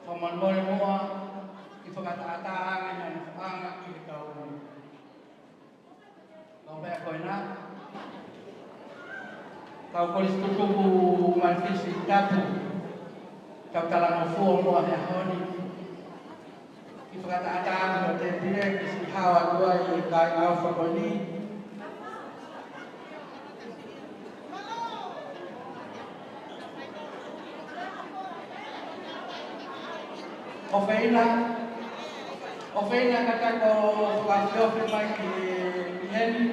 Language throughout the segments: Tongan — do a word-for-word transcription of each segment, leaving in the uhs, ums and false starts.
Fakamolemole muʻa, kiʻi fakatātā ange ʻa e nofoʻanga ki he kau. Kau meʻa ko ena. Kau kolisi tutuku mai Fisi Tapu. Kau talangofua muʻa he ʻaho ni. Kiʻi fakatātā ange ʻo tēpile ke siʻi hao atu ai e kāinga ʻofa ko eni. ʻOfeina, ʻofeina kātaki ʻo fakaʻofoʻofa mai ki, ki heni.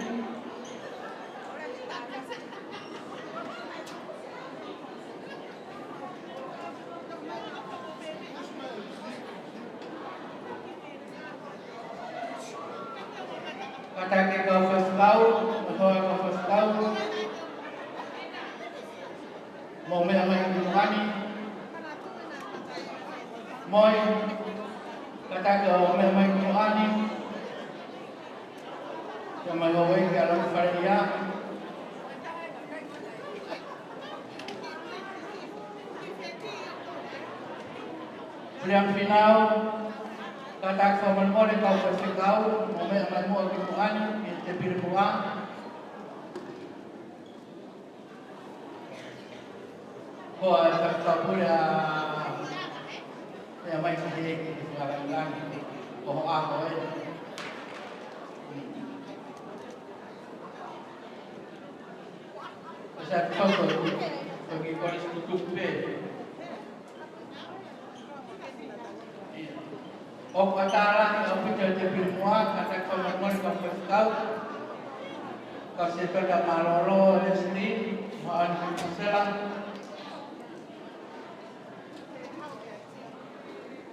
Kātaki e kau faifekau, ʻa e kau faifekau. Mou meʻa mai ki muʻa ni. Moi. Kātaki ʻo meʻa mai ki muʻa ni. Kia mai houʻeiki ʻa Lotofaleʻia. Pule ʻa Fīnau, kātaki fakamolemole kau faifekau, mou meʻa mai muʻa ki muʻa ni, ki he tēpile muʻa. Ko e faifekau pule ʻa, meʻa mai ki he, ki he fakalāngilangi, ko ho ʻaho ē. Ko sa toko, ko ki kolisi tutuku pē. ʻOku ʻatā lahi ʻaupito e tēpile muʻa, kātaki fakamolemole kau faifekau. Kau Sētuata mālōlō, Leslie, mo ʻAna Kanisela.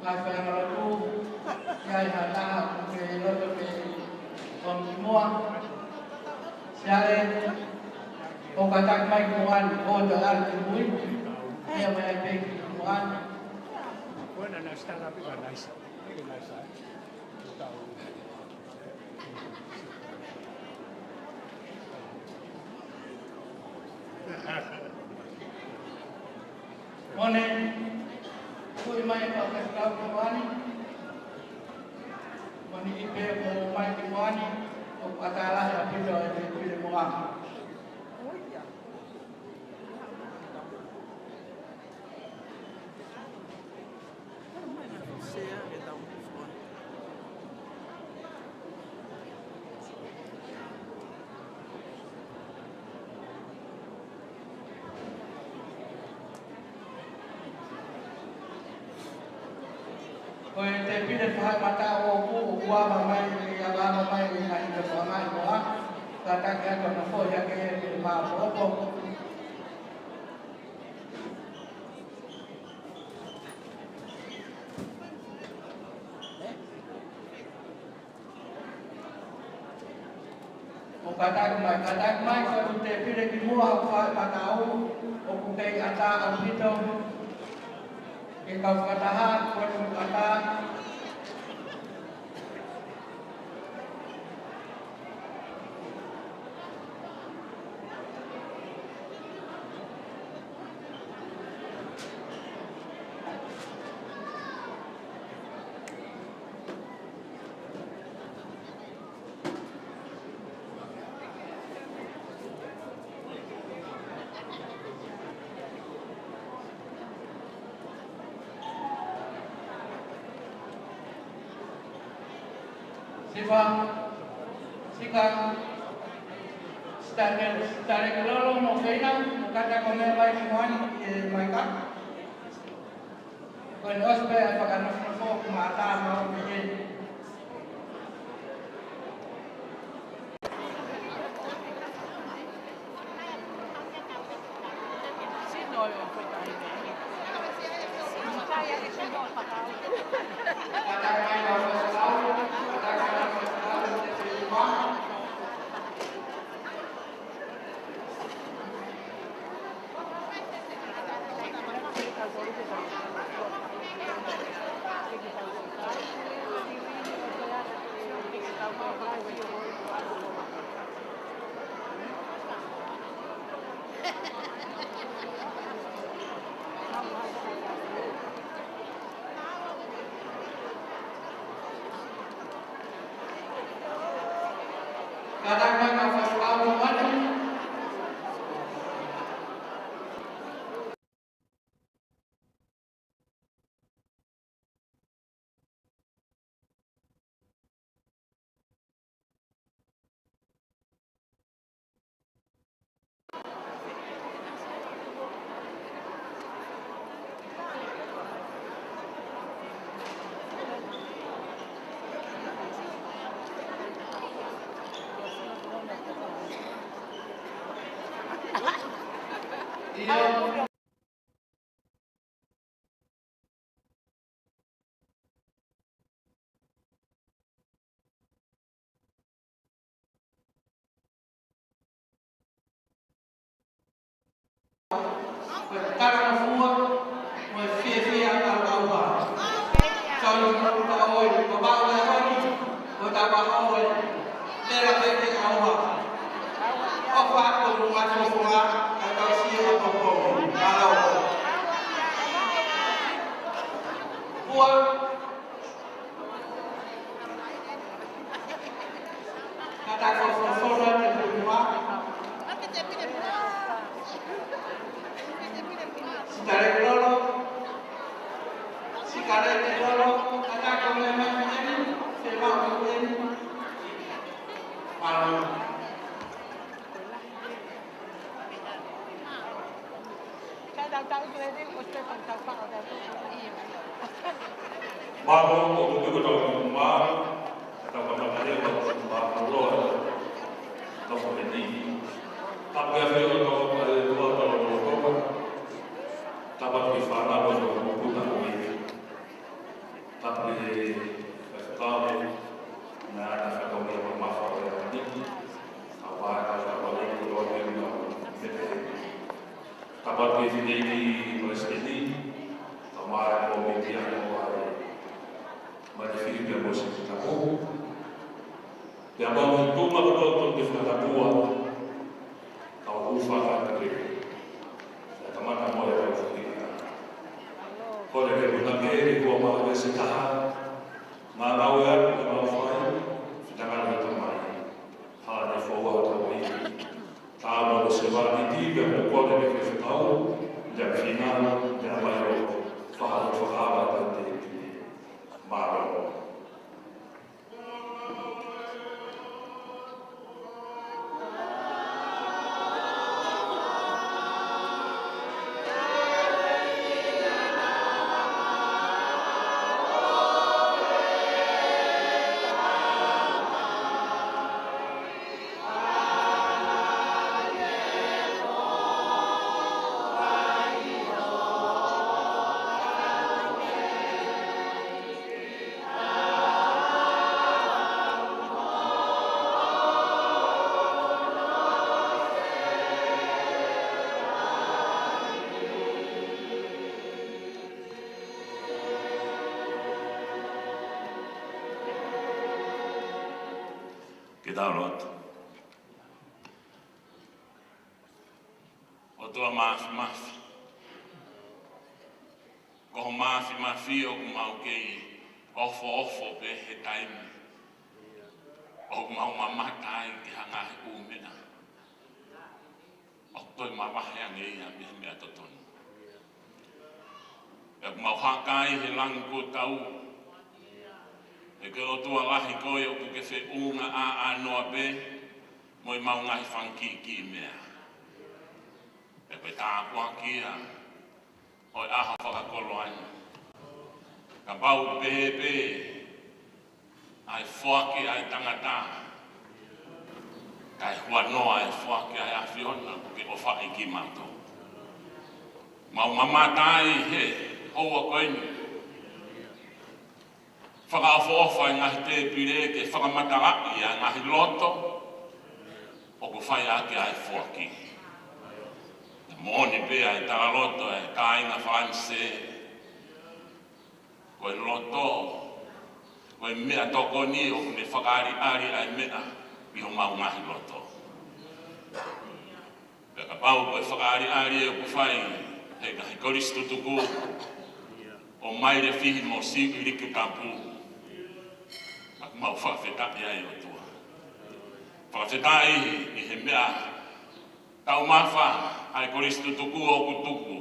Ngaahi faiʻanga lotu, ʻi ai ha taha ʻoku ke loto ke ʻomi ki muʻa. Siale, ʻo kātaki mai ki muʻa ni, ʻo toe ʻalu ki mui. Meʻa mai pē ki muʻa ni. When I start up, it's nice. Very nice, eh? Mone, kui mai e kau faifekau ki muʻa ni. Mone ʻi pē mo mai ki muʻa ni, ʻoku ʻatā lahi ʻaupito e tēpile muʻa. Ko e tēpile fakamatala ʻoku, ʻoku ava mai, ʻe ava mai ʻi he ngaahi meʻa fakaʻaho, kātaki atu ʻo nofo ia ke ʻi he māʻopoʻopo. ʻO kātaki mai, kātaki mai, ko e tēpile ki muʻa ʻoku fai matau, ʻoku kei ʻatā ʻaupito, ke kau fakataha, ko e ʻatā. Sifa, Sika, Stanley, Stanley Kilolo, mo Feina, mo kātaki ʻo meʻa mai ki muʻa ni, ʻe mai ka. Ko e ʻosi pē ʻa e fakanofo, nofo, mātā, mau, pehē. Ko e talangofua mo e fiefia ʻa e ʻauha. Tau ʻi muʻa ʻo e, ko e pau e honi, ko e tapa ʻo e, tela pē ke ʻauha. ʻOfa atu mo e ngaahi fofonga, kae tau sio ʻapongipongi. Mālō. Pua. Kātaki fofonga te pua. Sikaleke lolo. Sikaleke lolo. Kātaki ko e meʻa mai eni. Fēfē ko eni. Mālō. Mālō, ʻoku tau tau mā, tau kamata leva, mālō, tau whakeni. Tapu ki he ʻOtua, tau kamata leva, tau kamata leva, tau kamata leva, tau kamata leva. Tapu ki he Faifekau, naʻa na fatongia mamafa ʻo e ʻaho ni. Kau ai, kau ai, kau ai, kau ai, kau ai. Tapu ki he Fineʻeiki Palesiteni, kau ai, kau ai, kau ai. Mai ki he Filipi mo Sīsū Tapu. Pea mau ki tuma kotoa ʻoku te fakatapua, kau ʻufa ka te. Pea kamata mo e au fika. Kole ke punake ke kua maha ke se taha. Ngā ngāue atu ke mau fai, fitangalo he Tamai. Hala ne fou atu mai. Tā mo e sevāniti pea mo kole ke ke fekau, ia fina, ia mai o, faha, faha, te, te, te, mālō. Ke tau lotu. ʻOtua Māfimafi. Ko ho māfimafi ʻoku mau kei ʻofoʻofa pē he taimi ʻoku mau mamata ai ki he ngaahi ʻū meʻa ʻoku toe mavahe ange ia mei he meʻa totonu. Pea ʻoku mau haka ai he langi kuo tau. He ko e ʻOtua lahi koe ʻoku ke feʻunga ʻānoa pē mo ʻemau ngaahi fanga kiʻi meʻa. Pea ko e tāpuaki ia ʻo e ʻaho fakakoloa ni. Kapau pē pē ʻa e foaki ʻa e tangata, kae huanoa ʻa e foaki ʻa e ʻAfiona, ʻoku ke ʻofaʻi kimautolu. Mau mamata ai he houa ko eni. Fakaʻofoʻofa e ngaahi tēpile ke fakamatalaʻi ʻa e ngaahi loto ʻoku fai ʻaki ʻa e foaki. Moʻoni pē ʻa e talaloto ʻa e kāinga Falanisē. Ko e loto, ko e meʻatokoni ʻoku ne fakaʻaliʻali ʻa e meʻa ʻi homau ngaahi loto. Pea kapau ko e fakaʻaliʻali ʻoku fai he ngaahi kolisi tutuku ʻo Mailefihi mo Siuʻilikutapu, ʻoku mau fakafetaʻi ai ʻOtua. Fakafetaʻi ʻi he meʻa taumafa ʻa e kolisi tutuku ʻoku tuku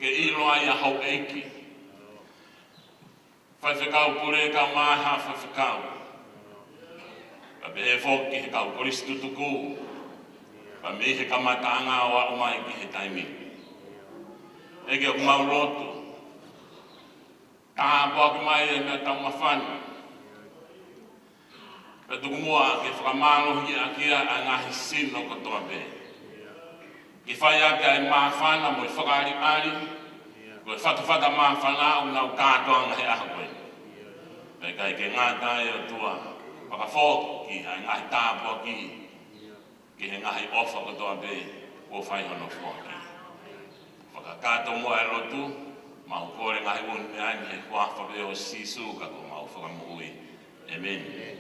ke ʻilo ai ʻa houʻeiki, faifekau pule kae ʻumaʻā e faifekau. Pea pehē foki he kau kolisi tutuku. Pea mei he kamataʻanga ʻo aʻu mai ki he taimi ni. ʻEiki ʻoku mau lotu. Tāpuaki mai e meʻa taumafa ni. Pea tuku muʻa ke fakamālohiʻaki ʻa e ngaahi sino kotoa pē. Ke fai ʻaki ʻa e māfana mo e fakaʻaliʻali, ko e fatafata māfana ʻoku nau kātoanga he ʻaho ko eni. Pea ʻikai ke ngata ai, ʻOtua, fakafoki ʻa e ngaahi tāpuaki ki he ngaahi ʻofa kotoa pē kuo fai hono foaki. Fakakātoa muʻa e lotu, mau kole ngaahi ʻū meʻa ni he huafa pē ʻo Sīsū ko homau Fakamoʻui. ʻĒmeni.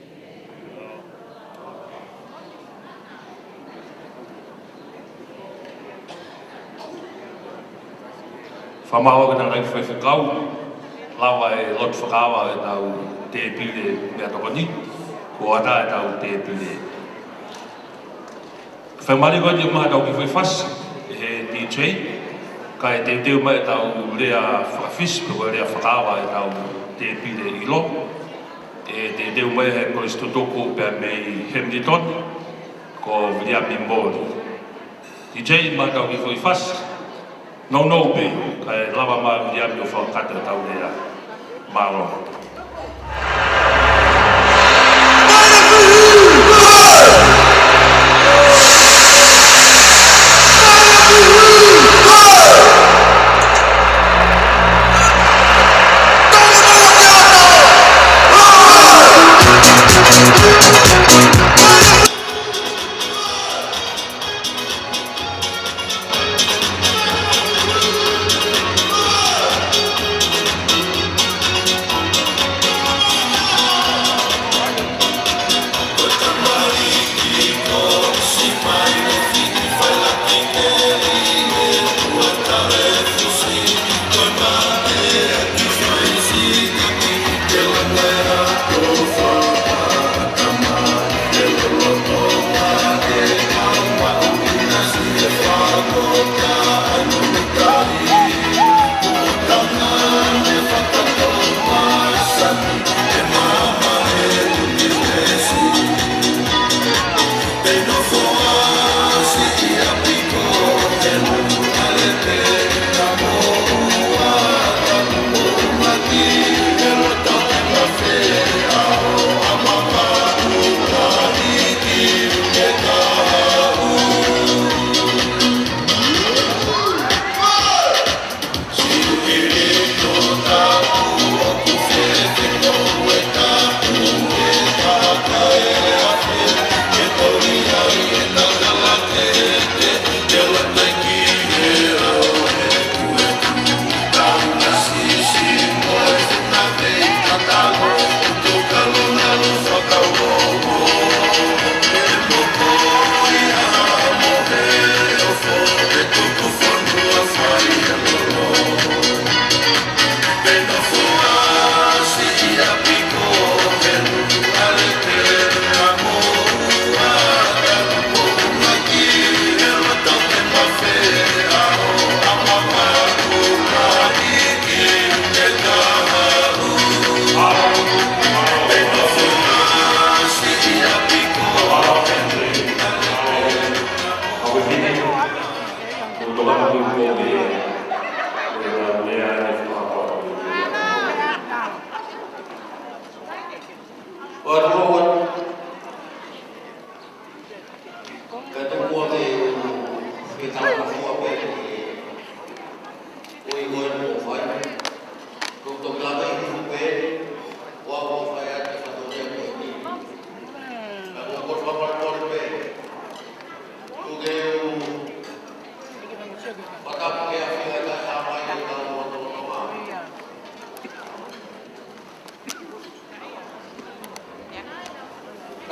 Fakamaau atu ki he ngaahi faifekau, lava e lotu fakaava ʻetau tēpile meʻatokoni, kuo ʻatā ʻetau tēpile. Fai mali ko eni ʻoku maʻu ʻetau kiʻi foʻi fasi ʻe he D J, kae teuteu mai ʻetau lea fakafisi pe ko e lea fakaava ʻetau tēpile ʻilo. ʻE teuteu mai ʻe he kolisi tutuku pea mei Hamilton, ko Viliami Moli. D J, maʻu ʻetau kiʻi foʻi fasi. Nounou pē, kae lava mai Viliami ʻo fakakakato ʻetau lea. Mālō.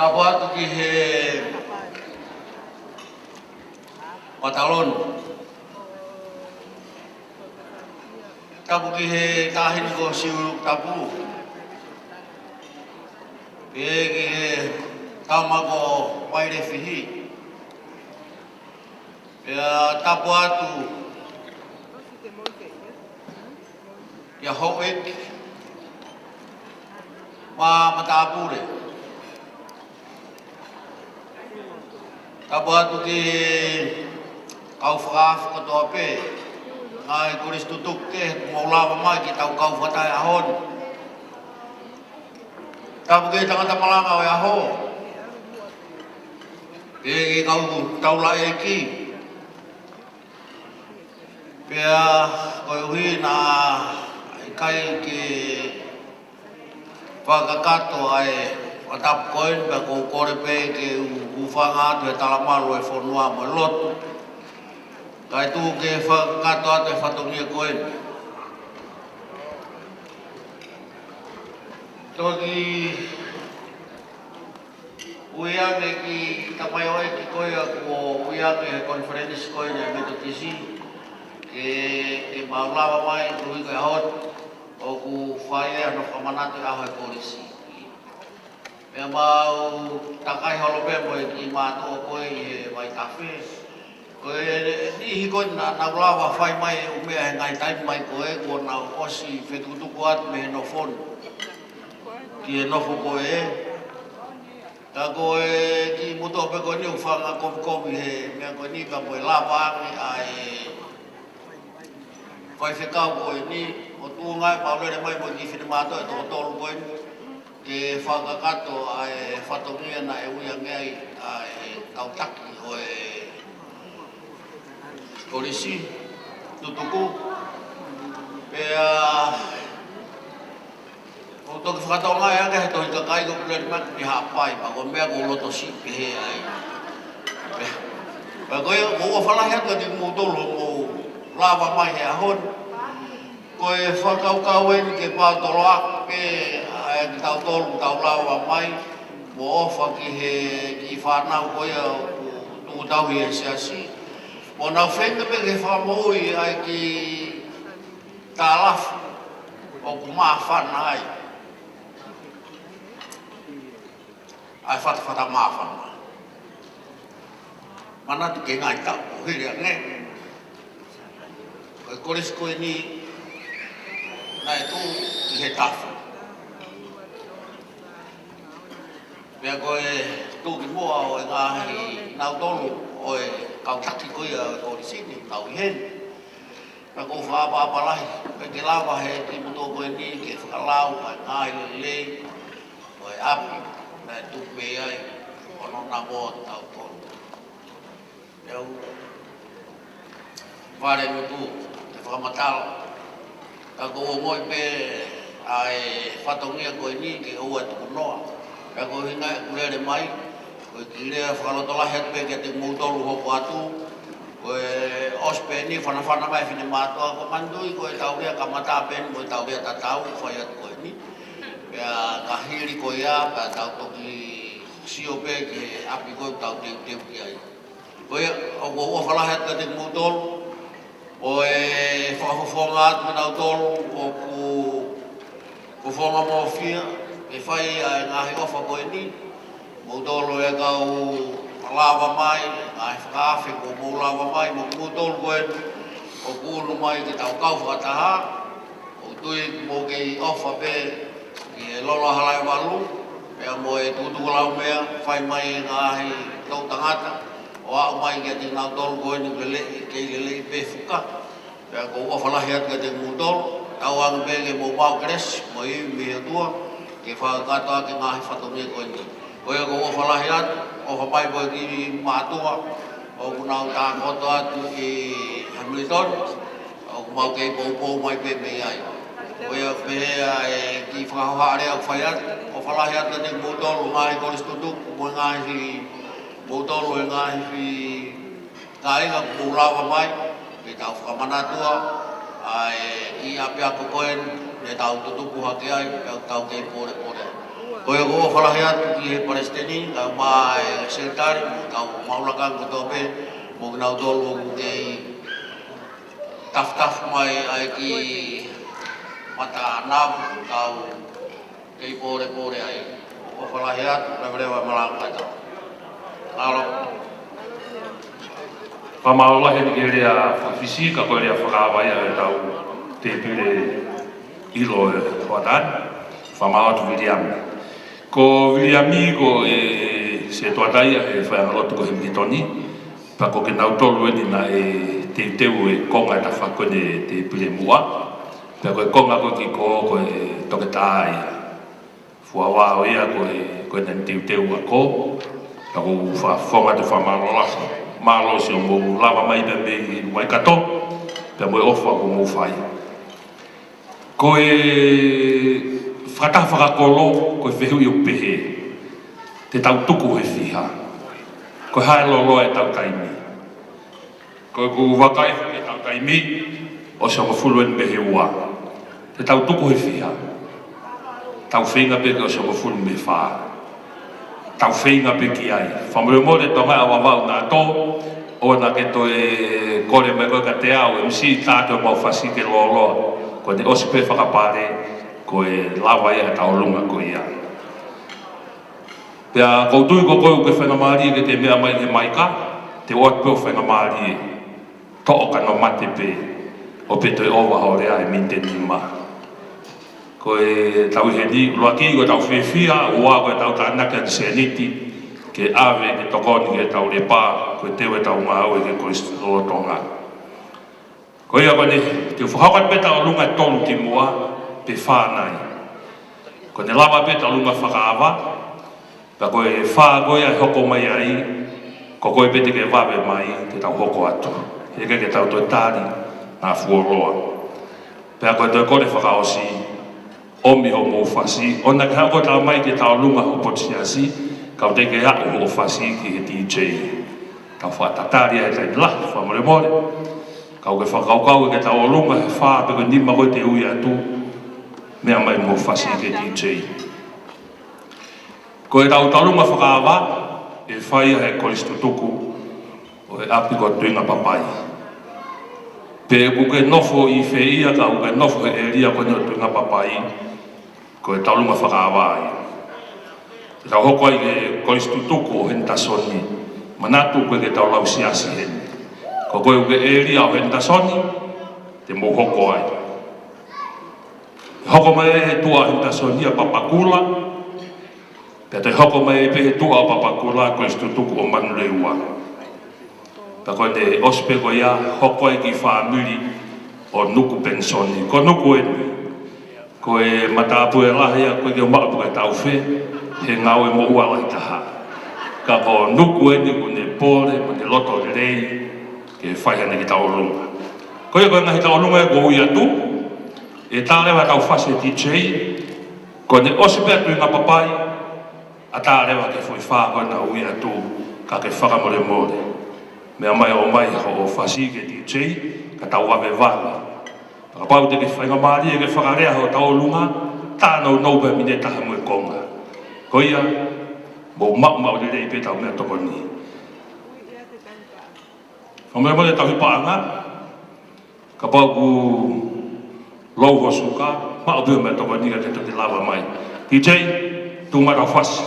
Tapu atu ki he Pataloni. Tapu ki he Taʻahine ko Siulu Tapu. Pea ki he Tama ko Mailefihi. Pea tapu atu ki he houʻeiki mo e matāpule. Tapu atu ki he kau fakaafe kotoa pē, ngaahi kolisi tutuku kehe kuo mou lava mai ke tau kau fakataha he ʻaho ni. Tapu ki he tangata malanga ʻo e ʻaho. Ki he kau taulaʻeiki. Pea koeʻuhi naʻe ʻikai ke fakakakato ʻa e fakatapu ko eni, pea ʻoku ou kole pē ke u hūfanga atu he talamalu ʻo e fonua mo e lotu, kae tuku ke fakakakato atu e fatongia ko eni. Toki ui ange ki he tamaioʻeiki ko ia kuo ui ange he konifelenisi ko eni ʻa e Metotisi, ke, ke mau lava mai koeʻuhi ko e ʻaho ni ʻoku fai ai hono fakamanatu e ʻaho e kolisi. Pea mau takai holo pē mo e kiʻi mātuʻa ko ē ʻi he Vaitafe. Ko e niʻihi ko ē naʻa nau lava fai mai e ʻū meʻa he ngaahi taimi mai ko ē, kuo nau ʻosi fetukutuku atu mei he nofo ni ki he nofo ko ē. Ka ko e kiʻi motuʻa pē ko eni ʻoku fakakovikovi he meʻa ko eni, ka ko e lava ange ʻa e faifekau ko eni, ʻo tuʻunga ai ʻemau lele mai mo e kiʻi finemātuʻa ʻe toko tolu ko eni, ke fakakakato ʻa e fatongia naʻe ui ange ai ʻa e kau taki ʻo e kolisi tutuku. Pea ʻoku toki fakatokangaʻi ange he tohi kakai ko ē ʻoku lele mai ki Haʻapai, pea ko e meʻa ʻoku ou loto siʻi pehē ai. Pea, pea ko ia, ʻoku ou ʻofa lahi atu kiate kimoutolu hoʻomou lava mai he ʻaho ni. Ko e fakakaukau eni ke pātoloaki pē ʻa kitautolu ʻoku tau lava mai, mo ʻofa ki he kiʻi fānau ko ia ʻoku tuʻu tauhi he siasi, mo nau feinga pē ke fakamoʻui ʻa e kiʻi tālafu ʻoku māfana ai ʻa e fatafata māfana. Manatu ki he ngaahi taʻu kuo hili ange, ko e kolisi ko eni naʻe tuʻu ʻi he tafu. Pea ko e tuʻu ki muʻa ʻo e ngaahi, nautolu ʻo e kau taki ko ia ʻo e kolisi ni, tau ʻi heni. Pea ʻoku ou fakaʻapaʻapa lahi pē ke lava he kiʻi motuʻa ko eni ke fakalau ʻa e ngaahi lelei ʻo e ʻapi naʻe tupu mei ai hono namo ʻo tautolu. ʻE au fale motu ke fakamatala. Ka ʻoku ou ongoʻi pē ʻa e fatongia ko eni ke ʻoua ʻe tukunoa. Pea ko e ʻuhinga ʻeku lele mai, ko e kiʻi lea fakalotolahi atu pē kiate kimoutolu hopo atu. Ko e ʻosi pē eni fanafana mai e finemātuʻa, ko e manatuʻi ko e tautea kamata pē eni mo e tautea tatau ʻoku fai atu ko eni. Pea ka hili ko ia, pea tau toki sio pē ki he ʻapi ko ē ʻoku tau teuteu ki ai. Ko ia, ʻoku ou ʻofa lahi atu kiate kimoutolu, ʻo e fakafofonga atu kinautolu ʻoku fofonga mōfia, ʻe fai ʻa e ngaahi ʻofa ko eni, moutolu e kau lava mai, ngaahi fakaafe kuo mou lava mai, mo kimoutolu ko eni ʻoku ʻunu mai ke tau kau fakataha, ʻoku ou tui ʻoku mou kei ʻofa pē ki he Lolo Halaevalu, pea mo e tukutuku laumea, fai mai e ngaahi toʻutangata, ʻo aʻu mai kiate kinautolu ko eni ʻoku lelei, kei lelei pē fuka. Pea ʻoku ou ʻofa lahi atu kiate kimoutolu, tauange pē ke mou maʻu kelesi mo e ivi mei he ʻOtua, ke fakakakato ʻaki e ngaahi fatongia ko eni. Ko ia ʻoku ou ʻofa lahi atu, ʻofa mai ko e kiʻi mātuʻa ʻoku nau tākoto atu ʻi Hamilton, ʻoku mau kei poupou mai pē mei ai. Ko ia pē ʻa e kiʻi fakahohaʻa lea ʻoku fai atu, ʻofa lahi atu kiate kimoutolu ngaahi kolisi tutuku, mo e ngaahi, moutolu e ngaahi kāinga kuo mou lava mai, ke tau fakamanatu ʻa e kiʻi ʻapiako ko eni, ke tau tutupu hake ai, ke tau kei polepole. Ko ia ʻoku ou ʻofa lahi atu ki he palesiteni, kae ʻumaʻā e sekelitali, mo e kau maʻu lakanga kotoa pē, mo kinautolu ʻoku kei tafutafu mai ʻa e kiʻi mata navu, tau kei polepole ai. ʻOfa lahi atu, leveleva e malanga ʻetau. Mālō. Fakamālō lahi eni ki he lea fakafisi, ka ko e lea fakaava ia ʻetau tēpile ʻilo e hoʻatā ni. Fakamālō atu Viliami. Ko Viliami ko e sētuata ia he faiʻanga lotu ko Hamilton. Pea ko kinautolu eni naʻe teuteu e konga ʻe taha ko eni tēpile muʻa. Pea ko e konga ko ē ki kō ko e toketā ia. Fuaua ʻo ia ko e, ko e naʻa ne teuteu ʻa kō. Pea ʻoku ou fakafofonga atu e fakamālō lahi. Mālō siʻomou lava mai pē mei Waikato. pea mo e ʻofa kuo mou fai. Ko e fakataha fakakolo, ko e fehuʻi ʻoku pehē, te tau tuku he fiha? Ko e hā e lōloa ʻetau taimi? Ko ʻeku vakai ki heʻetau taimi, ʻosi hongofulu eni mei he ua. Te tau tuku he fiha? Tau feinga pē ke ʻosi hongofulu mei he fā. Tau feinga pē ki ai. Fakamolemole Tonga, ʻa Vavaʻu naʻa tō, ʻoua naʻa ke toe kole mai koe kiate au, M C, tā atu homau fasi ke lōloa. Ko ʻene ʻosi pē fakapale, ko e lava ia ʻetau ʻolunga ko ia. Pea ʻoku ou tui ko koe ʻoku ke faingamālie ke ke meʻa mai he maika, te u ʻoatu pē hoʻo faingamālie. Toʻo ka nau mate pē, ʻo pē toe ʻova hoʻo lea ʻe miniti ʻe nima. Ko e tau ʻi heni, ʻuluaki ko ʻetau fiefia, ua ko ʻetau tānaki ʻa e sēniti, ke ʻave ke tokoni ki heʻetau lepa, ko e teu ʻetau ngāue ki he Kolisi lolotonga. Ko ia ko eni, te u fakahoko atu pē ʻetau ʻolunga ʻe tolu kimuʻa, pe fā nai. Ko ʻene lava pē ʻetau ʻolunga fakaava, pea ko e fā ko ia ʻe hoko mai ai, ko koe pē te ke vave mai, te tau hoko atu. He ʻikai ke tau toe tali, naʻa fuoloa. Pea ko e toe kole fakaʻosi, ʻomi hoʻomou fasi, ʻoua naʻa ke haʻu koe ʻo tala mai ki heʻetau ʻolunga ho potu siasi, ka ʻoua te ke aʻu hoʻo fasi ki he D J. Tau fakatatali ai he taimi lahi, fakamolemole. Ka ʻoku ke fakakaukau ke tau ʻolunga he fā pe ko e nima ko ē te u ui atu, meʻa mai mo fasi ki he D J. Ko ʻetau ʻolunga fakaava, ʻe fai ia he Kolisi Tutuku ʻo e ʻapi ko Tuingapapai. Pe ʻoku ke nofo ʻi fē ia, ka ʻoku ke nofo he ʻēlia ko eni ʻo Tuingapapai, ko ʻetau ʻolunga fakaava ia. Te tau hoko ai ki he Kolisi Tutuku ʻo Henitasoni, manatu ko ē ki heʻetau lau siasi heni. Ko koe ʻoku ke ʻēlia ʻo Henitasoni, te mou hoko ai. Hoko mai he tuʻa ʻo Henitasoni ʻa Papakura, pea toe hoko mai pē he tuʻa ʻo Papakura, Kolisi Tutuku ʻo Manurewa. Pea ko ʻene ʻosi pē ko ia, hoko ai ki he fāmili ʻo Nuku Penisoni. Ko Nuku eni, ko e matāpule lahi ia, ʻoku ʻikai ke u maʻu pe ko e taʻu fē, he ngāue moʻua lahi taha. Ka ko Nuku eni ʻoku ne pole, mo ne loto lelei, ke fai haʻane kiʻi tau ʻolunga. Ko ia ko e ngaahi tau ʻolunga ʻoku ou ui atu, ʻe tā leva ʻetau fasi he D J, ko ʻene ʻosi pē ʻa Tuingapapai, ʻe tā leva ki he foʻi fā ko ē naʻa ku ui atu, ka ke fakamolemole. Meʻa mai ʻo ʻomai hoʻo fasi ki he D J, ka tau vave vave. Kapau te ke faingamālie ke fakalea hoʻo tau ʻolunga, tā nounou pē miniti ʻe taha mo e konga. Ko ia, mou maʻumaʻu lelei pē ʻetau meʻatokoni. Fakamolemole tauhi paʻanga, kapau ʻoku lou ho suka, maʻu pē meʻatokoni ka ke toki lava mai. D J, tuʻu mai ʻetau fasi.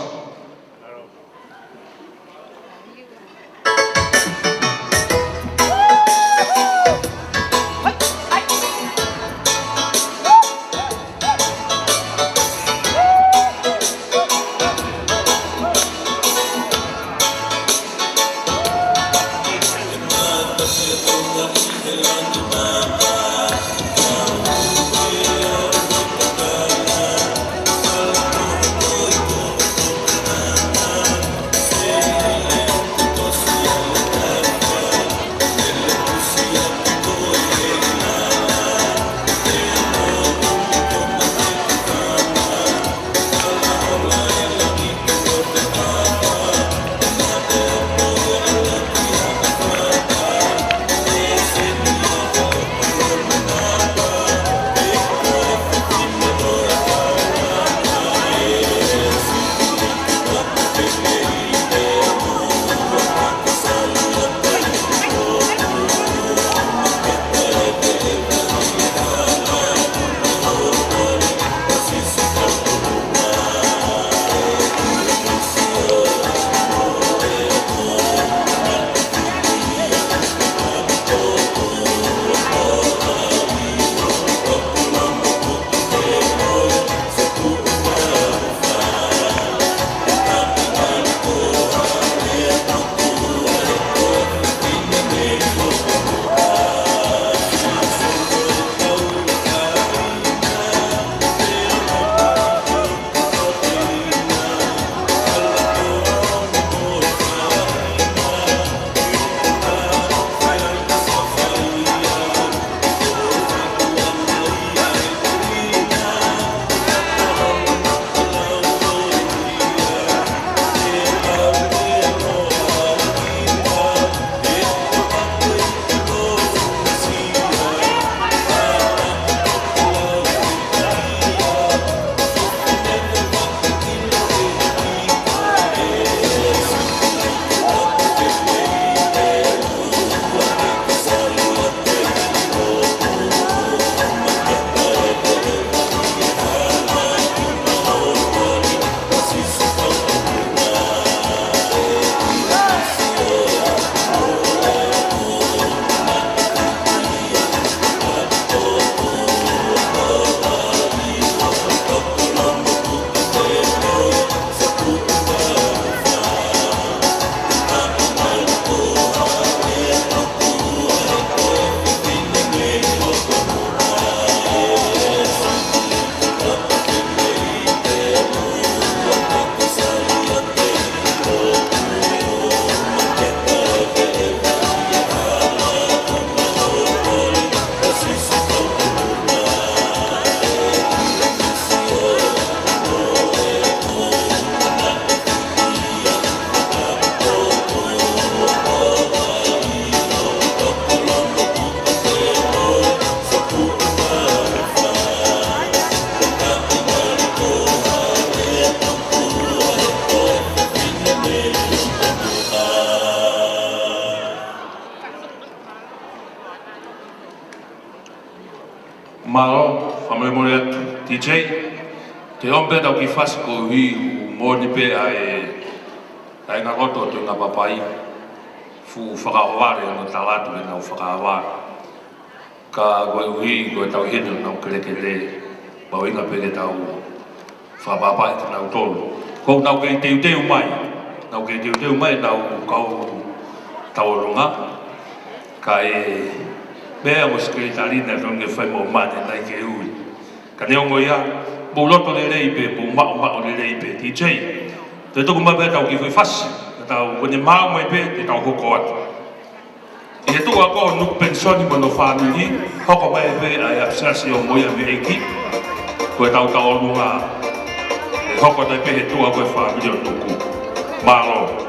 T J, te ʻomi pē ʻetau kiʻi fasi koeʻuhi ʻoku moʻoni pē ʻa e, ʻa e ngaahi loto ʻo Tuʻingapapai, fuʻu fakaʻohovale ʻenau tala atu ʻenau fakaava. Ka koeʻuhi ko ʻetau ʻi heni ʻo nau kelekele, mahuʻinga pē ke tau fakaʻapaʻapaʻi kinautolu. Ko ʻenau kei teuteu mai, nau kei teuteu mai ʻenau kau tauʻolunga, ka e meʻa mo e sekelitali naʻe tonu ke fai mo mane nai ke ui. Ka neongo ia, mou loto lelei pē, mou maʻumaʻu lelei pē, T J. Te u tuku mai pē ʻetau kiʻi foʻi fasi, ka tau, ko ʻene maʻu mai pē, te tau hoko atu. ʻI he tuʻa ko ē ʻo Nuku Penisoni mo hono fāmili, hoko mai pē ʻa e ʻapisiasi ʻo moʻui ʻa e ʻEiki, ko ʻetau tauʻolunga, ʻe hoko atu ai pē he tuʻa ko ē ʻo e fāmili ʻo Nuku. Mālō.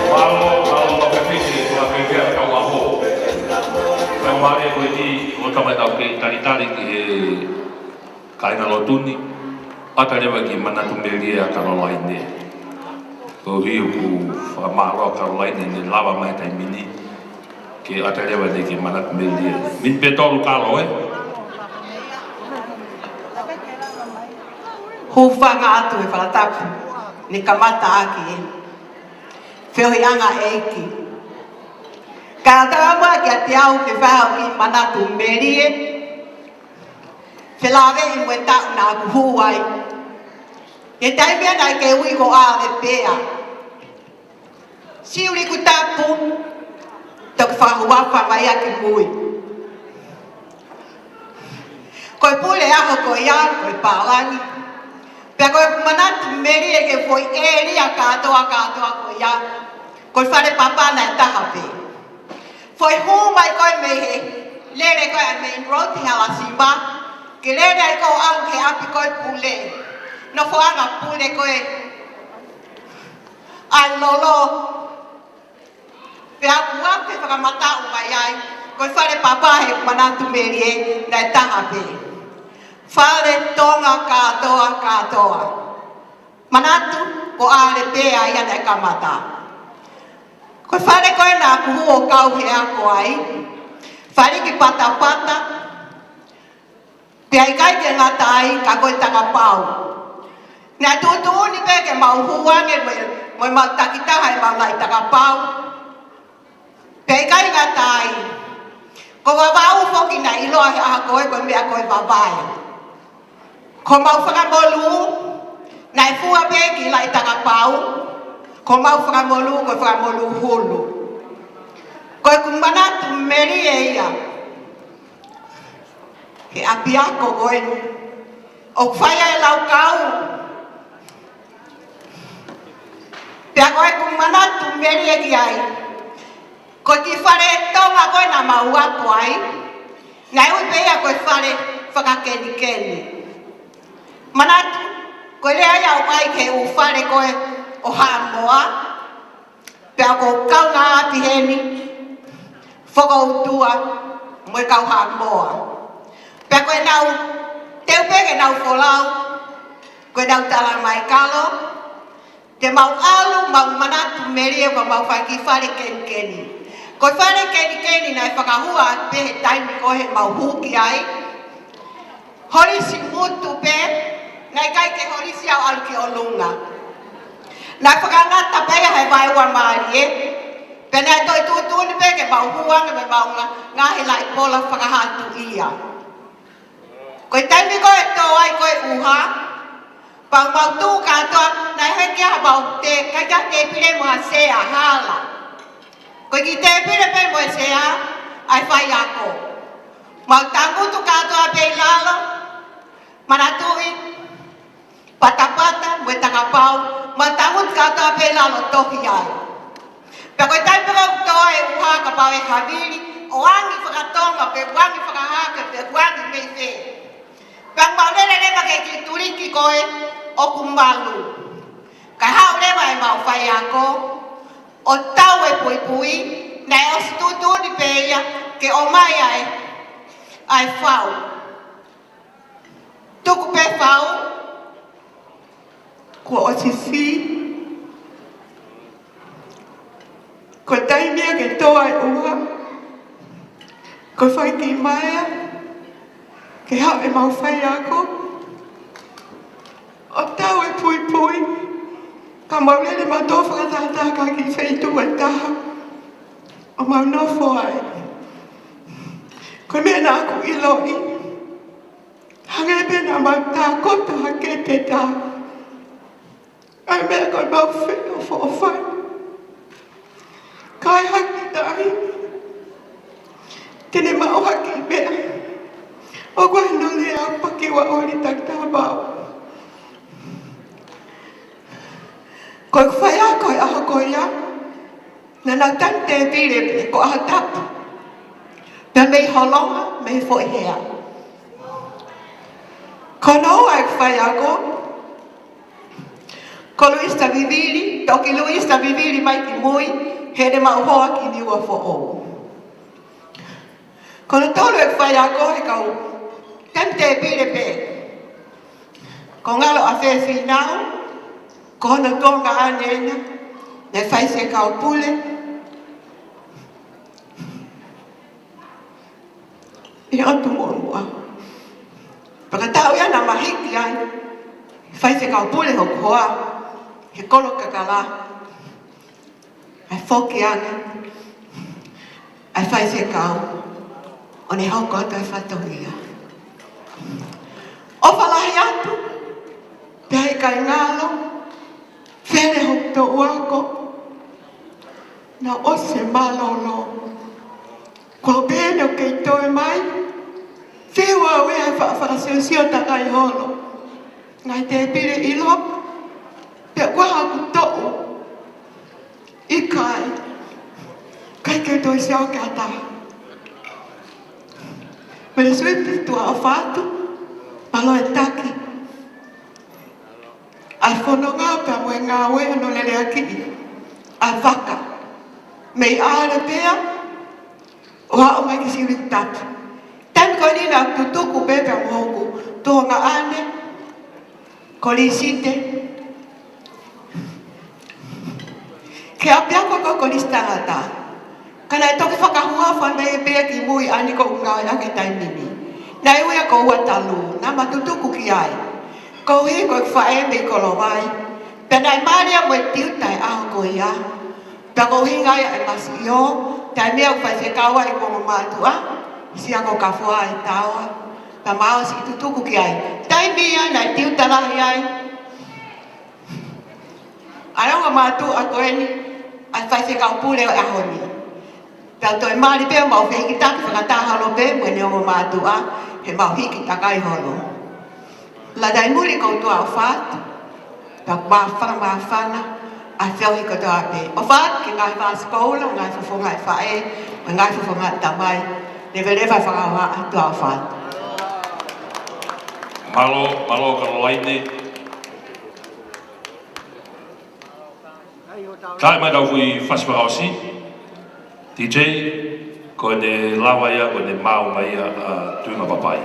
Mālō, mālō, mālō, Pepisi, kua pepea kau aho. Kau mālō ko eni, ʻo tama tau kei talitali ki he kāinga lotu ni, ʻata leva ki he manatu melie ʻa Kalolaine. Koeʻuhi ʻoku fakamālō ʻa Kalolaine ne lava mai taimi ni, ke ʻata leva ʻene kiʻi manatu melie. Miniti pē tolu Kalo, ē? Hūfanga atu he fakatapu, ne kamata ʻaki ʻe he feohiʻanga ʻeiki. Ka tau ʻamuʻa kiate au ke fai haʻaku kiʻi manatu melie, felāveʻi mo e taʻu naʻá ku hū ai. He taimi ia naʻe ʻikai ke ui ko ʻAve pea. Siʻi Likutapu, toki fakahuafa mai ia ki mui. Ko e pule ʻaho ko ia, ko e pālangi. Pea ko e manatu melie ki he foʻi ʻēlia kātoa, kātoa ko ia. Ko e fale papa naʻe taha pē. Foʻi hū mai ko ē mei he lele ko ē ʻa e main road he Alasima, ke lele ai ko ē ʻo aʻu ki he ʻapi ko ē ʻo e pule. Nofoʻanga pule ko ē. ʻa e lolo. Pea ʻoku ou fie fakamataʻu mai ai, ko e fale papa he manatu melie naʻe taha pē. Fale Tonga kātoa, kātoa. Manatu ko ʻAle pē ia naʻe kamata. Ko e fale ko ē naʻa ku hū ʻo kau he ako ai. Fale ki patapata. Pea ʻikai ke ngata ai ka ko e takapau. Naʻe tuʻutuʻuni pē ke mau hū ange mo, mo ʻemau takitaha ʻemau laʻi takapau. Pea ʻikai ngata ai. Ko Vavaʻu foki naʻe ʻiloa he ʻaho ko ē ko e meʻa ko e vavae. Ko ʻemau fakamolū, naʻe fua pē ki he laʻi takapau. Ko ʻemau fakamolū, ko e fakamolū hulu. Ko ʻeku manatu melie ia. He ʻapiako ko eni ʻoku fai ai e laukau. Pea ko ʻeku manatu melie ki ai. Ko e kiʻi fale Tonga ko ē naʻa mau ako ai, naʻe ui pē ia ko e fale fakakenikeni. Manatu, ko e lea ia ʻoku ʻai ki he ʻū fale ko ē ʻo Haʻamoa. Pea ʻoku ou kaungāʻapi heni, fokoutua mo e kau Haʻamoa. Pea ko ʻenau teu pē ke nau folau, ko ʻenau tala mai kalo, te mau ʻalu, mau manatu melie, pea mau fai e kiʻi fale kenikeni. Ko e fale kenikeni naʻe fakahua pē he taimi ko ē heʻemau hū ki ai. Holisi mutu pē, naʻe ʻikai ke holisi au ʻalu ki ʻolunga. Naʻe fakangata pē ia he vaeuamālie, pea naʻe toe tuʻutuʻuni pē ke mau hū ange mo ʻemau ngaahi laʻi pola fakahatuʻia. Ko e taimi ko ē ʻe tō ai ko ē ʻuha, pea mau tuʻu kātoa, naʻe ʻikai ke ʻi ai haʻamau te, ʻikai ke ʻi ai ha tēpile mo ha sea, hala. Ko e kiʻi tēpile pē mo e sea ʻa e faiako. Mau tangutu kātoa pē ʻi lalo, manatuʻi, patapata mo e takapau, mau tangutu kātoa pē ʻi lalo tohi ai. Pea ko e taimi pē ko ē ʻoku tō ai e ʻuha kapau ʻe havili, ʻoange fakatonga, pe ʻoange fakahake, pe ʻoange mei fē. Pea mau lele leva ki he kiʻi tuliki ko ē ʻoku malu. Kae haʻu leva ʻemau faiako ʻo tau e puipui, naʻe ʻosi tuʻutuʻuni pē ia ke ʻomai ʻa e, ʻa e fau. Tuku pē fau, kuo ʻosi fī. Ko e taimi ia ke tō ai e ʻuha, ko e fai kiʻi maea ke haʻu ʻemau faiako ʻo tau e puipui, ka mau lele mautolu fakatātā ki he kiʻi feituʻu ʻe taha ʻo mau nofo ai. Ko e meʻa naʻa ku ʻiloʻi, hangē pē naʻa mau tākoto hake te tā. ʻA e meʻa ko ʻemau feʻofoʻofani. Ka ʻi he kiʻi taimi, te ne maʻu ha kiʻi meʻa. ʻOku ʻi ai hono lea, paki ua ʻoli taki tā mau. Ko e faiako he ʻaho ko ia, naʻa nau tanu tēpile pē ko ʻAhotapu. Pea mei Holonga, mei Foʻihea. Ko hono ua ʻeku faiako, ko Luisita Vivili, toki Luisita Vivili mai ki mui, heʻene maʻu hoa ki Niuafoʻou. Ko hono tolu ʻeku faiako he kau tanu tēpile pē, ko Ngalo ʻAfefinau, ko hono tuongaʻane ʻena, naʻe fai fekau pule ʻi ʻOtu Muʻamuʻa. Pea ko e taʻu ia naʻa ma hiki ai, fai fekau pule hoku hoa he Kolo Kakala. ʻA e foki ange ʻa e fai fekau ʻo ne hoko atu ʻa e fatongia. ʻOfa lahi atu, pea ʻikai ngalo, Fele hoku toʻu ako, naʻe ʻosi e mālōlō. Kuo pehē naʻe kei toe mai, fiu au ia he faʻa fakasiosio takai holo. Ngaahi tēpile ʻilo, pea kuo haku toʻu. ʻIkai, ʻikai ke toe sio ki ha taha. Mele Suipi tuʻa ʻofa atu, mālō e taki. ʻA e fononga pea mo e ngāue hono leleakiʻi ʻa Vaka. Mei ʻAlepea, ʻo aʻu mai ki Siuʻilikutapu. Taimi ko eni naʻe tutuku pē pea mo hoku tuongaʻane, Kolisite. Ke ʻapiako ko Kolisi Tangata. Ka naʻe toki fakahuafa mai pē kimui ʻa eni ʻoku ou ngāueʻaki he taimi ni. Naʻe ui ia ko Uatalu, naʻá ma tutuku ki ai. Koeʻuhi ko e faʻē mei Kolovai. Pea naʻe mali ia mo e tiuta he ʻaho ko ia. Pea ko e ʻuhinga ia e masiʻi ʻo, taimi ia ʻoku faifekau ai mo hono mātuʻa, Siako Kafoa ʻi Taoa, pea ma ʻosi tutuku ki ai. Taimi ia naʻe tiuta lahi ai ʻa e ongo mātuʻa ko eni, ʻa e faifekau pule ʻo e ʻaho ni. Pea u toe mali pē ʻo mau fehikitaki fakataha holo pē mo ʻene ongo mātuʻa, he mau hikitakai holo. Lata ʻi muli ʻoku ou tuʻa ʻofa atu, pea ʻoku ou fakamāfana ʻa e feohi kotoa pē. ʻOfa atu ki he ngaahi fāsipoula, ngaahi fofonga ʻo e faʻē, mo e ngaahi fofonga ʻo e tamai, leveleva e fakahohaʻa, tuʻa ʻofa atu. Mālō, mālō Kalolaine. Tae mai tau kui fasi fakaʻosi. D J, ko ʻene lava ia, ko ʻene maʻu mai ia ʻa Tuʻinga Papai.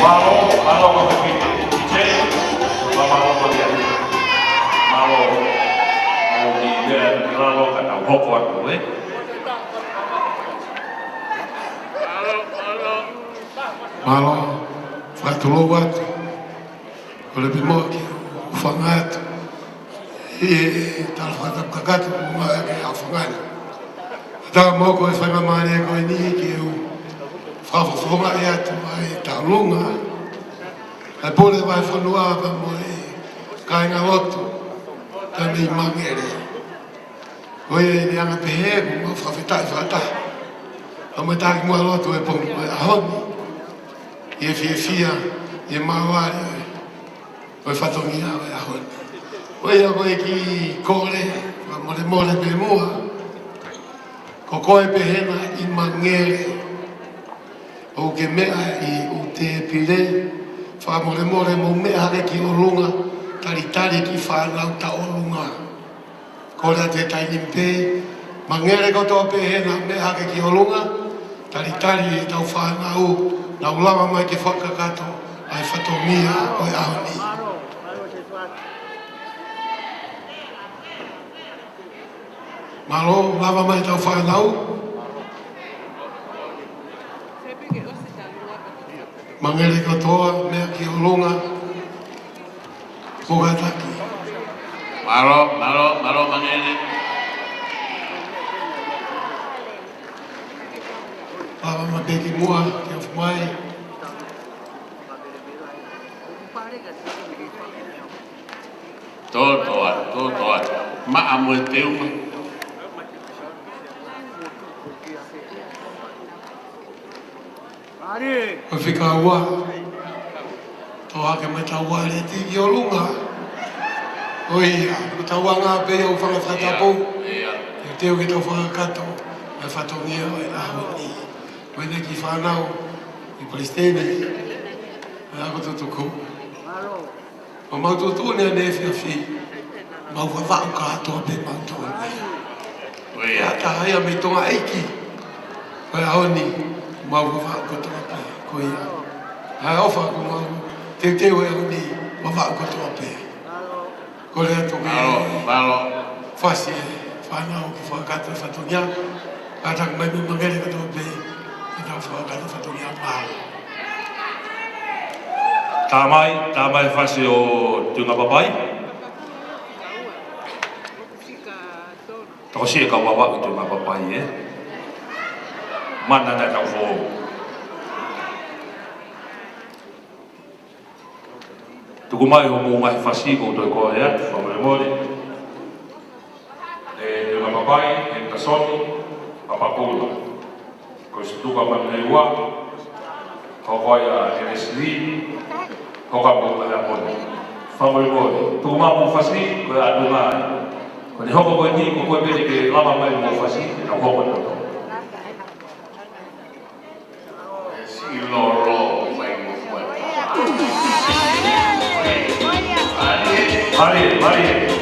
Mālō, mālō, mālō, mālō, mālō, mālō, mālō, mālō, mālō, ka tau hoko atu, ē? Mālō, fakatulou atu. Kole pē mo ke u hūfanga atu ʻi he tala fakatapu kakato mo e ngāue ʻa e ʻaho fungani. Ka tau mo ko e faingamālie ko eni ke u fakafofongaʻi atu ʻa e tauʻolunga ʻa e Pule Vahefonua pea mo e kāingalotu pea mei Mangere. Ko ia ʻi he anga pehē, ʻoku mau fakafetaʻi fakataha. Ka mo e taki muʻa lotu ʻi he pongipongi ʻo e ʻaho ni. ʻI he fiefia, ʻi he māuʻanga ʻo e fatongia ʻo e ʻaho ni. Ko ia ko e kiʻi kole, fakamolemole pē muʻa. Ko koe pē hena ʻi Mangele. ʻOku ke meʻa ʻi ʻū tēpile, fakamolemole mou meʻa hake ki ʻolunga, talitali ki fānau ta ʻolunga. Kole atu he taimi ni pē, Mangele kotoa pē hena meʻa hake ki ʻolunga, talitali ʻetau fānau, nau lava mai ke fakakakato ʻa e fatongia ʻo e ʻaho ni. Mālō, lava mai ʻetau fānau. Mangele kotoa, meʻa ki ʻolunga. Mou kātaki. Mālō, mālō, mālō Mangele. Lava mai pē ki muʻa, ke ofi mai. Tōtōatu, tōtōatu. Maʻa mo e teunga. Ko e fika ua. Tō hake mai ʻetau waleti ki ʻolunga. ʻOia, ko ʻetau anga pē ia ʻo fanga fakatapu. ʻIo, ʻio. Teuteu ke tau fakakakato ʻa e fatongia ʻo e ʻaho ni. Ko ʻene kiʻi fānau, ʻi Palesiteni, ʻa ia ko Tutuku. Ko mau tuʻutuʻuni ʻanefia fi, mau vavaʻu kātoa pē mau tō ni. ʻOia. Taha ia mei Tonga ʻEiki. Ko e ʻaho ni, mau vavaʻu kotoa pē, ko ia. ʻA e ʻofa ko mau, teuteu he ʻaho ni, vavaʻu kotoa pē. Kole atu ke Mālō, mālō. Fasi e fānau ke fakakakato e fatongia. Kātaki mai mo Mangele kotoa pē, ke tau fakakakato e fatongia mālō. Tā mai, tā mai fasi ʻo Tuʻunga Papai. Tokosiʻi e kau vavaʻu ʻi Tuʻunga Papai, ē. Mana naʻa tau foʻou. Tuku mai hoʻomou ngaahi fasi ko u toe kole atu, fakamolemole. ʻE Tuʻunga Papai, ʻe Tasoni Papakula. Ko e situka manu nei ua, ko koe ia ʻe Leslie, ko ka mo ka ia moni. Fakamolemole, tuku mai hoʻomou fasi, ko e ʻatu mai. Ko ʻene hoko ko eni, ko koe pē ke lava mai mo fasi, ke tau hoko atu. Mālie, mālie.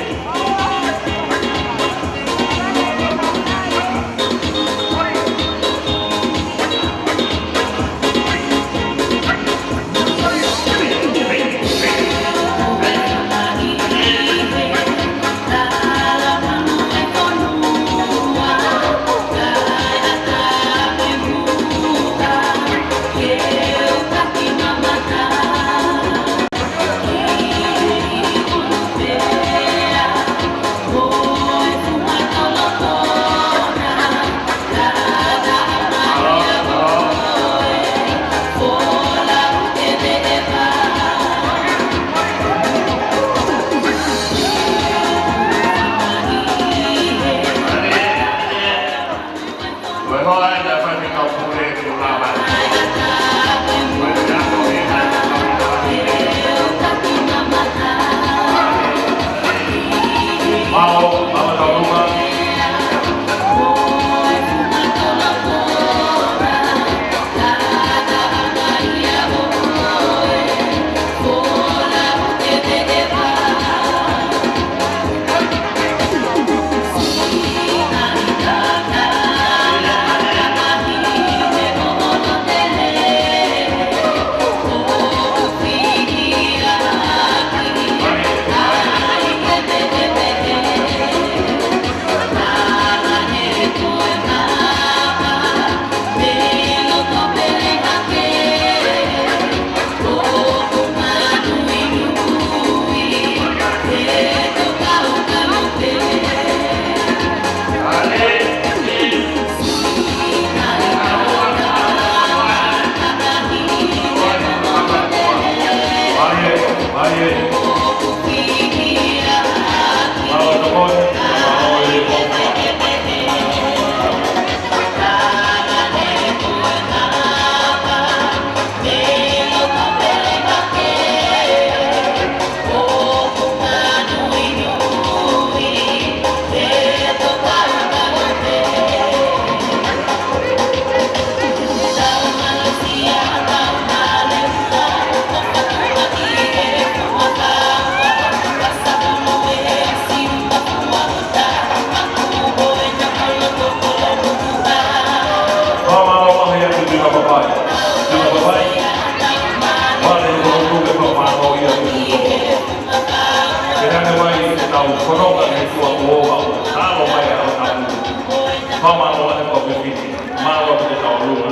Mālō e kau fefine, mālō e kau tauʻolunga,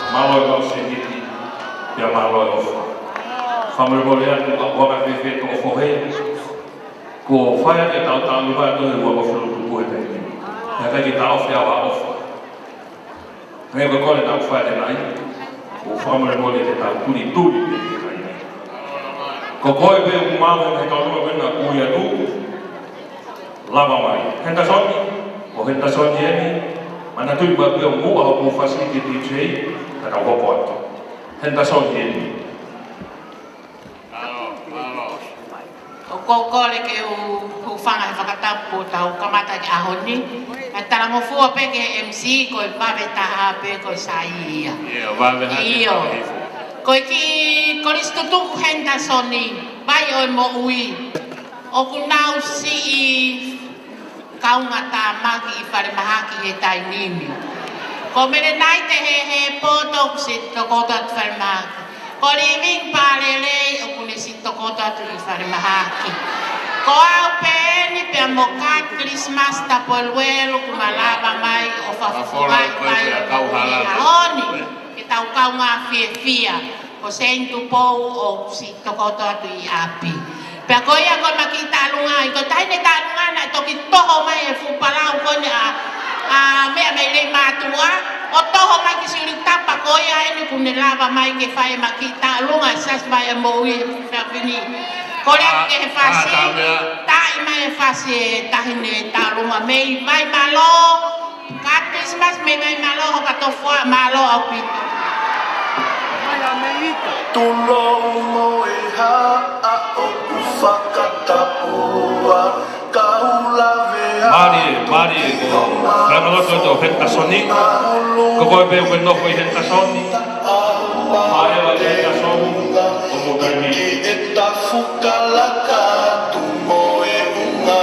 mālō e kau sēniti, pea mālō e ʻofa. Fakamolemole atu, ʻoku ou fakaʻapaʻapa ki he kau fohe, kuo fai ʻetau taʻalunga ʻi he ua valu tupu he taimi ni. Naʻe ʻikai ke taʻofi ʻe au ha ʻofa. Naʻe ʻikai ke u kole ke u fai ʻanenai, ʻoku ou fakamolemole ke tau tulituli pē ki he kai. Ko koe pē ʻoku maʻu he kau lua pē naʻa ku ʻi ai atu. Lava mai. Henderson, ko Henderson eni, manatuʻi pē ʻoku muʻa hoʻo mou fasi ki he D J, ka tau hoko atu. Henderson eni. ʻOku ou kole ke u hūfanga he fakatapu kuo tau kamata ki he ʻaho ni. Ka talangofua pē ki he M C, ko e vave taha pē ko e sai ia. ʻIo, vave hake. ʻIo. Ko e kiʻi kolisi tutuku Henderson, Vai ʻo e Moʻui. ʻOku nau siʻi kaungātāmaki ʻi falemahaki he taimi ni. Ko Mele Naite he, he poto ʻoku siʻi tokoto atu falemahaki. Ko Living Palelei ʻoku ne siʻi tokoto atu ʻi falemahaki. Ko au pē eni pea mo Kat Christmas Tapueluelu kuo ma lava mai ʻo fakafofongaʻi mai ʻa e kau hala ʻi he ʻaho ni. Ke tau kaungā fiefia. Ko Seini Tupou ʻoku siʻi tokoto atu ʻi ʻapi. Pea ko ia ko e ma kiʻi taʻalunga, ʻi ko e taʻahine taʻalunga naʻe toki toho mai e fuʻu palau ko eni ʻa, ʻa meʻa mai Leimātuʻa, ʻo toho mai ki Siulitapa, ko ia eni kuo ne lava mai ke fai e ma kiʻi taʻalunga ʻi he Siasi Vai ʻo e Moʻui he efiafi ni. Kole atu ki he fasi, taʻi mai e fasi e taʻahine taʻalunga mei Vaimālō, Kat Christmas mei Vaimālō, hoka tofu ā, mālō ʻaupito. Tulou mo e haʻa ʻoku fakatapua, kau lave atu. Mālie, mālie ko e faingaloto ʻo Henderson. Ko koe pē ʻoku ke nofo ʻi Henderson. Mālie ʻa Henderson, ʻo mo kai ni. E tafu kalaka atu mo e unga.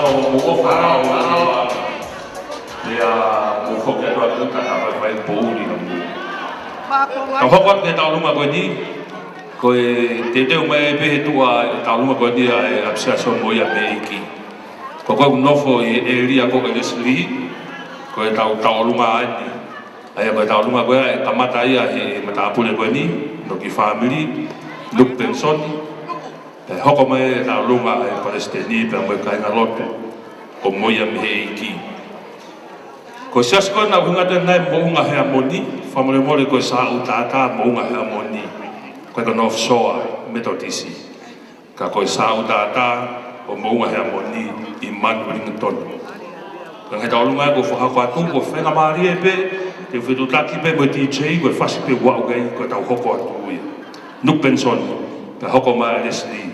ʻO mou ʻofa ʻo ia, ia mou foki atu atu ka ka fai pouli na mou. Ka hoko atu ki he tauʻolunga ko eni, ko e teuteu mai pē he tuʻa e tauʻolunga ko eni ʻa e appreciation mo ia mei he ʻEiki. Ko ʻeku nofo ʻi he ʻēlia ko ʻElesili, ko e tau tauʻolunga eni. ʻA ia ko e tauʻolunga ko ia ʻe kamata ia he matāpule ko eni, Nuku ki he Fāmili, Nuku Penisoni, pea hoko mai e tauʻolunga ʻa e Palesiteni pea mo e kāingalotu, ko Mo Ia Mei He ʻEiki. Ko e siasi ko ena ʻoku ʻuhinga atu ʻena he Moʻunga Heamoni, fakamolemole ko e Sāʻūtātā Moʻunga Heamoni, ko e ko North Shore Metotisi. Ka ko e Sāʻūtātā ʻo Moʻunga Heamoni ʻi Manuʻulingitoni. Ka ʻi he tauʻolunga ko e fakahoko atu ko e faingamālie pē, te u fetuʻutaki pē mo e D J ko e fasi pē ʻoku aʻu ki ai ko e tau hoko atu ia. Nuku Penisoni, pea hoko mai ʻa Leslie.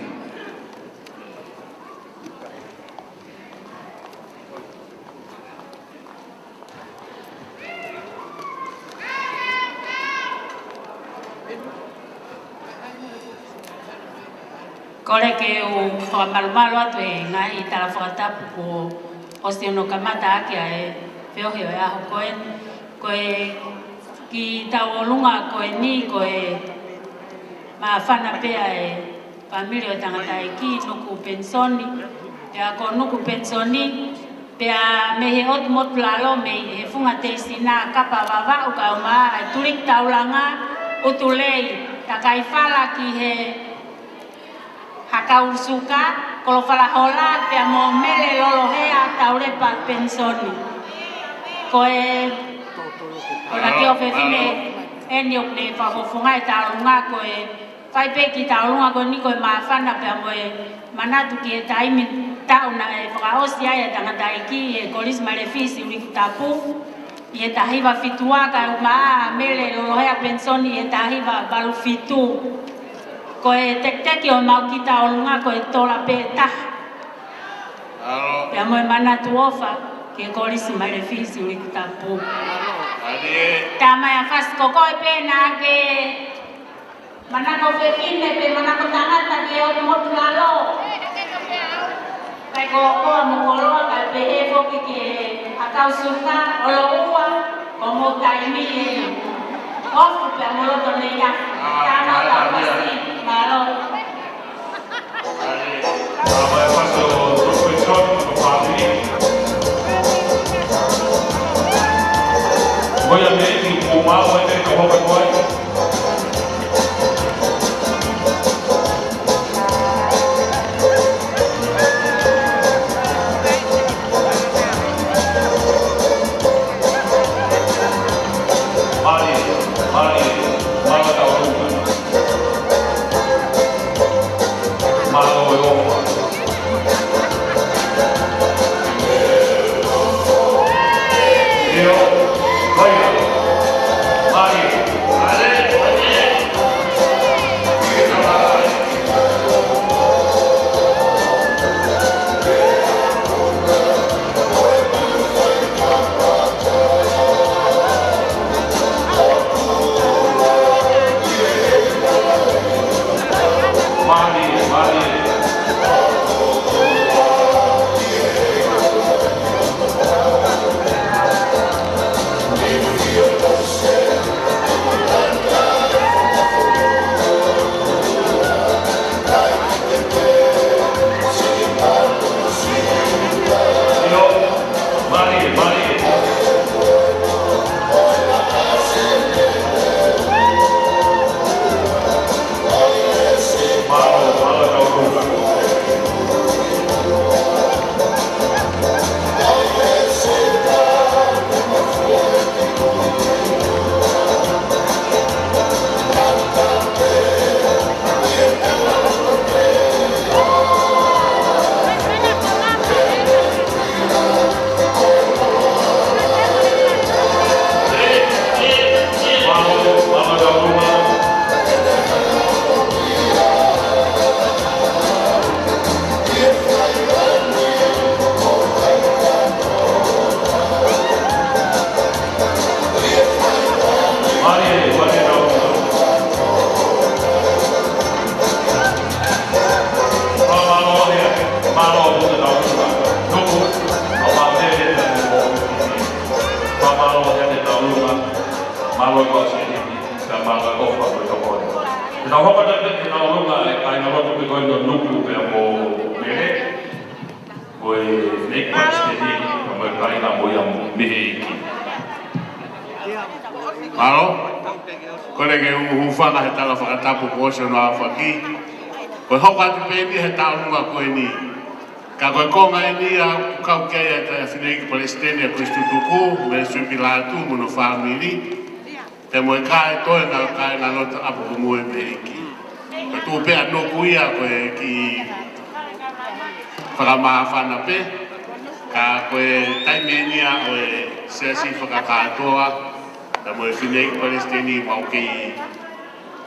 Kole ke u fakamalumalu atu he ngaahi tala fakatapu kuo ʻosi hono kamata ʻaki ʻa e feohi ʻo e ʻaho ko eni. Ko e kiʻi tauʻolunga ko eni ko e māfana pē ʻa e fāmili ʻo e tangataʻeiki Nuku Penisoni, pea ko Nuku Penisoni, pea mei he ʻotu motu lalo mei he Funga Teisina, Kapa Vavaʻu, kae ʻumaʻā ʻa e Tuliki Taulanga, ʻUtulei, Takaifala ki he Hakau Suka, Kolofala Hola, pea mo Mele Lolohea Taulepa Penisoni. Ko e, ko e kiʻi ʻofefine eni ʻoku ne fakafofonga e tauʻolunga ko e fai pē kiʻi tauʻolunga ko eni ko e māfana pea mo e manatu ki he taimi taʻu naʻe fakaʻosi ai e tangataʻeiki ʻi he Kolisi Maʻilefisi Ulikutapu ʻi he taha hiva fitu ua kae ʻumaʻā ʻa Mele Lolohea Penisoni ʻi he taha hiva valu fitu. Ko e tekiteki ʻo ʻemau kiʻi tauʻolunga ko e tola pē taha. Pea mo e manatu ʻofa ki he Kolisi Maʻilefisi Ulikutapu. Tā mai ʻa Fasi, ko koe pē naʻa ke manako fefine pe manako tangata ki he ʻotu motu lalo. Kae ko koa mo koloa kae pehē foki ki he Hakau Suka, ʻOloʻua, ko hoʻomou taimi ē. Ofu pea mo loto nei ia. Tana ta Fasi, mālō. Mālie, mālie. Ke tau ʻolunga e kāingalotu pē ko eni ʻo Nuku pea mo Mele. Ko e fineʻeiki palesiteni, pea mo e kāinga mo ia mei he ʻEiki. Mālō, kole ke u hūfanga he tala fakatapu kuo ʻosi hono aofaki. Ko e hoko atu pē eni he tauʻolunga ko eni. Ka ko e konga eni ʻoku kau ki ai ʻa e fineʻeiki palesiteni ʻa Kolisi Tutuku, Mele Suipi Lātū mo hono fāmili. Pea mo e kāinga, kāingalotu ʻapi ko Moe mei he ʻEiki. Ko e tuʻu pē ʻa Nuku ia ko e kiʻi fakamāfana pē, ka ko e taimi eni ia ʻo e siasi fakakātoa, pea mo e fineʻeiki palesiteni mau kei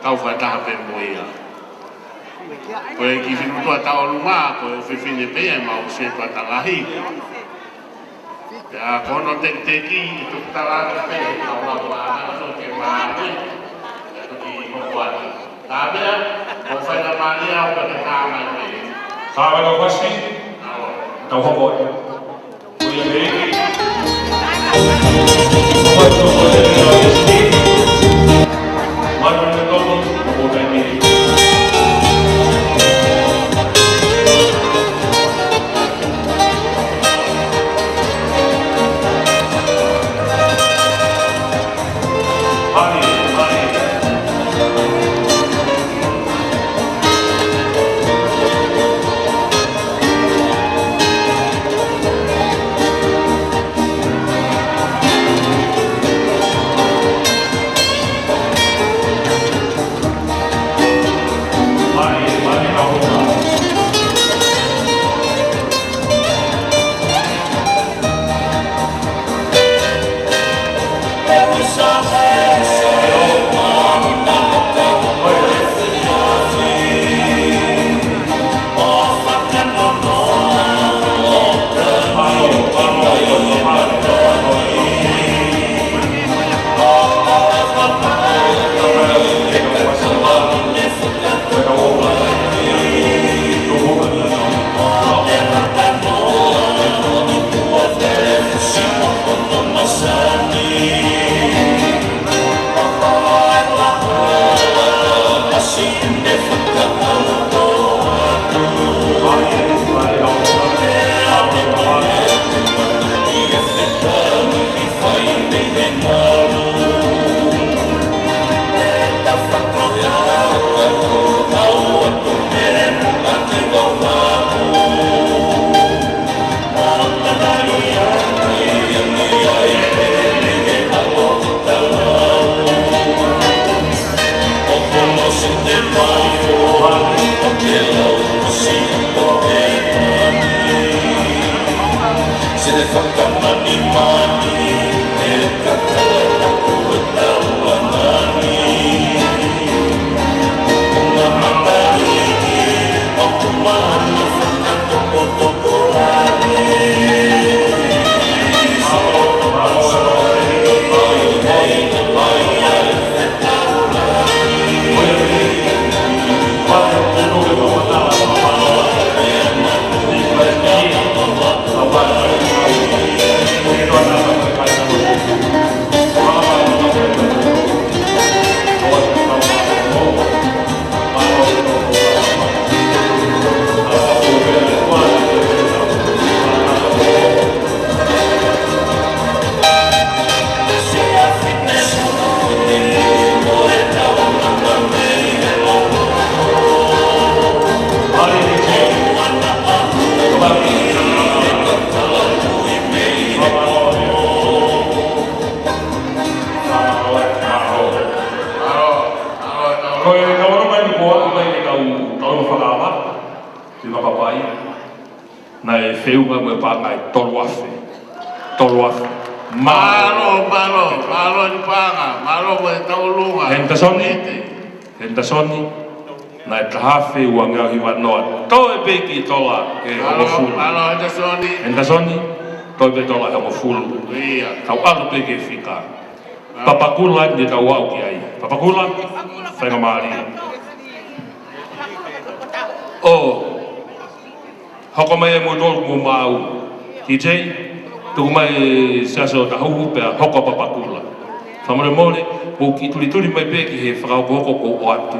kau fakataha pē mo ia. Ko e kiʻi finemotuʻa tauʻolunga, ko e ʻofefine pē ia ʻemau sētuata lahi. Pea ko hono tekiteki, ʻe tuku tala atu pē, ʻe tau lava ʻa e sō ke mālie, ʻe toki hoko atu. Tā pea, ko e faingamālie ʻaupito ke tā mai pē. Ka ʻi he ʻaho ni, tau hoko atu. Ko ia pē. Ko e tō ko e tēnā o e siki. Manu te toki, ko e tō taimi. Ko e kavalo mai ni ko atu mai ke tau, tau no fakava, te makapai. Naʻe feʻunga mo e paʻanga ʻe tolu afe. Tolu afe. Mālō, mālō, mālō ni paʻanga, mālō mo e tauʻolunga. Henderson. Henderson, naʻe taha afe uangeau hiva noa. Toe pē kiʻi tola ʻe hongofulu. Mālō, Henderson. Henderson, toe pē tola ʻe hongofulu. Ia. Tau ʻalu pē ki he fika. Papakula ni tau aʻu ki ai. Papakula, faingamālie. ʻO hoko mai e moutolu mo mau. T J, tuku mai e siasi ʻo Tahuhu pea hoko ʻa Papakula. Fakamolemole, mou kiʻi tulituli mai pē ki he fakahokohoko kuo ʻoatu.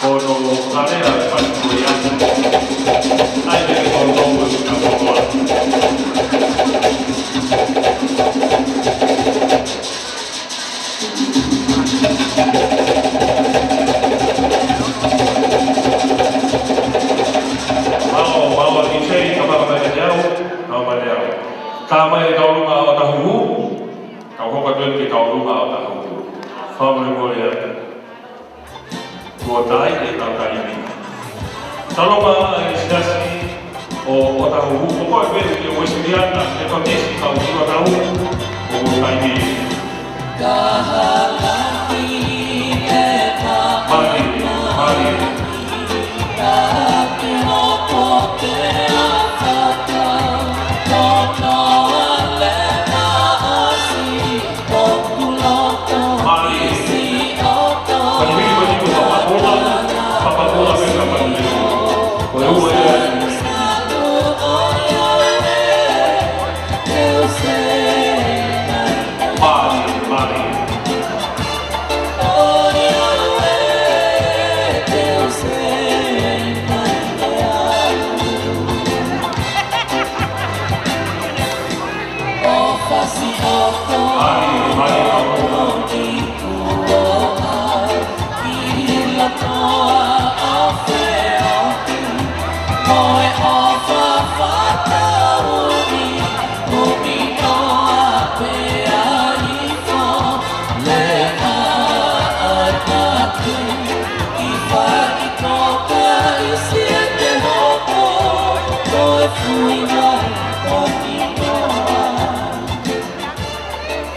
Ko hono kalea ʻa e fasi ko ia. ʻAi ke tau tau e ka moa. Mālō, mālō, D J, ka maka mai kiate au, ka maka mai kiate au. Ka mai e tauʻolunga ʻo Tahuhu, ka hoko atu ki he tauʻolunga ʻo Tahuhu. Fakamolemole atu. Kuo taʻe ʻetau taimi. Talonga e siasi ʻo, ʻo Tahuhu, ko koe pē ʻi he Uēsiliana, e Metotisi, kau ki ʻo Tahuhu, ʻoku taimi. Mālie, mālie. Mālie. Ka ni hiki ko ni ko Papakula, Papakula me ka mani. Ko e ua ia. Mālie, mālie. Mālie, mālie.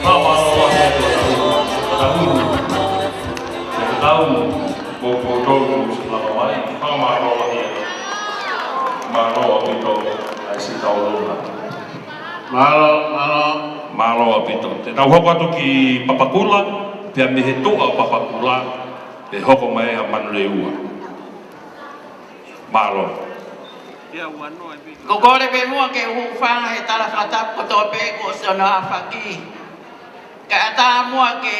Mālō, mālō, mālō. Mālō, mālō, mālō. Mālō ʻaupito, ʻa e siʻi tauʻolunga. Mālō, mālō. Mālō ʻaupito. Te tau hoko atu ki Papakula, pea mei he tuʻa ʻo Papakula, ʻe hoko mai ʻa Manuleua. Mālō. Ko kole pē muʻa ke u hūfanga he tala fakatapu kotoa pē kuo ʻosi hono ʻafaki. Kae ʻatā muʻa ke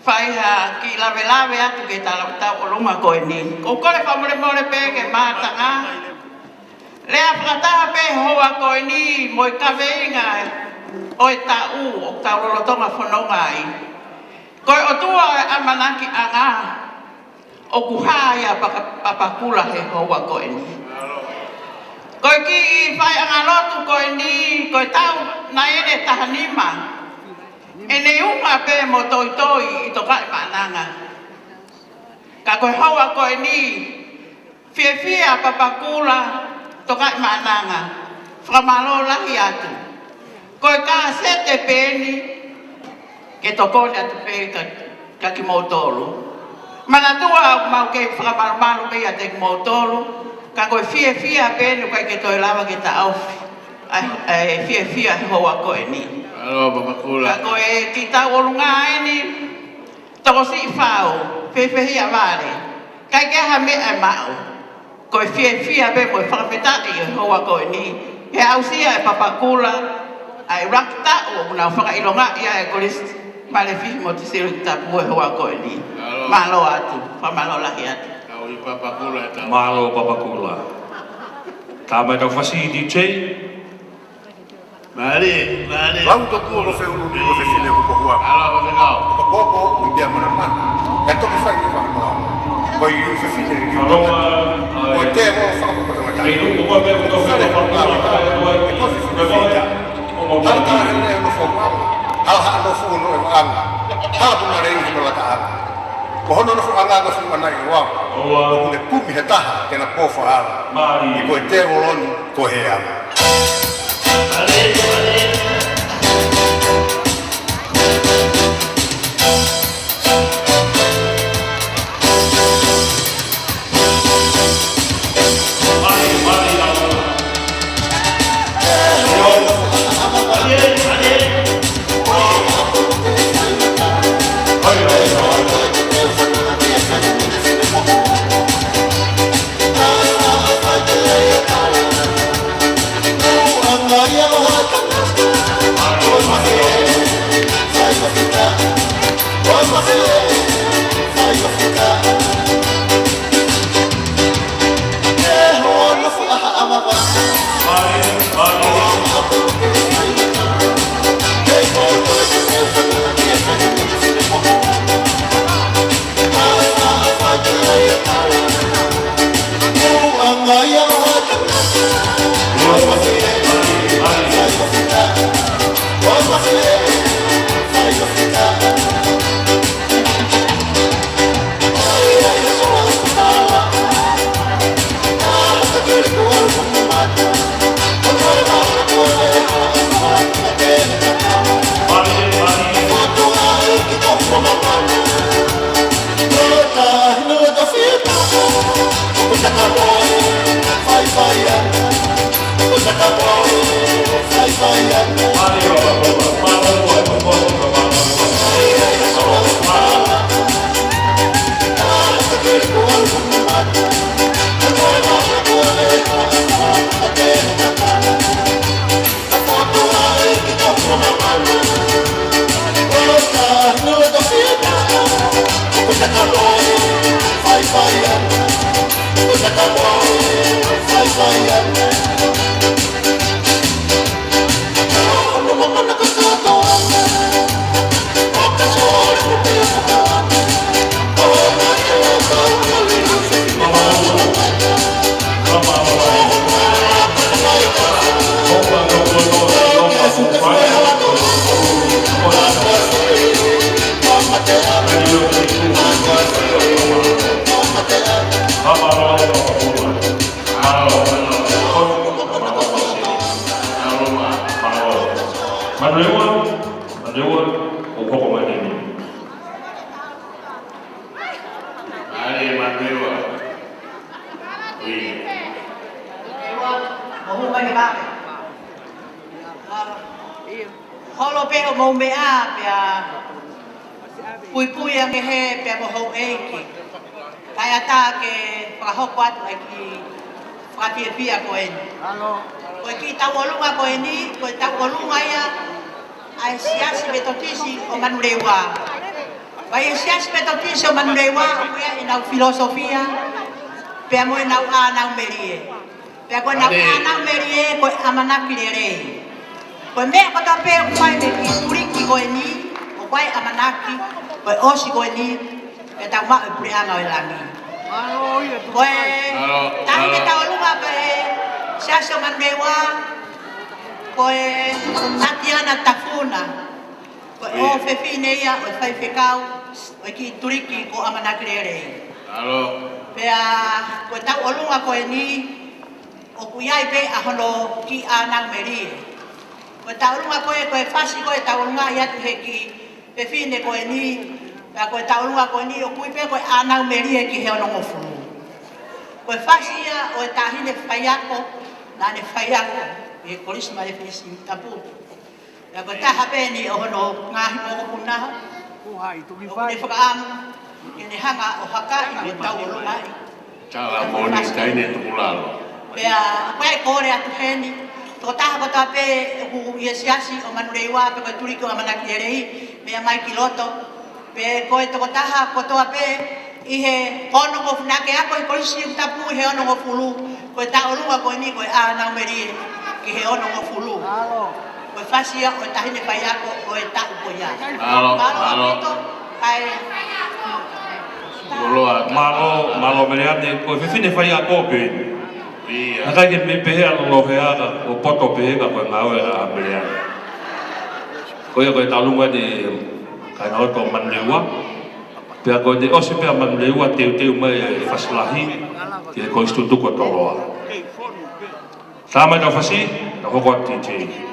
Fai ha kiʻi lavelave atu ki he tau, tauʻolunga ko eni. ʻOku ou kole fakamolemole pē ki he mātanga. Lea fakataha pē houa ko eni mo e kaveinga ʻo e taʻu ʻoku tau lolotonga fononga ai. Ko e ʻOtua ʻo e ʻAmanakiʻanga, ʻoku hā ʻia Paka-, Papakura he houa ko eni. Ko e kiʻi faiʻanga lotu ko eni, ko e taʻu naʻe taha nima. ʻEne unga pē mo toitoi ʻi Tokaimaʻananga. Ka ko e houa ko eni, fiefia Papakura, Tokaimaʻananga, fakamālō lahi atu. Ko e kasete pē eni, ke tokoni atu pē kia, kia kimoutolu. Manatua ʻoku mau kei fakamalumalu pē ʻiate kimoutolu, ka ko e fiefia pē eni ʻoku ʻikai ke toe lava ke taʻofi ʻa e, ʻa e fiefia he houa ko eni. Mālō, Papakura. Ka ko e kiʻi tauʻolunga eni, tokosiʻi fau, fefehia vale, ʻikai ke ʻi ai ha meʻa ʻe maʻu. Ko e fiefia pē mo e fakafetaʻi ʻi he houa ko eni, he aʻusia ʻe Papakura ʻa e ʻuluaki taʻu ʻoku nau fakaʻilongaʻi ai e Kolisi Malefihi mo Tisiliki Tapu he houa ko eni. Mālō. Mālō atu, fakamālō lahi atu. Tau ʻi Papakura, tau. Mālō Papakura. Tā mai tau fasi D J. Mālie, mālie. Lau tokua mo feulu ni mo fefine kuo pokua. Ala, ko te kau. Ko poko, ko te mana mana. Ka toki fai ni mana mana. Ko i fefine ni mana mana. Ko te mo fakapotopoto. Ko fefine ni. Hala hala he ne no fo ma. Hala hala no fo no e anga. Hala puna le i no la ka anga. Ko hono no fo anga no fo mana i wa. Ko ne kumi he taha ke na po fa hala. Mālie. Ko e te voloni ko he anga. Manurewa, Manurewa, ʻo hoko mai eni. Mālie Manurewa. Ui. Mo hū mai he vave. Holo pē hoʻomou meʻa pea puipui ange he pea mo houʻeiki. Kae ʻatā ke fakahoko atu ʻa e kiʻi fakafiefia ko eni. Ko e kiʻi tauʻolunga ko eni, ko e tauʻolunga ia ʻa e Siasi Metotisi ʻo Manurewa. Ko e Siasi Metotisi ʻo Manurewa, ʻoku ʻi ai ʻenau filosofia, pea mo ʻenau ʻānau melie. Pea ko ʻenau ʻānau melie, ko e ʻamanaki lelei. Ko e meʻa kotoa pē ʻoku fai mei he kiʻi tuliki ko eni, ʻoku ʻi ai e ʻamanaki, ko e ʻosi ko eni, pea tau maʻu e puleʻanga ʻo e langi. Ko e taʻahine tauʻolunga ko e Siasi ʻo Manurewa, ko e Tatiana Tafuna. Ko e ʻofefine ia ʻo e faifekau ʻo e kiʻi tuliki ko ʻAmanaki Lelei. Pea ko e tauʻolunga ko eni, ʻoku ʻi ai pē ʻa hono kiʻi ʻānau melie. Ko e tauʻolunga ko ē, ko e fasi ko ē ʻe tauʻolunga ʻi atu he kiʻi fefine ko eni, pea ko e tauʻolunga ko eni, ʻoku ʻi ai pē ko e ʻānau melie ki he onongofulu. Ko e fasi ia ʻo e taʻahine faiako, naʻa ne faiako ʻi he Kolisi Male Fisi Tapu. Pea ko e taha pē eni ʻo hono ngaahi mokopuna, ʻoku ne fakaʻamu ke ne hanga ʻo hakaʻi mo tauʻolungaʻi. Tala mo ni taʻahine tukulalo. Pea ko e kole atu heni, tokotaha kotoa pē ʻoku ʻi he Siasi ʻo Manurewa, pe ko e tuliki ʻo ʻAmanaki Lelei, meʻa mai ki loto. Pe ko e tokotaha kotoa pē ʻi he onongofulu naʻa ke ako he Kolisi Tapu he onongofulu, ko e tauʻolunga ko eni ko e ʻānau melie ki he onongofulu. Ko e fasi ia ʻo e taʻahine faiako ʻo e taʻu ko ia. Mālō, mālō. Mālō, mālō Meleane, ko e fefine faiako pē. ʻIkai ke mei pehē ʻa Lolohea ka ʻoku poto pē ka ko e ngāue ʻa Meleane. Ko ia ko e tauʻolunga eni kāingalotu ʻo Manurewa. Pea ko ʻene ʻosi pē ʻa Manurewa teuteu mai e fasi lahi ki he Kolisi Tutuku ʻo Toloa. Tala mai ʻetau fasi, tau hoko atu T J.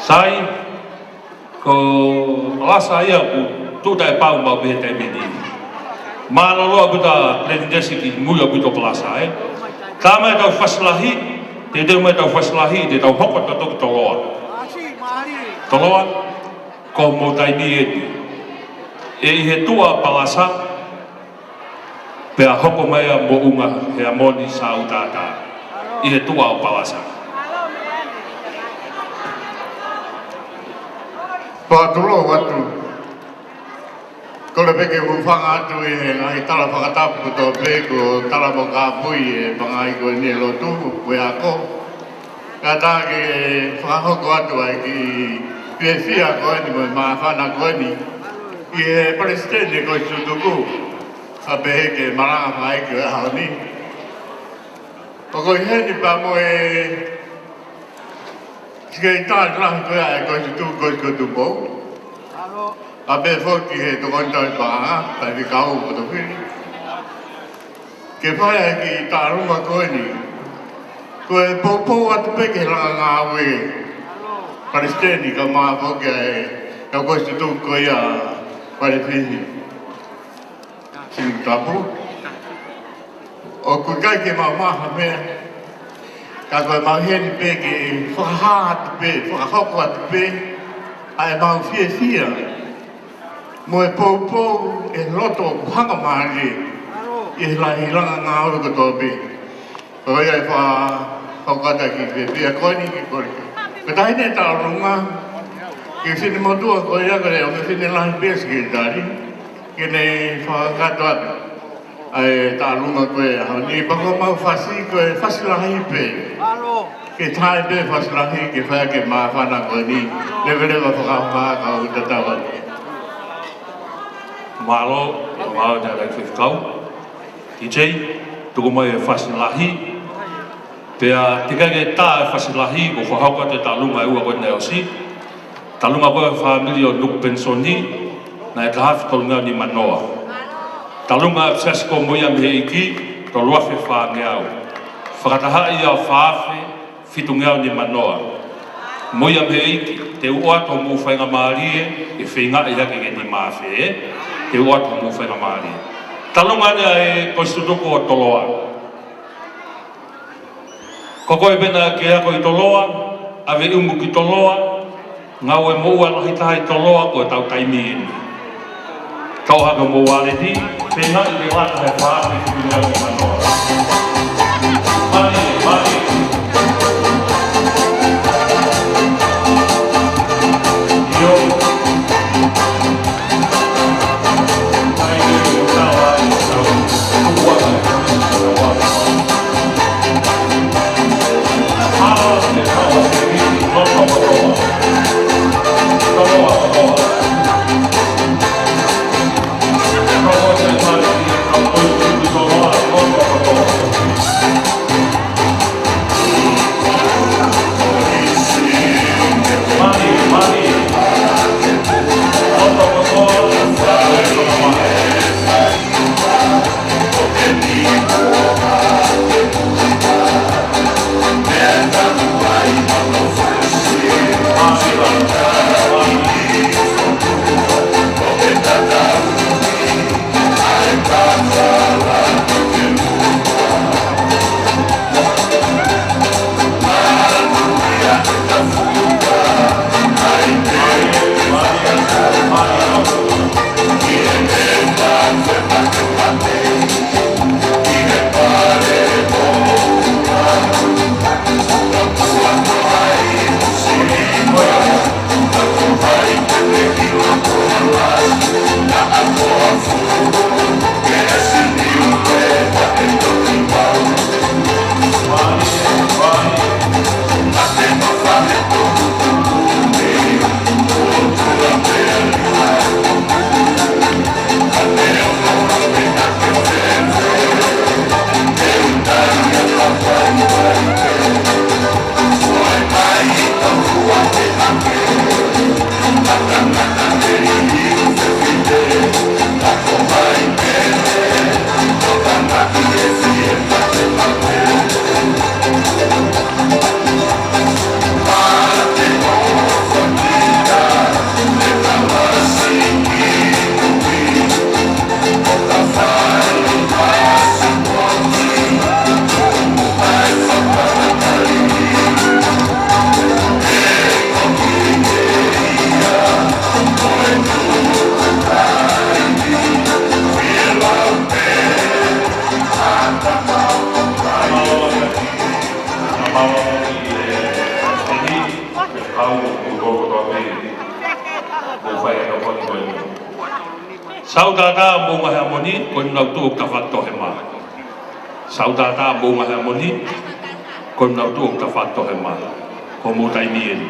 Sai, ko Palasa ia ʻoku tuʻu taʻepau maʻu pē he taimi ni. Mālō ʻaupito Palesiteni ki mui ʻaupito Palasa, ē. Tau mai tau fasi lahi, te tau mai tau fasi lahi, te tau hoko atu ki Toloa. Toloa, ko hoʻomou taimi eni. ʻE ʻi he tuʻa Palasa, pea hoko mai ʻa Moʻunga Heamoni Sautata ʻi he tuʻa ʻo Palasa. Fakatulou atu. Kole pē ke u hūfanga atu ʻi he ngaahi tala fakatapu kotoa pē kuo tala mo kāpui ʻe he pangai ko eni ʻa e lotu, ko e ako. Kae ʻatā ke fakahoko atu ai ki he fiefia ko eni mo e māfana ko eni ʻi he Palesiteni Kolisi Tutuku. Ka pehē ke malanga mai ki he ʻaho ni. ʻOku ʻi heni pea mo e Sekelitali Lahi ko ia ʻa e Kolisi Tutuku, Kolisi ko Tupou. Ka pehē foki ki he tokoni tauhi paʻanga, Faifekau Potofili. Ke fai ʻa e kiʻi tālunga ko eni. Ko e poupou atu pē ki he langa ngāue Palesiteni kae ʻumaʻā foki ʻa e kau Kolisi Tutuku ko ia Valefihi. Singitapu. ʻOku ʻikai ke mau maʻu ha meʻa, ka ko ʻemau ʻi heni pē ke fakahā atu pē, fakahoko atu pē ʻa ʻemau fiefia mo e poupou ʻi he loto ʻoku hangamālie ʻi he lahi langa ngāue kotoa pē. Ko ia e fa-, fakataha ki he fiefia ko eni ke kole. Ko e taʻahine tālunga, ko e finemotuʻa ko ia ko e ʻomai fefine lahi pē Sekelitali, ke ne fakakakato atu ʻa e tālunga ko e ʻaho ni, pea ko ʻemau fasi ko e fasi lahi pē. Ke tae pē fasi lahi ke fai ke māfana ko eni, leveleva fakahā ka u tatau atu. Mālō, mālō Tangataʻeiki Faifekau. T J, tuku mai e fasi lahi. Pea teʻeki ai ke tā e fasi lahi, ko e fakahoko atu e tālunga ʻe ua ko eni naʻe ʻosi. Tālunga ko e fāmili ʻo Nuku Penisoni, naʻe taha afe tolungeau nimanoa. Tālunga ʻa e Siasi ko Moʻui mei he ʻEiki, tolu afe fāngeau. Fakatahaʻi ʻa e fā afe fitungeau nimanoa. Moʻui mei he ʻEiki, te u ʻoatu hoʻomou faingamālie, ʻe feingaʻi hake ke nima afe, ē? Te u ʻoatu hoʻomou faingamālie. Tālunga eni ʻa e Kolisi Tutuku ʻo Toloa. Ko koe pē naʻa ke ako ʻi Toloa, ʻave ʻumu ki Toloa, ngāue moʻua lahi taha ʻi Toloa ko ʻetau taimi eni. Kau hake hoʻomou uāleti, feingaʻi ke ʻoatu he fā afe fitungeau nimanoa. Mani, mani. ʻIo. Au, ʻoku ou kotoa pē, ʻoku ou fai ʻa e tokoni ko eni. Sau tātā Moʻunga Heamoni, ko eni nau tuʻu ʻoku tafatohema. Sau tātā Moʻunga Heamoni, ko eni nau tuʻu ʻoku tafatohema. Ko hoʻomou taimi eni.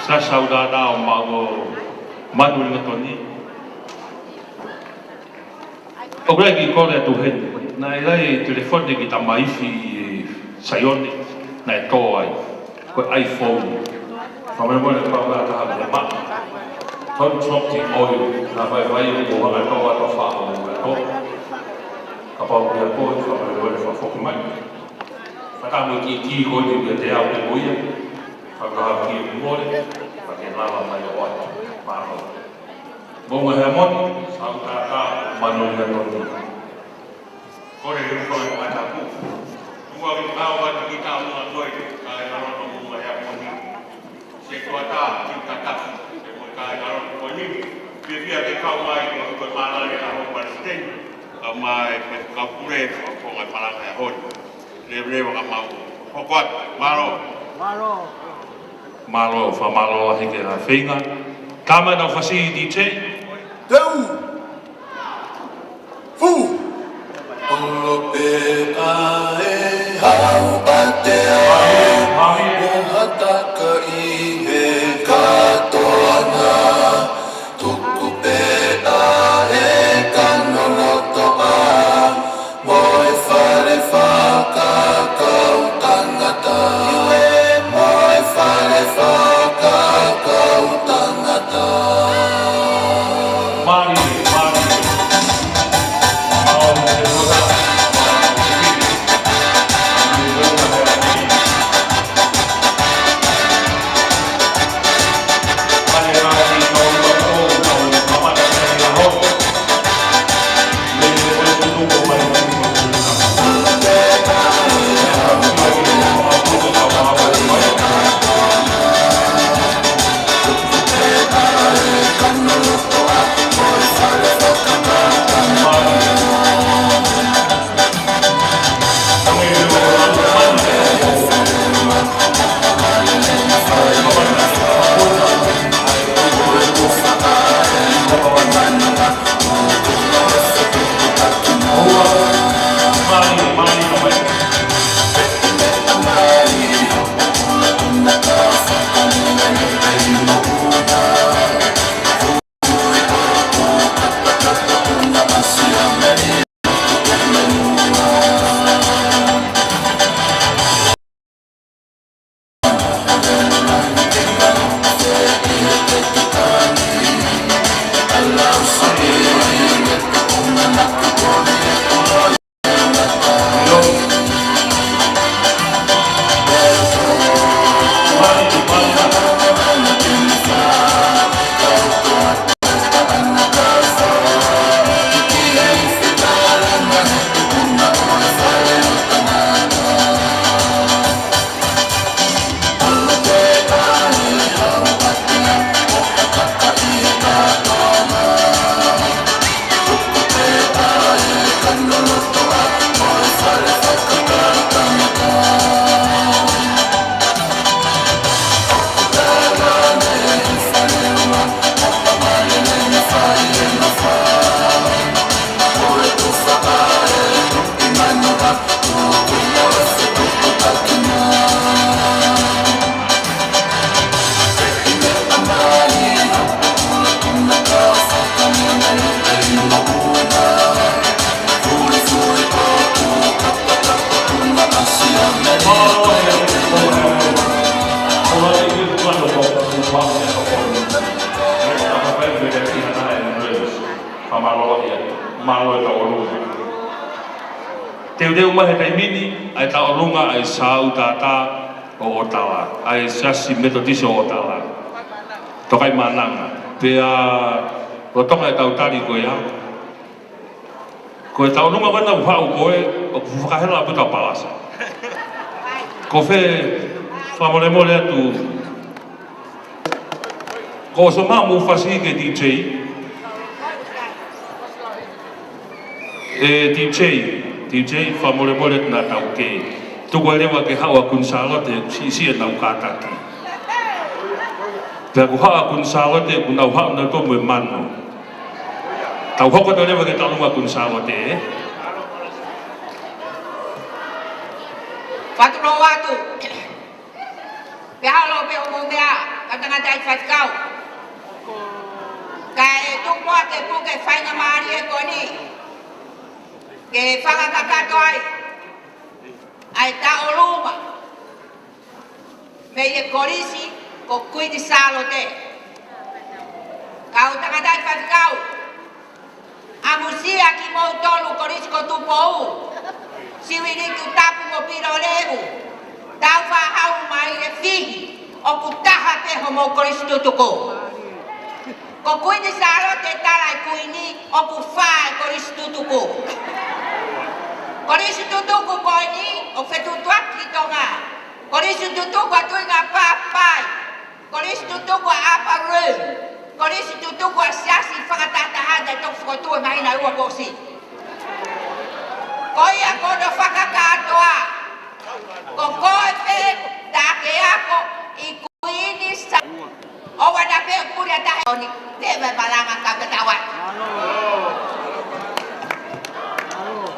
Sa sau tātā ʻo Maʻu ʻo Manu Lingatoni. ʻOku ʻikai ke u kole atu heni. Naʻe ʻi ai e telefoni ki Tamaifi Saione, naʻe tō ai. Ko e iPhone. Fakamolemole kapau ʻe taha ke maʻu. Tonu Trump ki ʻoi, naʻa faifai ʻo hanga tō atu fa o ka tō. Kapau ʻe ako, fakamolemole fakafoki mai. Fakamolemole ki, ki ko eni ʻoku te au pē mo ia. Fakamolemole, fakamolemole mai ʻo atu. Mālō. Moʻunga Heamoni, sau tātā, Manu Lingatoni. Kole ke u fai ha tapu. Tuku ke u tau atu ki he taumuʻa ko ē, kāingalotu Moʻunga Heamoni. Setuata, Kiu Tatafu, pea mo e kāingalotu ko eni. Fiefia ke kau mai, ko e, ko e mālō e ʻaho Palesiteni. Kau mai, pea kau pule, kau konga palanga e ʻaho ni. Leveleva ka mau. Hoko atu, mālō. Mālō. Mālō, fakamālō ʻaupito ki he feinga. Tama na fasi D J. Teu. Fu. Olo pē ʻa e hau ʻa te ao. Mami. Mo hataka ʻi he kātoanga. Tuku pē ʻa e kano loto ʻa. Mo e fale fakakaukau tangata. Mo e fale fakakaukau tangata. Mali, Mali. Fakamālō atu, mālō e tauʻolunga. Teuteu mai he taimi ni, ʻa e tauʻolunga ʻa e Saʻu Taʻataʻa ʻo ʻOtala, ʻa e Siasi Metotisi ʻo ʻOtala. Tokaimaʻananga. Pea, lolotonga e tau tali ko ia. Ko e tauʻolunga ko ena ʻoku haʻu ko ē, ʻoku fakahela ʻaupito ʻa Palasa. Ko fē, fakamolemole atu, ko so ma mu fasi ke D J. E D J, D J, fakamolemole naʻa tau ke. Tuku ai leva ke haʻu ʻa Kuini Sālote, siʻisiʻi ʻenau kātaki. Pea ko haʻu ʻa Kuini Sālote, kuo nau haʻu nautolu mo e mano. Tau hoko atu leva ke tauʻolunga Kuini Sālote, ē? Fakalōloa atu. Pea holo pē hoʻomou meʻa, kau tangataʻeiki faifekau. Kae tuku muʻa ke puke faingamālie ko eni. Ke fakakakato ai ʻa e tauʻolunga mei he kolisi ko Kuini Sālote. Kau tangataʻeiki faifekau, ʻamusia kimoutolu Kolisi ko Tupou, Siuʻilikutapu mo Pilolevu, Taufaʻāhau mo Alefihi, ʻoku taha pē homou kolisi tutuku. Ko Kuini Sālote tala e Kuini, ʻoku fā e kolisi tutuku. Kolisi tutuku ko eni ʻoku fetuʻutuʻaki ki Tonga. Kolisi tutuku ʻa Tuʻinga Papai. Kolisi tutuku ʻa Aparu. Kolisi tutuku ʻa Siasi Fakatahataha naʻe toki fokotuʻu he māhina ʻe ua kuo ʻosi. Ko ia ko hono fakakātoa. Ko koe pē taha ke ako ʻi Kuini Sā. ʻOua naʻa pehē ʻoku puli ʻa taha ʻoni, te vai malanga ka ke tau atu.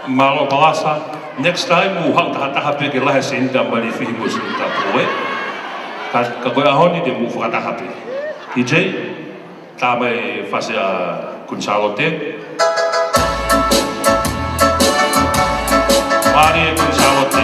Mālō Palasa, next time mou haʻu tahataha pē ke lahi e seniti ʻa Alefihi mo Siuʻilikutapu, ē? Ka, ka ko e ʻaho ni te mou fakataha pē. D J, tā mai e fasi ʻa Kuini Sālote. Mālie Kuini Sālote.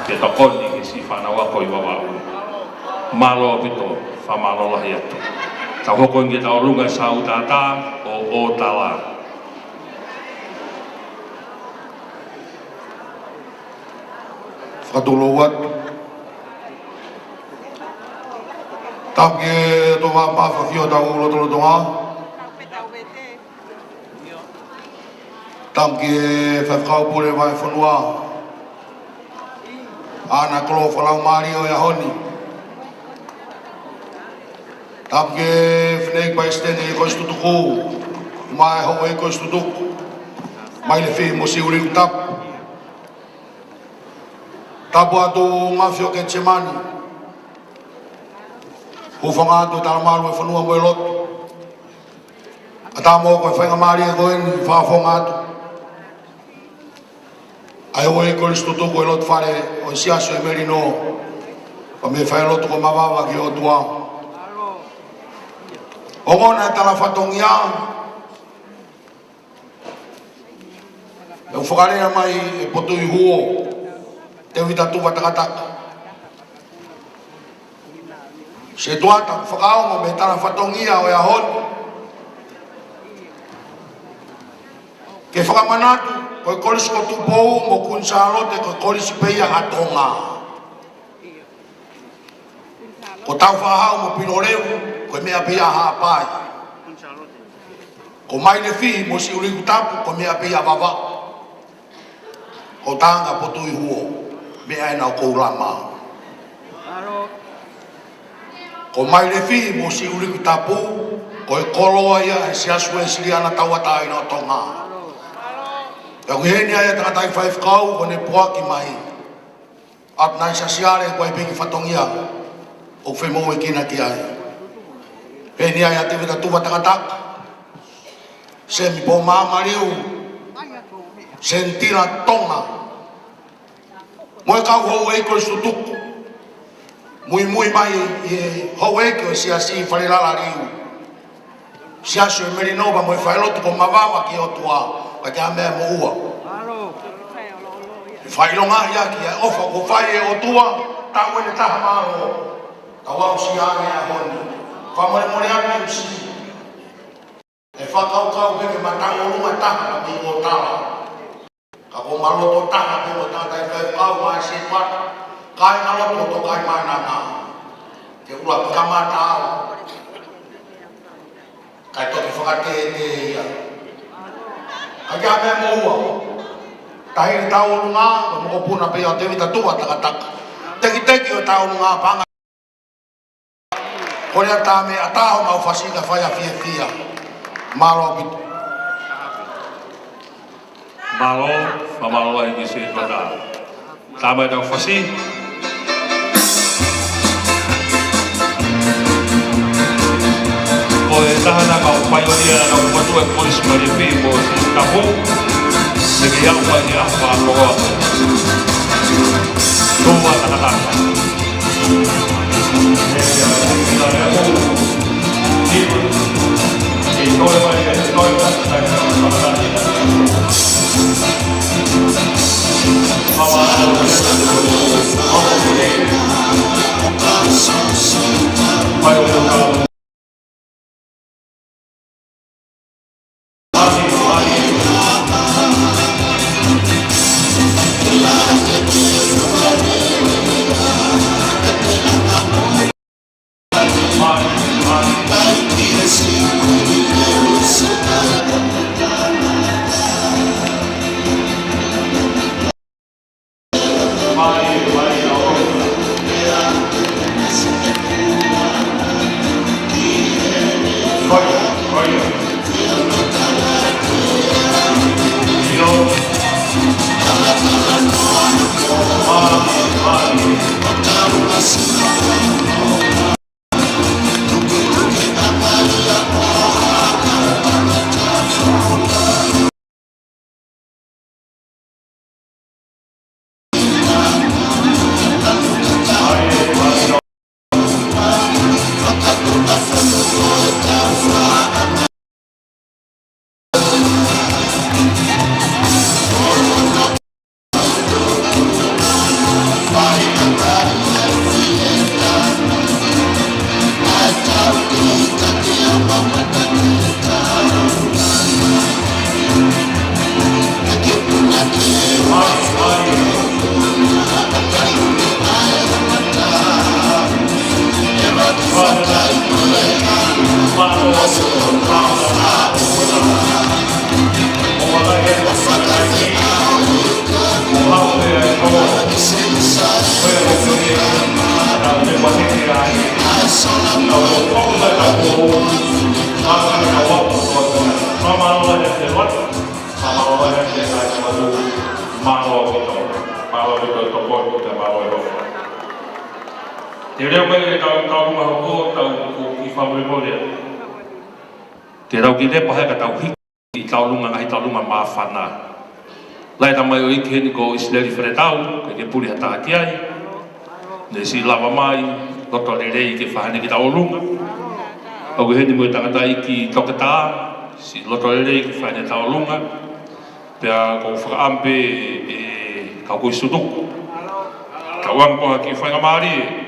Ke tokoni ki siʻi fānau ako ʻi Vavaʻu. Mālō ʻaupito, fakamālō lahi atu. Tau hoko eni ki he tauʻolunga Saʻu Taʻataʻa ʻo ʻOtala. Fakatulou atu. Tapu ki he ʻOtua Māfimafi ʻo hotau lotolotonga. Tapu ki he Faifekau Pule Vahefonua, ʻa ʻena kolo fakalaumālie ʻo e ʻaho ni. Tapu ki he Fineʻeiki Palesiteni Kolisi Tutuku, mo e Houʻeiki Kolisi Tutuku, Mailefihi mo Siuliku Tapu. Tapu atu Ngafi ʻo Ketisemani. Hūfanga atu e talamalu ʻo e fonua mo e lotu. ʻA ia ko e faingamālie ko eni, fakafofonga atu ʻa e Houʻeiki Kolisi Tutuku ʻo e lotofale ʻo e Siasi ʻo e Melino, pea mo e failotu ko Mavava ki he ʻOtua. Ongona e tala fatongia, ʻoku fakalea mai ʻe Potuʻi Huo, Tēvita Tuʻa Takataka. Setuata, fakaongo mei he tala fatongia ʻo e ʻaho ni. Ke fakamanatu, ko e Kolisi ko Tupou mo Kuini Sālote ko e kolisi pē ia ʻa Tonga. Ko Tāufaʻāhau mo Pilolevu, ko e meʻa pē ia ʻa Haʻapai. Ko Mailefihi mo Siuliku Tapu, ko e meʻa pē ia ʻa Vavaʻu. Ko e tangata Potuʻi Huo, meʻa ena ʻoku ou lama. Ko Mailefihi mo Siuliku Tapu, ko e koloa ia ʻa e Siasi Uēsiliana Tauʻatāina ʻo Tonga. Pea ko eni ʻa e tangataʻeiki faifekau, ko ʻene puaki mai ʻa e Siasi ʻa e Kuai Peki Fatongia, ʻoku femoʻuekina ki ai. Pea eni ʻa e Tēvita Tuʻa Takataka, Semi Pōmaamaliu, Senitila Tonga, mo e kau Houʻeiki Kolisi Tutuku. Muimui mai ʻi he Houʻeiki ʻo e Siasi Falelala Liu, Siasi ʻo e Melino pea mo e failotu ko Mavava ki he ʻOtua, ka ke ame mo ua. Fakaʻilongaʻi ʻaki ʻa e ʻofa kuo fai ʻe he ʻOtua, tau ʻe taha mālō, tau aʻusia ʻa e ʻaho ni. Fakamolemole atu M C. ʻE fakakaukau pē ke ma tauʻolunga taha ka mei ʻo tala. Ka ko ma loto taha pē mo tangataʻeiki faifekau mai se pata. Kāingalotu ʻo Tokaimaʻananga. Ke ʻuluaki kamata au. Kae toki fakatētē ia. Ka ke ame mo ua. Tahi tauʻolunga, ko e mokopuna pē ia ʻo Tēvita Tuʻa Takataka. Tekiteki ʻo e tauʻolunga paʻanga. Ko ia tā mai ʻa e tau mau fasi ka fai ʻa e fiefia. Mālō ʻaupito. Mālō, fakamālō ai ki he setuata. Tā mai ʻetau fasi. Ko e taha naʻa mau paionia naʻa mau fatu e Kolisi Mailefihi mo Siuliku Tapu. Mei he au mai ni a fa koroa. Tuʻa Takataka. Ko te maro e ofa. Te leo mai e tau, tau ma hoko, tau ko ki famu le mole. Te tau ki te pahe ka tau hiki tau lunga ngaahi tau lunga māfana. Lae tamai ʻo ʻEiki heni ko Isileli Feletau, ke ke puli ha taha ki ai. Ne si lava mai, loto lelei ke fahane ki tau lunga. ʻOku heni mo e tangataʻeiki toketā, si loto lelei ke fahane tau lunga. Pea ko fakaʻampe e kau kui sutuku. Tau anga ko ha ki faingamālie.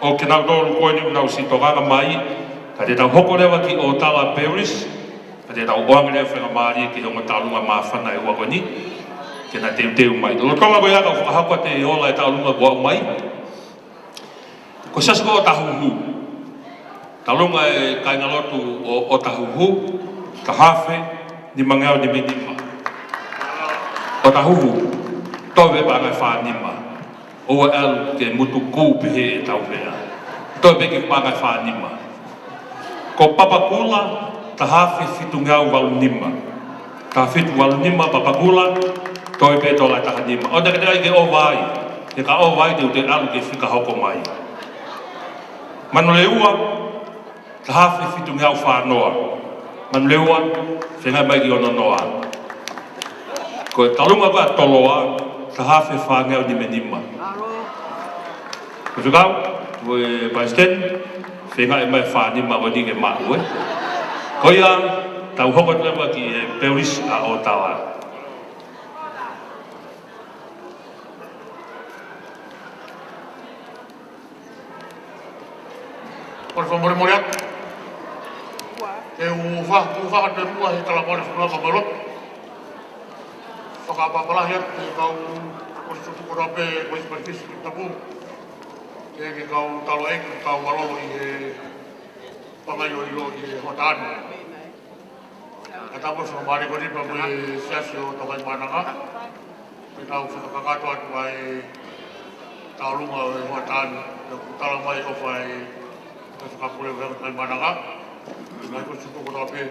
ʻO ke nau tolu ko eni nau si tokanga mai. Ka te tau hoko leva ki ʻOtala Parish. Ka te tau ʻoange leva faingamālie ki he ongo tau lunga māfana ʻe ua ko eni. Ke na teuteu mai. Lolotonga ko ia ka fakahoko atu e ola e tau lunga ko ʻau mai. Ko Siasi ko ʻOtahuhu. Tau lunga e kāingalotu ʻo ʻOtahuhu, taha afe nimangeau nima nima. ʻOtahuhu, toe pē paʻanga ʻe fā nima. ʻOua ʻe ʻalu ke mutu kū pehē e tau meʻa. Toe pē ki paʻanga ʻe fā nima. Ko Papakura, taha afe fitungeau valu nima. Taha fitu valu nima Papakura, toe pē tola taha nima. ʻO te ke te ai ke ʻova ai, he ka ʻova ai te u toe ʻalu ke fika hoko mai. Manulewa, taha afe fitungeau fā noa. Manulewa, fengai mai ki ono noa. Ko e tau lunga ko ʻa Toloa, taha afe fāngeau nima nima. Ko e fekau, ko e Palesiteni, fengai mai fā nima ko eni ke maʻu ē. Ko ia, tau hoko atu leva ki he Parish ʻa ʻOtala. Kole fakamolemole atu. Te u fa, u fa te mua he tala mole fua ka malo. Fakapapalahi atu ki he kau, ko e sutuku kotoa pē, ko e Isileli Feletau. Ke, ke kau talo e, ke kau malolo ʻi he pangai ʻo ʻilo ʻi he hoʻatā ni. Ka tau ko e fakamālō ko eni pea mo e Siasi ʻo Taukaimānanga. Ke tau fakakakato atu ai tau lunga ʻo e hoʻatā ni. Ke u tala mai ʻofa e fakapule ʻo e Taukaimānanga. Mai ko e sutuku kotoa pē.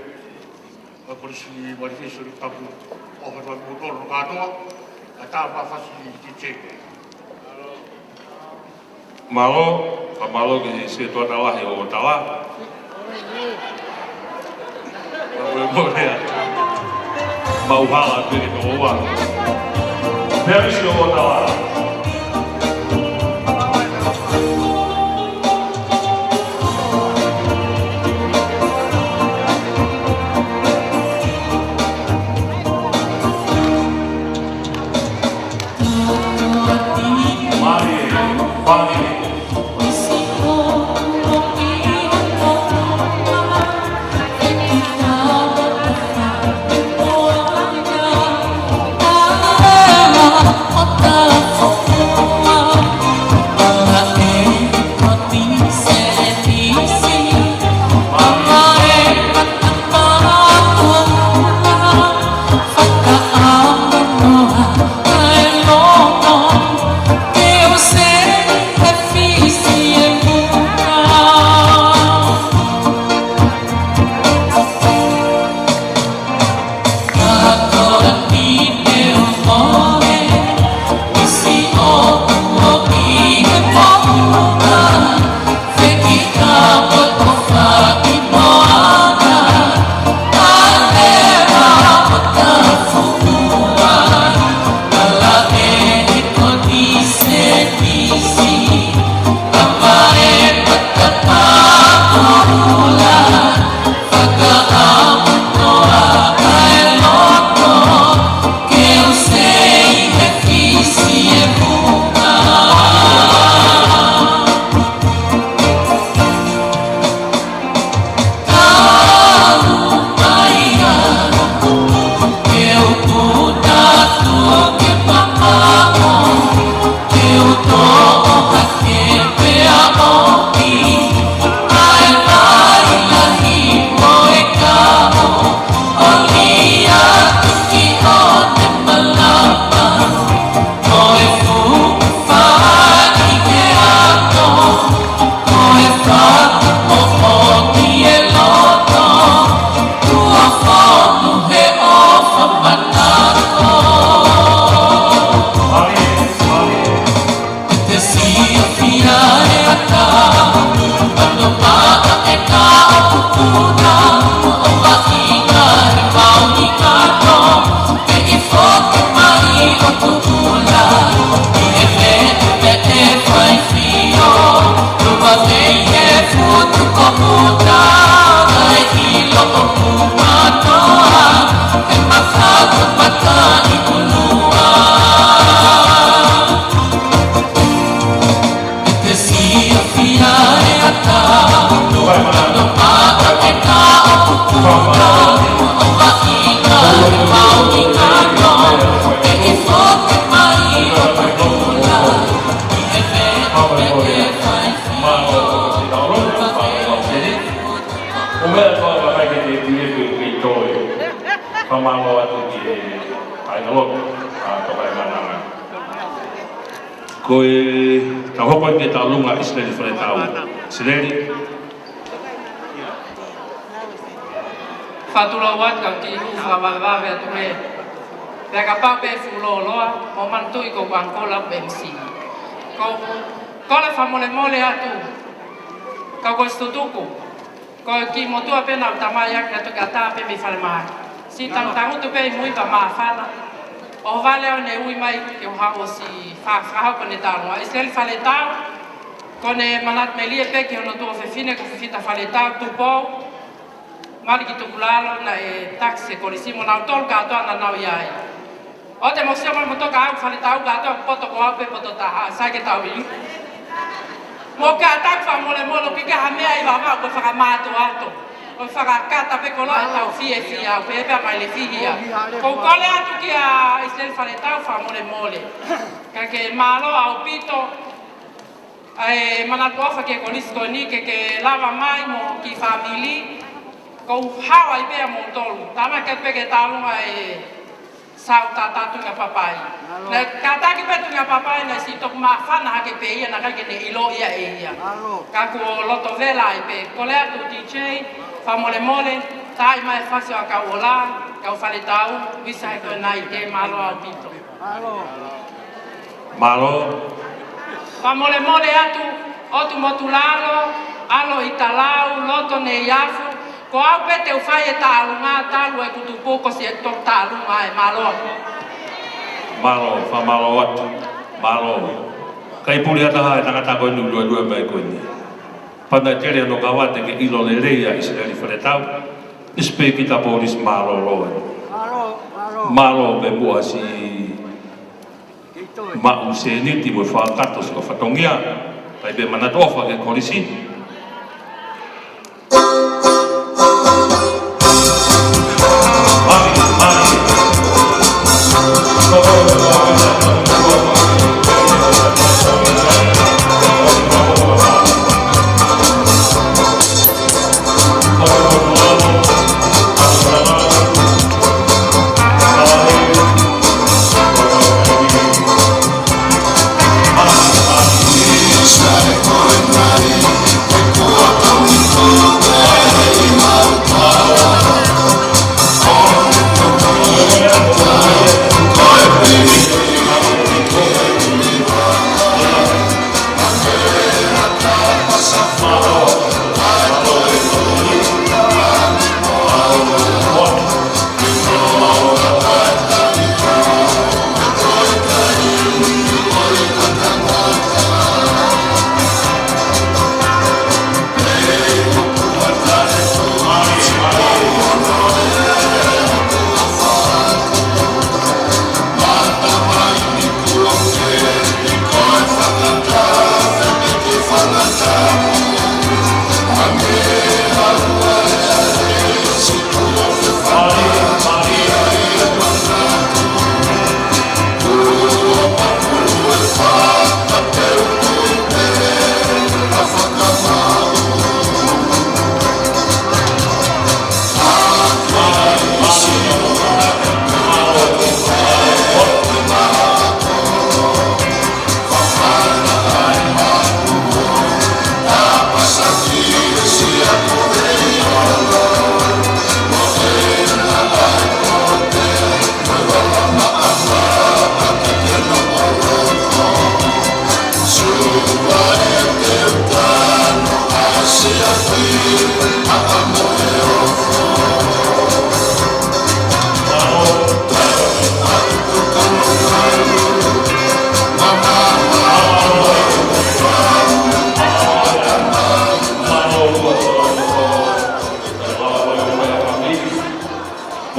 Mai ko e Isileli Feletau. ʻOfa atu ai mo tolo kātoa. Ka tau mafasi ki te. Mālō, ka mālō ki he setuata lahi ʻo ʻOtala. Ka ʻoku mole atu. Mau hala pē ke tō ua. Parish ʻo ʻOtala. Mālō atu ki he kāingalotu ʻa Tokaimaʻananga. Ko e tau hoko ki he tauʻolunga ʻa ʻIsileli Faletau. ʻIsileli. Fakatulou atu kau kiʻi hū fakavavevave atu mei. Pea kapau pē fuʻu lōloa, mou manatuʻi ko Kuangkola M C. Ko, kole fakamolemole atu. Kau ko e situtuku. Ko e kiʻi motuʻa pē naʻa ku tamai ʻaki naʻa toki ʻatā pē mei falemahaki. Siʻi tangutangutu pē ʻi mui pea māfana. ʻO vale au ne ui mai ke u haʻu ʻo siʻi fa-, fakahoko ʻene tauʻolunga. ʻIsileli Faletau, ko ʻene manatu melie pē ki hono tuofefine ko Fifita Faletau Tupou, Maliki Tukulalo naʻe taki e kolisi mo nautolu kātoa naʻa nau ʻi ai. ʻOua te mou sio mai mo toka au Faletau kātoa poto ko au pē poto taha, sai ke tau inu. Mou kātaki fakamolemole ʻoku ʻikai ha meʻa ʻi Vavaʻu ko e fakamātoato. Ko e fakakata pē koloa ʻetau fiefia, pehē pē ʻa Maile Fihia. Ko u kole atu kia ʻIsileli Faletau fakamolemole. Ka ke mālō ʻaupito, ʻa e manatu ʻofa ki he kolisi ko eni ke ke lava mai mo e kiʻi fāmili, ko u haʻu ai pē ʻa moutolu. Tama ke pē ke tauʻolunga e sau tata Tuʻunga Papai. Naʻe kātaki pē Tuʻunga Papai naʻe siʻi toki māfana hake pē ia naʻe ʻikai ke ne ʻilo ia ʻe ia. Ka kuo loto vela ai pē. Kole atu D J, fakamolemole, taaʻi mai e fasi ʻo e kau ola, kau Faletau, visa he ko e nai te mālō ʻaupito. Mālō. Fakamolemole atu, ʻOtu Motulalo, ʻAlo ʻItalau, Loto Neiafu, ko au pē te u fai e tauʻolunga talu ʻeku tupu ko siʻi toki tauʻolunga e mālō. Mālō, fakamālō atu. Mālō. Kai puli ata ha e tangata ko eni ʻoku luelue mai ko eni. Pea naʻe tele hono kavate ke ʻilo lelei ʻa ʻIsileli Faletau. Nisipēkita Polisi mālōlō. Mālō, mālō. Mālō pē muʻa siʻi maʻu sēniti mo e fakakakato siʻo fatongia, kai pē manatu ʻofa ki he kolisi.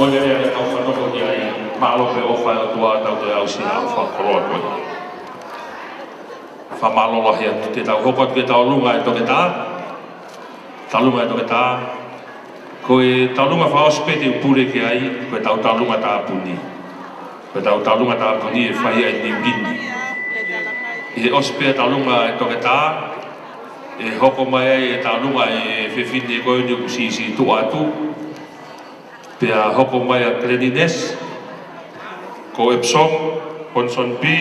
Mo e lea ʻa e kau fanongo ki ai, mālō pē ʻofa ʻa e ʻOtua tau toe aʻusia ʻa e fakakoloa ko ē. Fakamālō lahi atu, te tau hoko atu ki he tauʻolunga ʻa e toketā. Tauʻolunga ʻa e toketā. Ko e tauʻolunga fakaʻosi pē te u pule ki ai, ko e tau tauʻolunga tāpuni. Ko e tau tauʻolunga tāpuni ʻe fai ai Niu Kini. ʻI he ʻosi pē tauʻolunga ʻa e toketā, ʻe hoko mai ai e tauʻolunga ʻa e fefine ko eni ʻoku siʻisiʻi tuʻu atu. Pea hoko mai ʻa e cleanliness, ko Epsom, Ponsonby,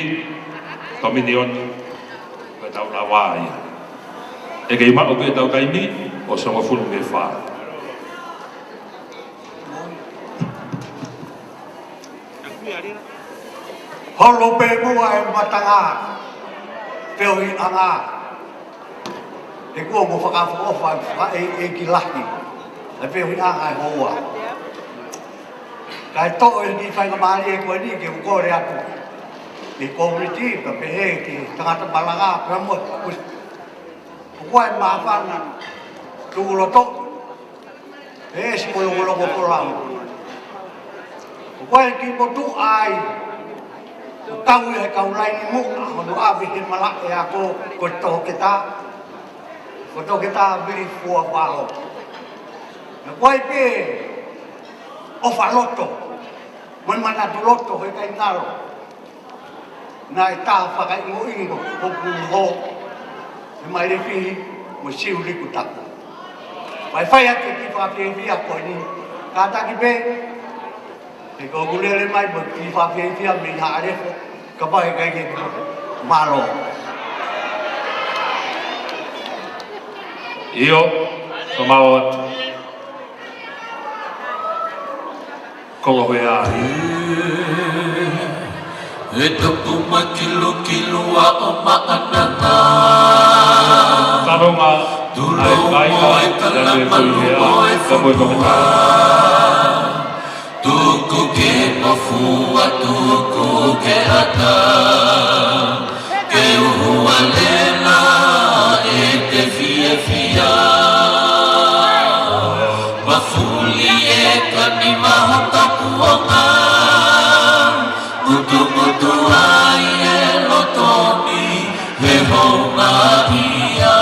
Dominion, ko e tau lava ia. ʻE kei maʻu pē ʻetau taimi ʻo hongofulu mā fā. Holo pē muʻa e matanga, feohiʻanga. He kuo mo fakaʻofoʻofa e fakaʻeiʻeiki lahi, ʻa e feohiʻanga ʻe houa. Kae toʻo e kiʻi faingamālie ko eni ke u kole atu ki he kōmiti, pea pehē ki he tangata malanga, pea mo e kusi. ʻO ko e māfana, tuku loto, he ʻesi mo longolongo folau. ʻO ko e kiʻi motuʻa ai, ʻo kau ia he kau laini muʻa, hono ʻave he malaʻe ako, ko Toketā, ko Toketā Vili Fuavao. Naʻe ʻi ai pē ʻofa loto, mo e manatu loto he kai ngalo. Naʻe tā fakaʻingoʻingo hoku hō, he mai le fihi mo Siuliku Tapu. Fai fai ake ki fakafiefia ko eni, kātaki pē, he ko ʻeku lele mai mo e kiʻi fakafiefia mei Haʻalefo, kapau ʻe ʻikai ke mālō. ʻIo, ka mālō atu. Kolohe ai. E topu makilukilu ʻa o maʻananga. Taronga. Tulou ai, ai, mo e ai, kala ai, manu ai, mo e ai, ka mo e Toketā. Tuku ke mafua, tuku ke ʻata. Ke uhu a lena e te fiefia. Mafuli e kani maho tapuonga. Mutu mutu ai e loto ni he hounga ia.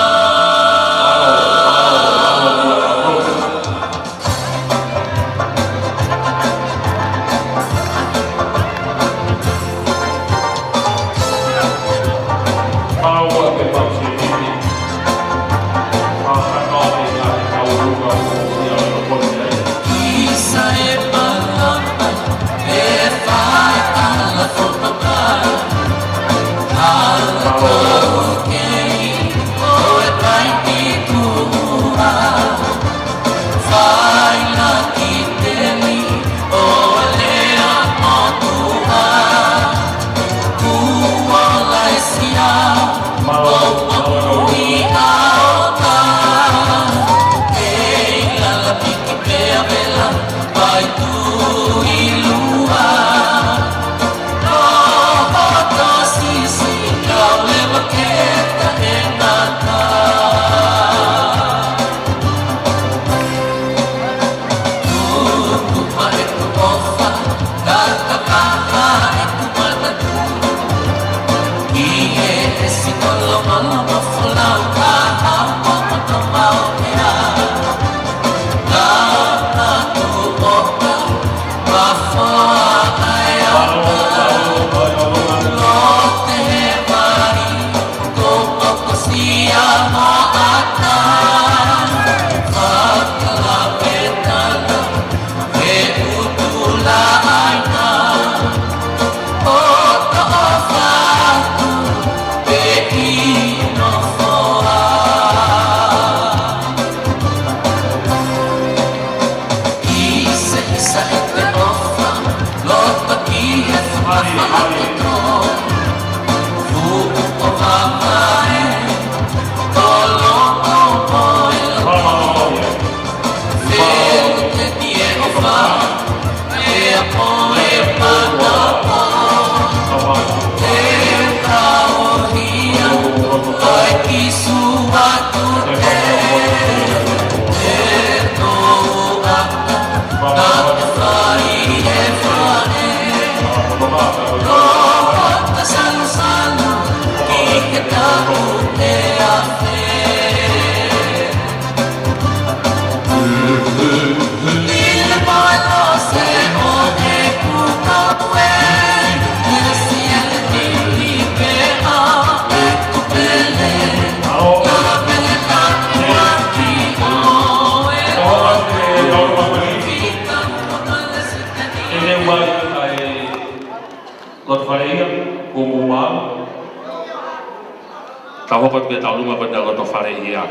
Tau hoko atu ki he tauʻolunga ko eni ʻa e loto faleʻia.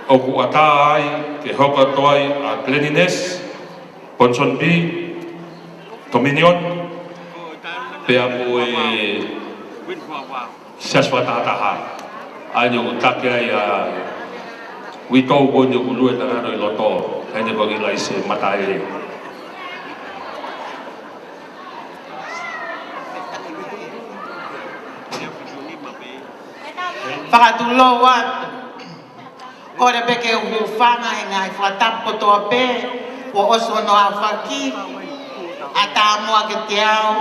ʻOku ʻatā ai ke hoko atu ai ʻa e cleanliness, Ponsonby, Dominion, pea mo e siasi fakatahataha. ʻA ia ʻoku taki ai ʻa e uitou ko eni ʻoku lue talalo ʻi loto, ʻa ia ko e ʻikai se mataele. Fakatulou atu. Kole pē ke u hūfanga he ngaahi fakatapu kotoa pē kuo ʻosi hono aofaki, ʻatā muʻa kiate au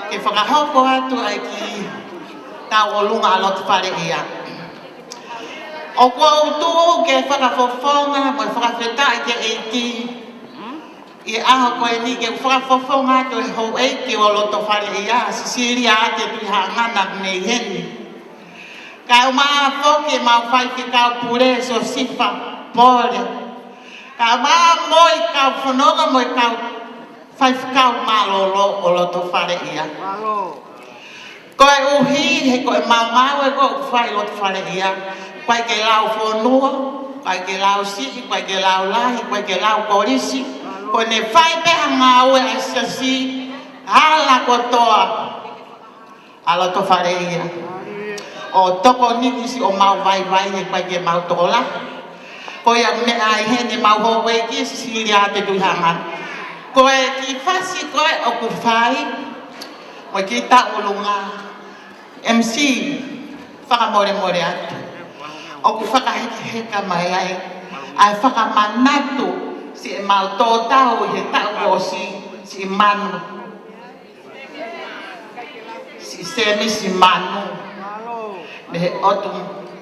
ke fakahoko atu ʻa e kiʻi tauʻolunga ʻa e loto faleʻia. ʻOku ou tuʻu ke fakafofonga mo e fakafetaʻi ki he ʻEiki ʻi he ʻaho ko eni ke u fakafofonga atu e houʻeiki ʻo loto faleʻia, Sisilia Ate Tuʻihaʻangana mei heni. Kae ʻumaʻā foki ʻemau faifekau pule Siosifa Pole. Kae ʻumaʻā mo e kau fononga mo e kau faifekau mālōlō ʻo loto faleʻia. Koeʻuhi he ko ʻemau ngāue ko ē ʻoku fai ʻi loto faleʻia, ʻoku ʻikai ke lau fonua, ʻoku ʻikai ke lau siʻi, ʻoku ʻikai ke lau lahi, ʻoku ʻikai ke lau kolisi. Ko ʻene fai pē ha ngāue ʻa e siasi, hala kotoa ʻa loto faleʻia. ʻO tokoniʻi siʻomau vaivai he ʻikai ke mau tokolahi. Ko ia meʻa ai heni ʻemau houʻeiki Sisilia Ate Tuʻihaʻangana. Ko e kiʻi fasi ko ē ʻoku fai, mo e kiʻi tauʻolunga, M C, fakamolemole atu. ʻOku fakahekeheka mai ai ʻa e fakamanatu siʻemau tō tau he taʻu kuo ʻosi, siʻi manu, siʻi sēmisi manu mei he ʻotu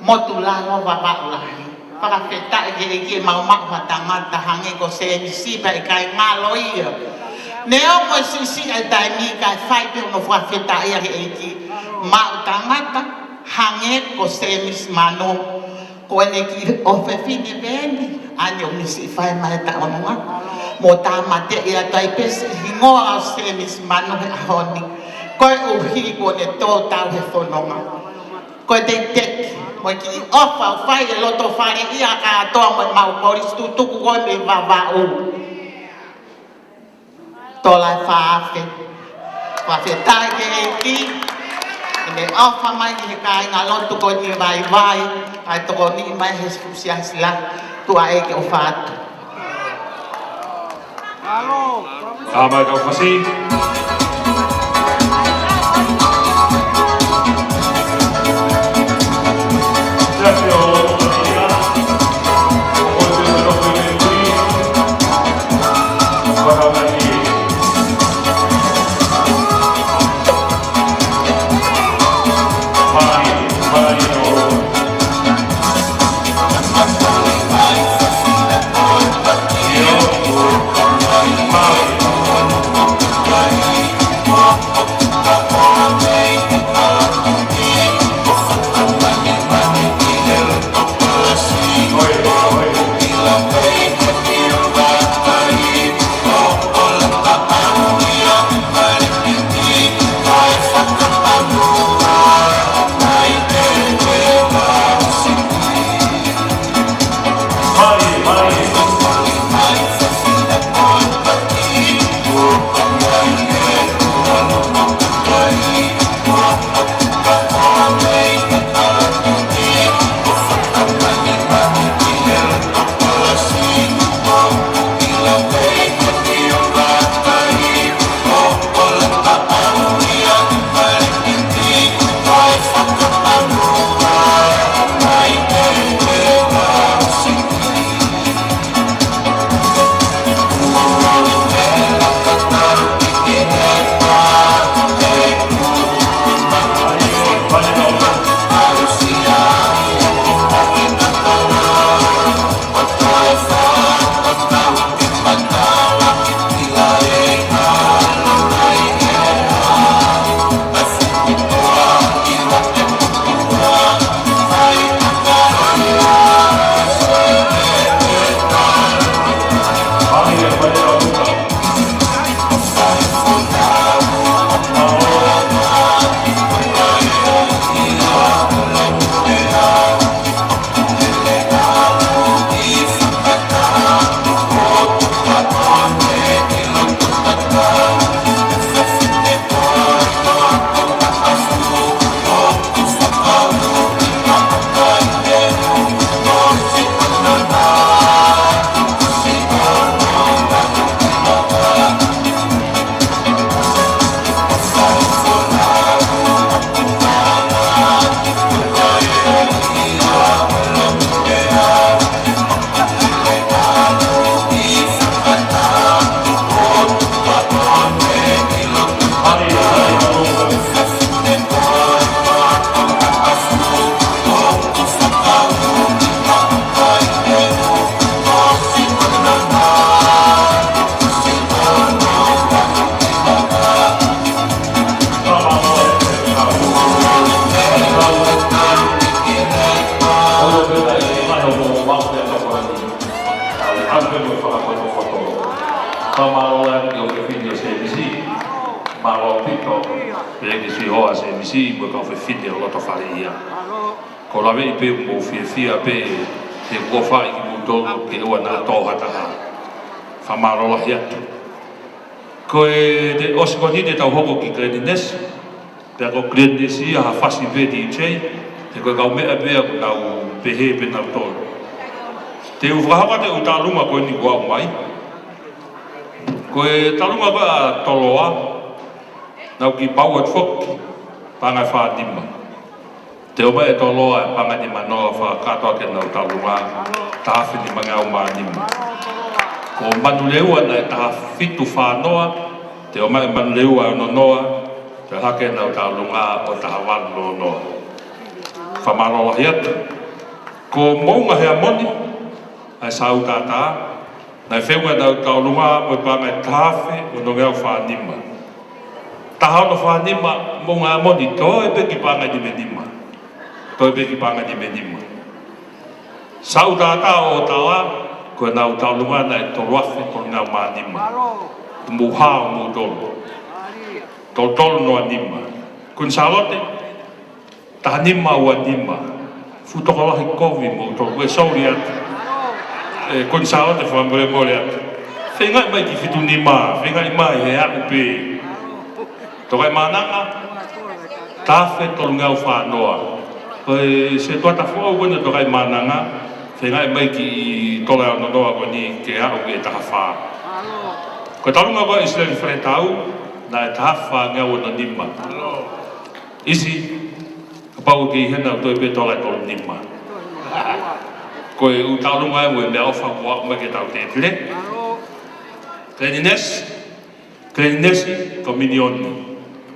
motu lalo Vavaʻu Lahi. Fakafetaʻi ki he ʻEiki ʻemau maʻu ha tangata hangē ko Sēmisi pea ʻikai ngalo ia. Neongo e siʻisiʻi ʻa e taimi kae fai pē hono fakafetaʻia ki he ʻEiki. Maʻu tangata hangē ko Sēmisi Manu. Ko ʻene kiʻi ʻofefine pē eni, ʻa eni ʻoku ne siʻi fai mai e tauʻolunga. Mo tāmateʻi atu ai pē siʻi hingoa ʻo Sēmisi Manu he ʻaho ni. Koeʻuhi kuo ne tō tau he fononga. Ko e teiteki mo e kiʻi ʻofa ʻoku fai ʻe loto faleʻia kātoa mo ʻemau kolisi tutuku ko ē mei Vavaʻu. Tola e fā afe. Fakafetaʻi ki he ʻEiki ʻi heʻene ʻofa mai ki he kāingalotu ko eni vaivai, kae tokoniʻi mai he fuʻu siasi lahi. Tuʻa ʻEiki ʻofa atu. Alo. Ka mai kau fasi. Fakamālō lahi ki he ʻofefine ʻo Semisi. Mālō ʻaupito, pea ki he siʻi hoa Semisi, mo e kau fefine ʻo loto fale ia. Ko e laveʻi pē ʻoku mou fiefia pē, he kuo fai kimoutolu ke ʻoua naʻa tō ha taha. Fakamālō lahi atu. Ko e te ʻosi ko eni te tau hoko ki Glen Innes. Pea ko Glen Innes ia ha fasi pē D J, he ko e kau meʻa pē ʻoku nau pehē pē nautolu. Te u fakahoko atu ʻeku talunga ko eni kuo aʻu mai. Ko e talunga ko ē ʻa Toloa, naʻa ku kiʻi pau atu foki, paʻanga ʻe fā nima. Te u ʻomai ʻe Toloa e paʻanga ʻe nima noa fakakātoa ʻaki ʻenau talunga, taha afe nima ngeau mā nima. Ko Manurewa naʻe taha fitu fā noa, te u ʻomai ʻe Manurewa ʻe ono noa, pea hake ʻenau talunga ʻo taha valu noa noa. Fakamālō lahi atu. Ko Moʻunga Heamoni, ʻa e Saʻu Tātā, naʻe feʻunga ʻenau talunga mo e paʻanga ʻe taha afe ono ngeau fā nima. Taha ono fā nima, Moʻunga Heamoni, toe pē ki he paʻanga ʻe nima nima. Toe pē ki he paʻanga ʻe nima nima. Saʻu Tātā ʻo Otawa, ko ʻenau talunga naʻe tolu afe tolu ngeau mā nima. Mou hao moutolu. Tolu tolu noa nima. Kuini Sālote, taha nima ua nima. Fuʻu tokolahi kovi moutolu. Ko e sauli atu. ʻE, Kuini Sālote, fakamolemole atu. Feingaʻi mai ki he fitu nima. Feingaʻi mai he aʻu pē. Tokaimaʻananga, taha afe tolu ngeau fā noa. Ko e setuata foʻou ko eni ʻo Tokaimaʻananga, feingaʻi mai ki he tola ʻe ono noa ko eni ke aʻu ki he taha fā. Ko e talunga ko ē ʻa ʻIsileli Faletau, naʻe taha afe fā ngeau ono nima. ʻIsi, kapau ʻoku ʻi hena ʻoku toe pē tola ʻe tolu nima. Ko e ʻū talunga ʻa e meʻaʻofa kuo aʻu mai ki he tau tēpile. Glen Innes, Glen Innes, Kominioni.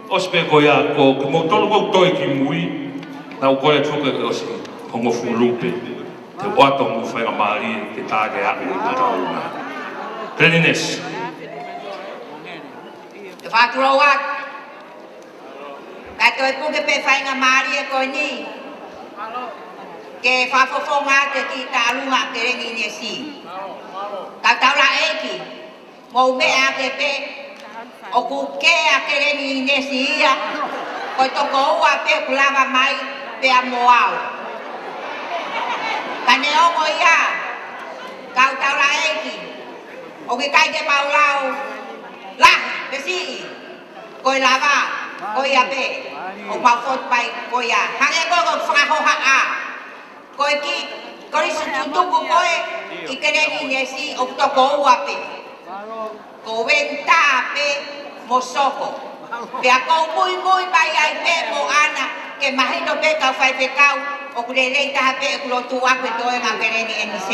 ʻOsi pē ko ia, ko kimoutolu ʻoku toe ki mui, naʻa ku kole atu ke ʻosi hongofulu pē. Te u ʻoatu hoku faingamālie ke tā ke aʻu ki he talunga. Glen Innes. Te fātulou atu. Ka toe puke pē faingamālie ko eni. Ke fakafofonga atu e kiʻi talunga ʻa Glen Innes. Kau taulaʻeiki, mou meʻa ake pē, ʻoku kē ʻa Glen Innes ia, ko e toko ua pē ʻoku lava mai pea mo au. Ka neongo ia, kau taulaʻeiki, ʻoku ʻikai ke mau lau lahi pe siʻi, ko e lava, ko ia pē, ʻoku mau fotu mai ko ia. Hangē ko ʻeku fakahohaʻa. Ko e kiʻi kolisi tutuku ko ē ʻi Glen Innes ʻoku toko ua pē. Ko Wenta pē mo Soko. Pea ʻoku ou muimui mai ai pē mo ʻAna ke mahino pē kau faifekau ʻoku lelei taha pē ʻeku lotu ʻaku ʻi he toenga ʻo Glen Innes.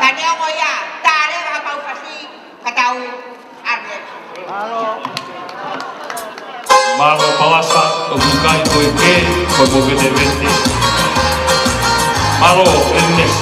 Ka neongo ia, tā leva ha mau fasi, ka tau ʻalu atu. Mālō Palasa, ʻoku ʻikai ko e kē, ko e movetevete. Mālō, Glen Innes.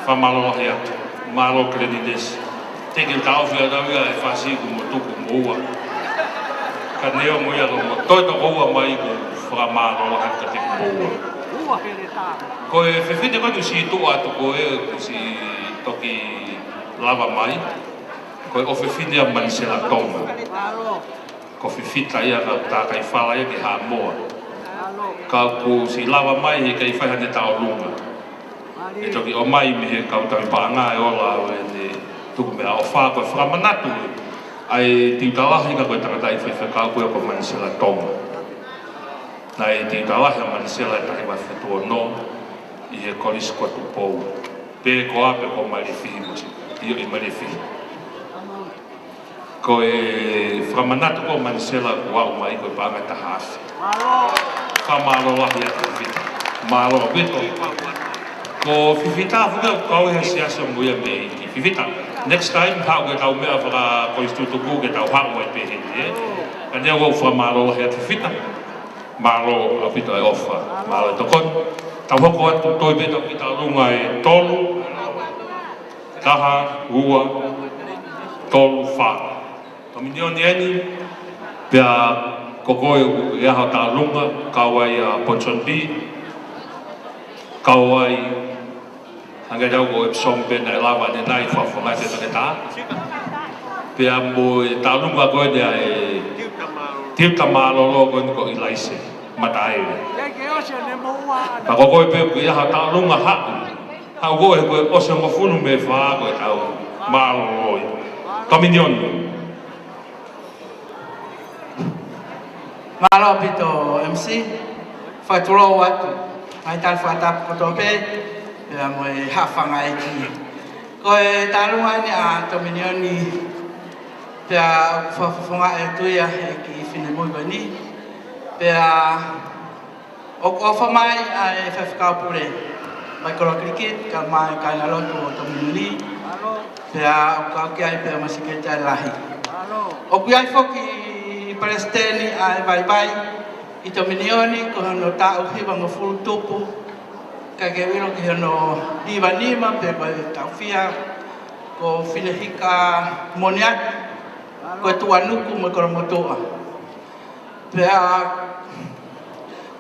Fakamālō lahi atu. Mālō Keleninesi. Teki taofi ʻa tau ia e fasi kuo mo tuku mo ua. Ka neongo ia, kuo mo toe toko ua mai, kuo fakamālō lahi atu kiate kimoua. Ko e fefine ko eni ʻoku siʻi tuʻu atu ko ē, ʻoku siʻi toki lava mai, ko e ʻofefine ʻa Manisela Tonga. Ko Fifita ia, ka ʻoku tākai fala ia ki Haʻamoa. Ka ʻoku siʻi lava mai he ʻikai fai haʻane tauʻolunga. ʻE toki ʻomai mei he kau tauhi paʻanga ʻa e ola ʻo ʻene tuku meʻaʻofa. Ko e fakamanatu ʻa e tiuta lahi ka ko e tangataʻi faifekau ko ia ko Manisela Tonga. Naʻe tiuta lahi ʻa Manisela ʻi he taha hiva fitu ono ʻi he Kolisi ko Tupou. Pe ko ā, pe ko Malifi mo si. ʻIo, ʻi Malifi. Ko e fakamanatu ko Manisela kuo aʻu mai ko e paʻanga ʻe taha afe. Fakamālō lahi atu Fifita. Mālō ʻaupito. Ko Fifita foki ʻoku kau he siasi ʻo mo ia mei ʻEiki. Fifita, next time, haʻu ke tau meʻa fakakonisitūtuku ke tau haʻu ai pē heni, ē? Ka neongo ʻoku fakamālō lahi atu Fifita. Mālō ʻaupito e ʻofa. Mālō e tokoni. Tau hoko atu, toe pē tau ki tauʻolunga ʻe tolu. Taha, ua, tolu, fā. Tominioni eni, pea ko koe ʻoku ʻi ai ho tauʻolunga, kau ai ʻa Ponsonby, kau ai, hangē tau ko Epsom pē naʻe lava ʻanenai, fakafofongaʻi ʻe he toketā. Pea mo e tauʻolunga ko eni ʻa e tiuta mālōlō ko eni ko ʻIlaise Mataele. Ka ko koe pē ʻoku ʻi ai ho tauʻolunga, haʻu. Haʻu koe he ko e ʻosi hongofulu mā fā ko e taʻu mālōlō ia. Tominioni. Mālō ʻaupito M C, fakatulou atu. Mai tali fakatapu kotoa pē, pea mo e haʻafanga ʻEiki. Ko e tauʻolunga eni ʻa Tominioni, pea ʻoku fakafofongaʻi atu ia ʻe he kiʻi finemui ko eni. Pea ʻoku ʻofa mai ʻa e Faifekau Pule, Maikolo Kilikiti, kae ʻumaʻā e kāingalotu ʻo Tominioni, pea ʻoku kau ki ai pea mo e Sekelitali Lahi. ʻOku ʻi ai foki e Palesiteni ʻa e Vaivai ʻi Tominioni, ko hono taʻu hivangofulu tupu, ka ke ʻilo ki hono hiva nima, pea ko e taʻu fiha, ko Filehika Moniaki, ko e Tuʻanuku mo e Kolomotuʻa. Pea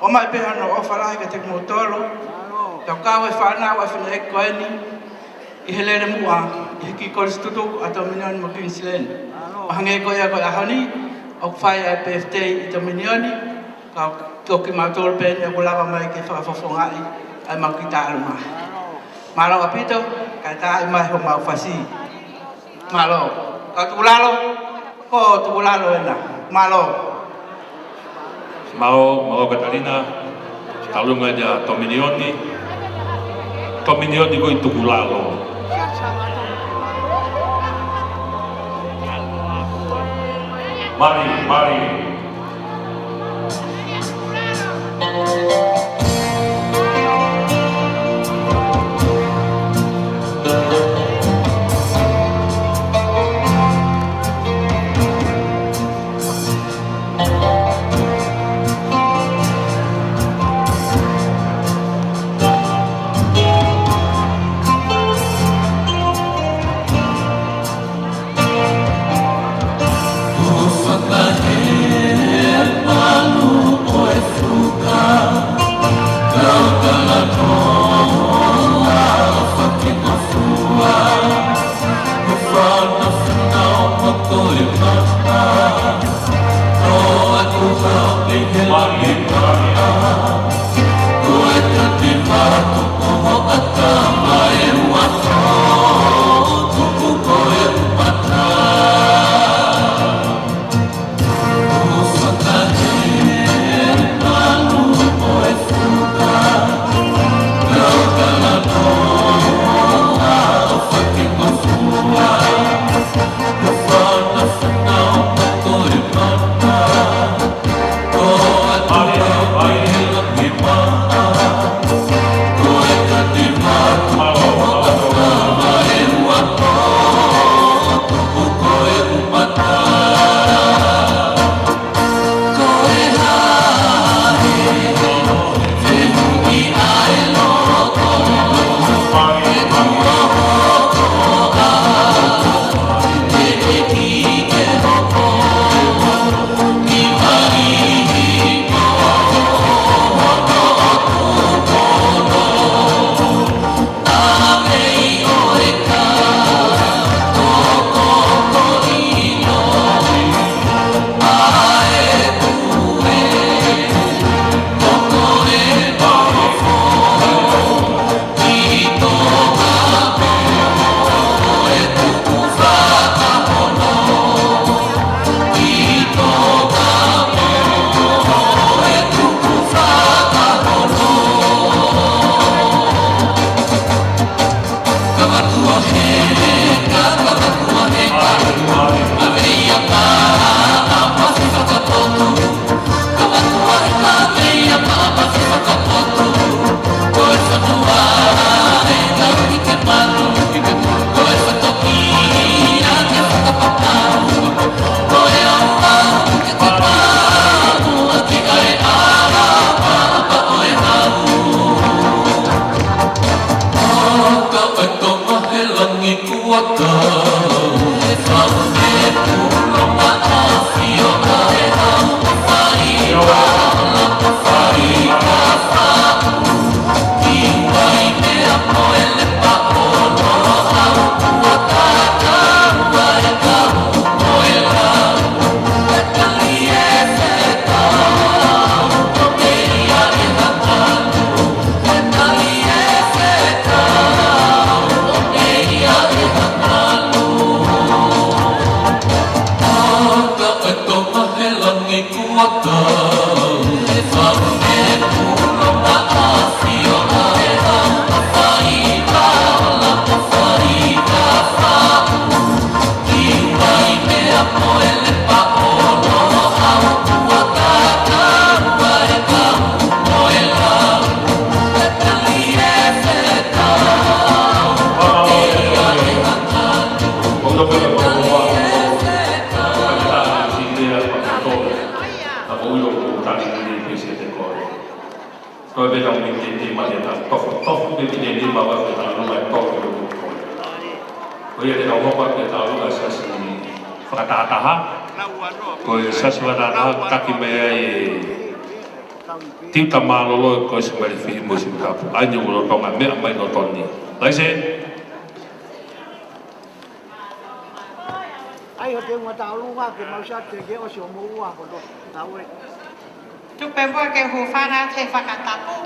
ʻomai pē hono ʻofa lahi kiate kimoutolu. Pea kau e fānau ʻa e fineʻeiki ko eni ʻi he lele muʻa ʻi he kiʻi kolisi tutuku ʻa Tominioni mo Kiniselendi. ʻO hangē ko ia ko e ʻaho ni, ʻoku fai ʻa e birthday ʻi Tominioni, ka ko kimautolu pē eni ʻoku lava mai ke fakafofongaʻi ʻa e mau kiʻi tauʻolunga. Mālō ʻaupito, kae taaʻi mai homau fasi. Mālō. Ka tukulalo, ko tukulalo ena. Mālō. Mālō, mālō Katalina. Tauʻolunga ia Tominioni. Tominioni ko e tukulalo. Mali, mali. Ko e pena ʻo e meʻa ke te mate ta tofu, tofu ke te ni ma wa ke ta no mai tofu. Ko ia te tau hopa ke tau ka sasi fakatahataha. Ko e sasi fakatahataha taki mai ai e tiuta mālōlō ko e si mali fihi mo si kapu. Ai ni ulo tonga meʻa mai no toni. Laise. Ai, ho te unga ta olunga ke mau sa te ke ʻosi ʻo mo ua ko to. Tau e. Tupe mua ke hūfanga he fakatapu.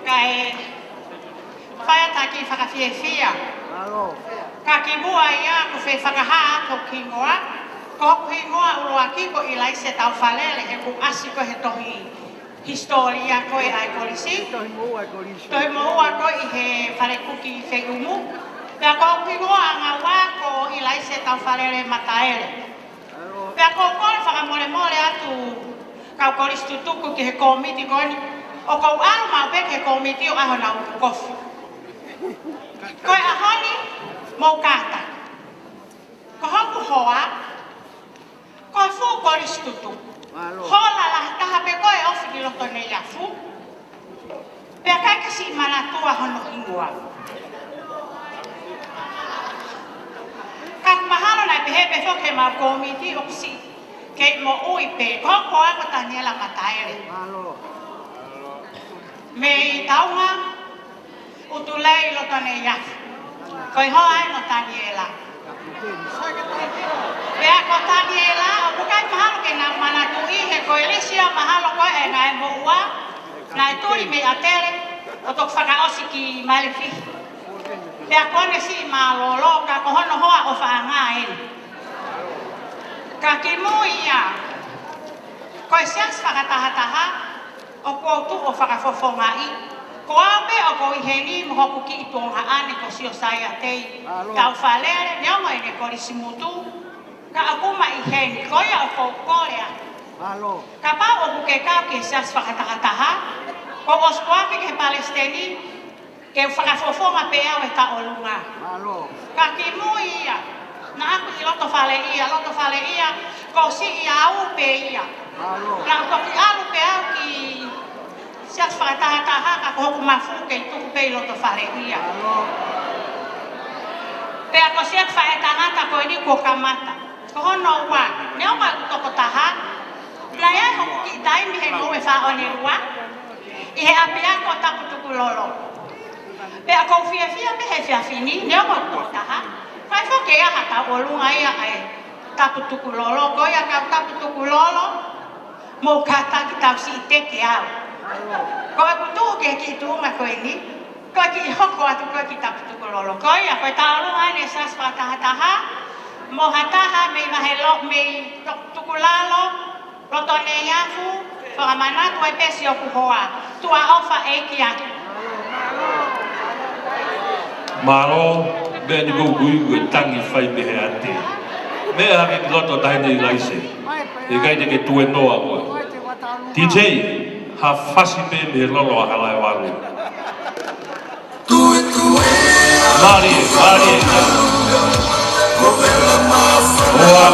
Kae fai atu ha kiʻi fakafiefia. Mālō. Ka kimuʻa ia ʻoku ou fie fakahā atu hoku hingoa. Ko hoku hingoa ʻuluaki ko ʻIlaise Taufalele, he kuo ʻasi ko ē he tohi hisitōlia ko ē ʻa e kolisi. Tohi moʻua ʻa e kolisi. Tohi moʻua ko ē ʻi he fale kuki Feiʻumu. Pea ko hoku hingoa ʻanga ua ko ʻIlaise Taufalele Mataele. Pea ʻoku ou kole fakamolemole atu kau kolisi tutuku ki he kōmiti ko eni, ʻoku ou ʻalu maʻu pē ki he kōmiti ʻo ʻai honau kofu. Ko e ʻaho ni, mou kātaki. Ko hoku hoa, ko e fuʻu kolisi tutuku. Mālō. Hola lahi taha pē ko ē ʻoku ofi ki loto Neiafu. Pea ʻikai ke siʻi manatua hono hingoa. Ka mahalo naʻe pehē pē foki ʻe heʻemau kōmiti ʻoku siʻi kei moʻui pē. Ko hoku hoa ko Taniela Mataele. Mālō. Mei Taunga, ʻUtulei, loto Neiafu. Ko e hoa ʻeni ʻo Taniela. Pea ko Taniela, ʻoku ʻikai mahalo ke na manatuʻi he ko e lisi ia mahalo ko ē ʻa e ngaahi moʻua naʻe tuli mei ʻAtele, ʻo toki fakaʻosi ki Malifi. Pea ko ʻene siʻi mālōlō, ka ko hono hoa ʻofaʻanga ʻeni. Ka kimui ia, ko e siasi fakatahataha, ʻoku ou tuʻu ʻo fakafofongaʻi. Ko au pē ʻoku ou ʻi heni mo hoku kiʻi tuongaʻane ko Siosaia Tei. Mālō. Taufalele, neongo ʻene kolisi mutu. Ka ʻoku ma ʻi heni, ko ia ʻoku ou kole atu. Mālō. Kapau ʻoku ke kau ki he siasi fakatahataha, ko ʻosi ko ē ki he palesiteni, ke u fakafofonga pē au he taʻolunga. Mālō. Ka kimui ia, naʻa ku ʻi loto fale ia, loto fale ia, ko siʻi au pē ia. Mālō. Naʻa ku toki ʻalu pē au ki siasi fakatahataha ka ko hoku mafu kei tuku pē ʻi loto fale ia. Mālō. Pea ko siʻeku faʻētangata ko eni kuo kamata. Ko hono ua, neongo ʻeku tokotaha, naʻe ʻi ai hoku kiʻi taimi he ngoue Fāʻone Lua, ʻi he ʻapiako Tapu Tukulolo. Pea ʻoku ou fiefia pē he efiafi ni, neongo ʻeku tokotaha, fai foki ʻe au ha tauʻolunga ia ʻa e Tapu Tukulolo, ko ia kau Tapu Tukulolo, mou kātaki tau siʻi teke au. Ko ʻeku tuʻu ki he kiʻi tuʻunga ko eni, ko e kiʻi hoko atu ko ē ki Tapu Tukulolo. Ko ia, ko e taʻolunga ʻeni e siasi fakatahataha, mo ha taha mei Vahelo, mei Tok-, Tukulalo, loto Neiafu, fakamanatu ai pē siʻoku hoa, tuʻa ʻofa ʻeiki atu. Mālō, meʻa ni ʻoku ou ʻi he tangi fai mei he ʻapi. Meʻa hake ki loto taʻahine ʻIlaise. ʻIkai te ke tuenoa koe. T J, ha fasi pē mei he lolo ʻa Halaevalu. Mālie, mālie. Hoa.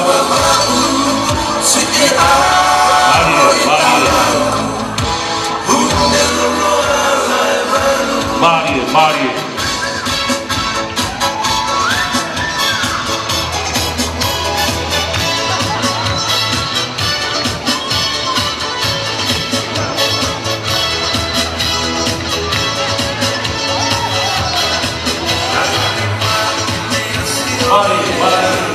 Mālie, mālie. Mālie, mālie. Mālie, mālie.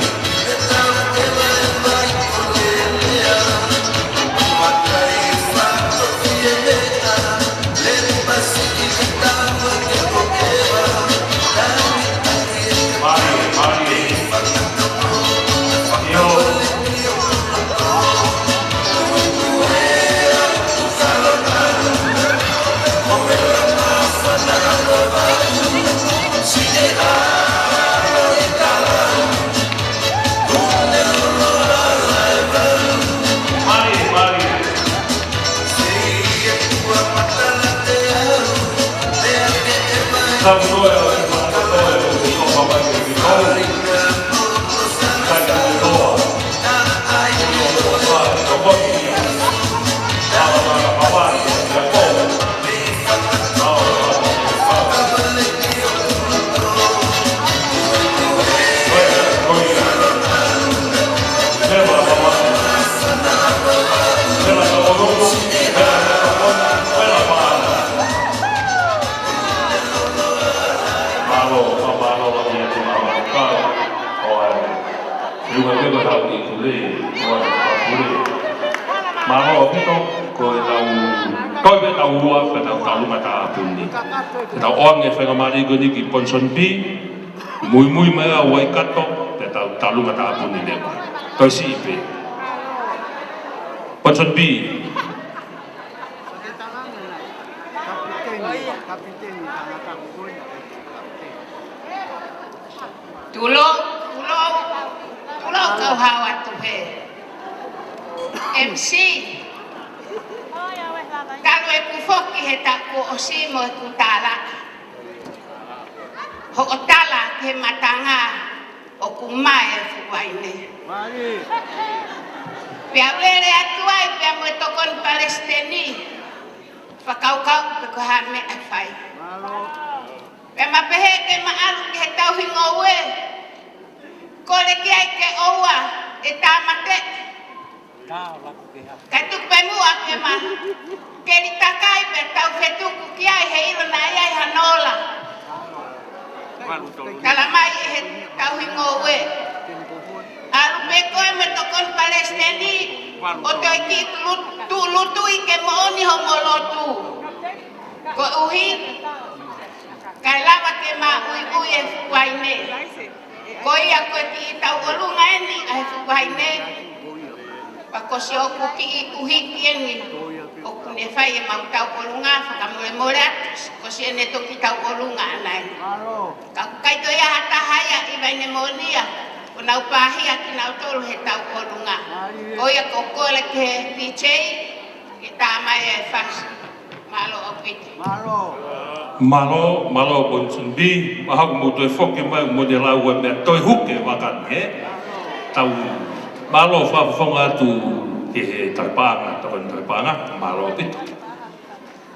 Mālō, mālō, mālō, mālō, mālō. Mālō ʻaupito, ko e tau, ko e tau ua, ko e tau talunga tāpuni. Ko e tau ʻoange faingamālie ko eni ki Ponsonby, muimui mai ʻa Waikato, ko e tau talunga tāpuni leva. Ko e siʻi pē. Ponsonby. Tulou, tulou, tulou kau hao atu he M C. Talu ʻeku foki he taʻu kuo ʻosi mo ʻeku tala. Hoʻo tala ki he matanga ʻoku mae e fuʻu vaine. Pea u lele atu ai pea mo e tokoni palesiteni. Fakakaukau pe ko e hā e meʻa ʻe fai. Pea ma pehē ke ma ʻalu ki he tauhi ngoue. Kole ki ai ke ʻoua ʻe tāmateʻi. Kae tuku pē muʻa ke ma keli takai pea tau fetuku ki ai he ʻilo naʻe ʻi ai hano ola. Tala mai ʻe he tauhi ngoue. ʻAlu pē koe mo e tokoni palesiteni ʻo toe kiʻi tulu-, tulutuʻi ke moʻoni homo lotu. Koeʻuhi kae lava ke ma uiui e fuʻu vaine. Ko ia ko e kiʻi tauʻolunga eni ʻa e fuʻu vaine. Pea ko siʻoku kiʻi ʻuhiki eni ʻoku ne fai ʻemau tauʻolunga, fakamolemole atu, ko siʻene toki tauʻolunga ʻana eni. Ka ʻoku ʻikai toe ʻi ai ha taha ia ʻi Vainemonia ʻoku nau pāhia kinautolu he tauʻolunga. Ko ia ko e kole ki he D J ke tā mai e fasi. Mālō ʻaupito. Mālō, mālō Ponsonby, mahalo mou toe foki mai mo te lau e meʻa toe huke vaka ni, ē? Tau mālō fakafofonga atu ki he tauhi paʻanga, tokoni tauhi paʻanga, mālō ʻaupito.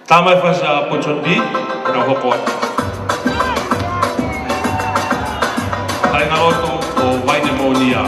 Tā mai e fasi ʻa Ponsonby, ke tau hoko atu. Kāingalotu ʻo Vainemonia.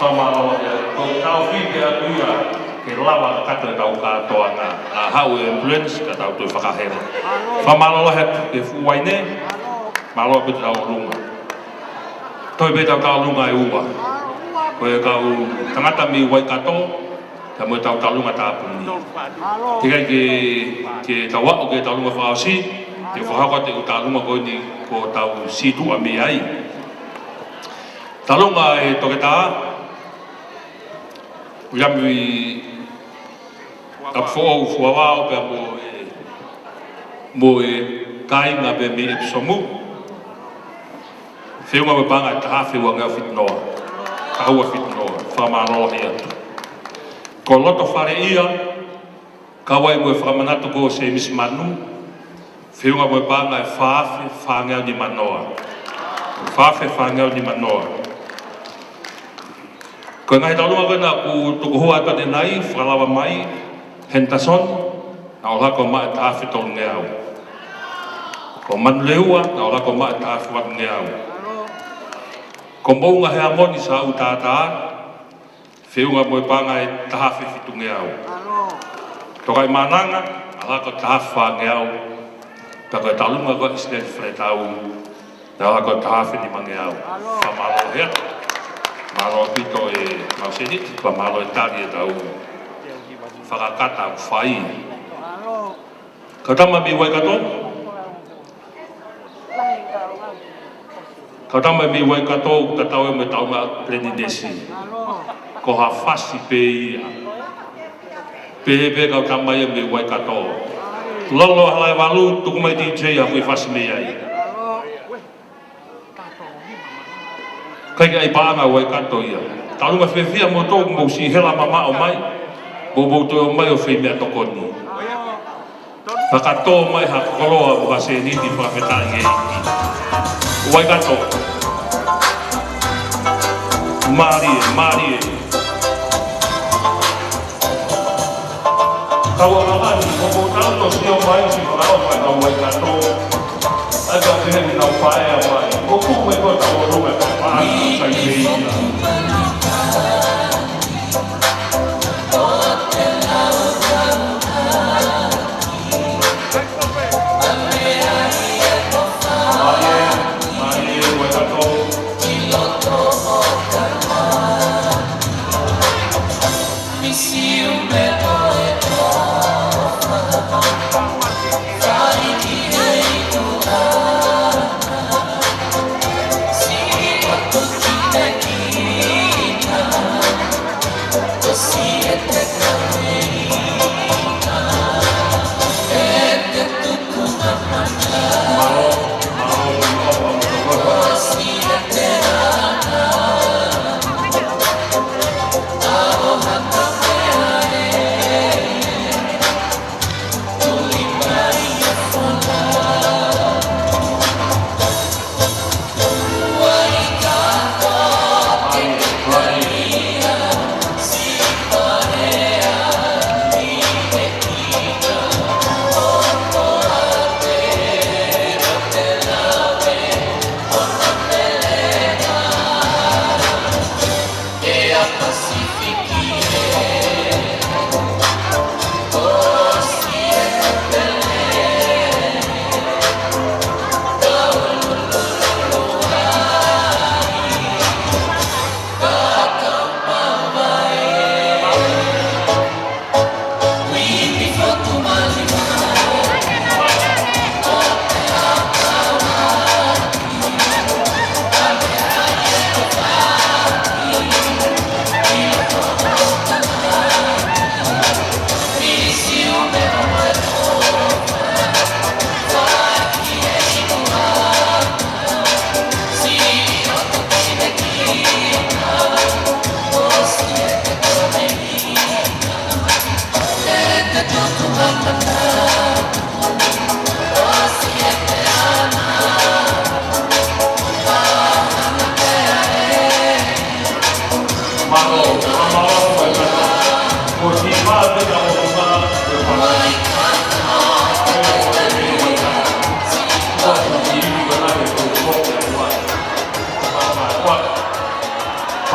Fakamālō atu ia, ko e tau fite atu ia, ke lava kakato e tau kātoanga. Naʻa haʻu e ambulance, ka tau toe fakahela. Fakamālō atu ki he fuʻu uaine, mālō pē tau lunga. Toe pē tau tau lunga e ua. Ko e kau tangata mei Waikato, ka mo e tau tau lunga tāpuni. Teʻeki ai ke, ke tau aʻu ke tau lunga fakaʻosi, ke fakahoko atu e tau lunga ko eni ko tau sītuʻa mei ai. Tau lunga e toketā, Uiami Tapufoʻou Fuavao pea mo e, mo e kāinga pea mei Episomu. Feʻunga mo e paʻanga ʻe taha afe uangeau fitu noa. Taha ua fitu noa. Fakamālō atu. Ko Loto Faleʻia, kau ai mo e fakamanatu ko Semisi Manu, feʻunga mo e paʻanga ʻe fā afe fāngeau nima noa. Fā afe fāngeau nima noa. Ko e ngaahi tau lunga ko ena kuo tukuhua atu ʻanenai, fakalava mai, Henderson, naʻe ʻalu hake ʻo maʻu e taha afe tolungeau. Ko Manuleua, naʻe ʻalu hake ʻo maʻu e taha afe valungeau. Ko Moʻunga Heamoni Saʻu Tātā, feʻunga mo e paʻanga ʻe taha afe fitungeau. Tokaʻi Maʻananga, ʻalu hake ʻo taha afe fāngeau. Pea ko e tau lunga ko ʻIsileli Faletau, naʻe ʻalu hake ʻo taha afe nimangeau. Fakamālō atu. Mālō ʻaupito e mau sēniti, pea mālō e tali e tau fakakata ʻoku fai. Kau tama mei Waikato. Kau tama mei Waikato, ʻoku tatau ia mo e tau ngaahi pelenitesi. Ko ha fasi pē ia. Pehē pē kau tama ia mei Waikato. Lolo Halaevalu, tuku mai D J ha kiʻi fasi mei ai. ʻIkai ke ʻi ai paʻanga Waikato ia. Tau lunga fiefia mo tō mo si hela mamaʻo mai. Mo mo tō mai ʻo fai meʻatokoni. Fakatō mai ha koloa mo ha sēniti fakafetaʻi ʻEiki. Waikato. Mālie, mālie. Kau ʻamanaki, ko ko tau to sio mai si fakaʻofa ʻa Waikato. ʻAi ka pehē ni nau paea mai. Ko ku me ko tau ʻolunga ka paʻanga kai meia.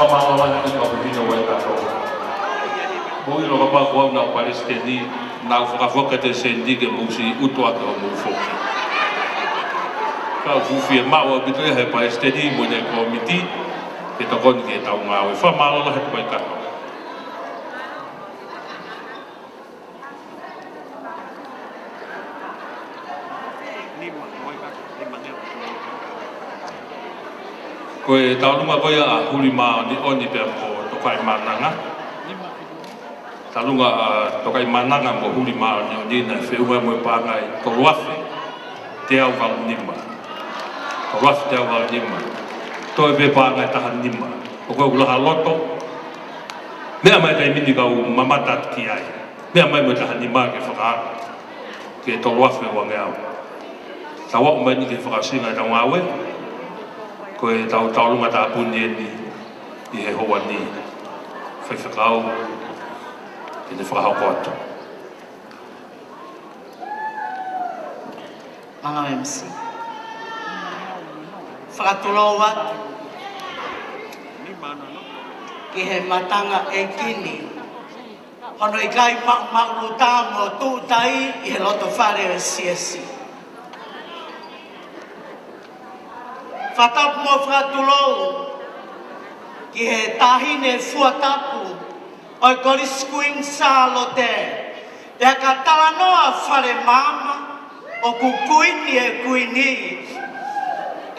Mālō lahi ʻaupito Waikato. Mou ʻilo kapau ko au naʻa ku palesiteni, naʻa ku fakafoki atu e sēniti ke mou siʻi ʻutu ake ʻo mou foki. Ka ʻoku fiemaʻu ʻaupito ia he palesiteni mo ʻene kōmiti ke tokoni ki heʻetau ngāue. Fakamālō lahi atu Waikato. Ko e tauʻolunga ko ia ʻa Huli Māʻoniʻoni pea mo Tokaʻi Mānanga. Tauʻolunga ʻa Tokaʻi Mānanga mo Huli Māʻoniʻoni naʻe feʻunga mo e paʻanga ʻe tolu afe teau valu nima. Tolu afe teau valu nima. Toe pē paʻanga ʻe taha nima. ʻOku ou laha loto. Meʻa mai taimi ni kau mamata atu ki ai. Meʻa mai mo e taha nima ke fakaako ki he tolu afe uangeau. Tau aʻu mai ni ki he fakaʻosinga ʻetau ngāue. Ko ʻetau tauʻolunga tāpuni eni ʻi he houa ni. Faifekau, ke ne fakahoko atu. Mālō M C. Fakatulou atu ki he matangaʻeiki ni. Hono ʻikai maʻumaʻuluta mo tūʻuta ʻi he loto fale ʻo e siasi. Fakatapu mo fakatulou ki he taʻahine fuatapu ʻo e Kolisi Kuini Sālote, pea ka talanoa fale maama, ʻoku kuini e kuini,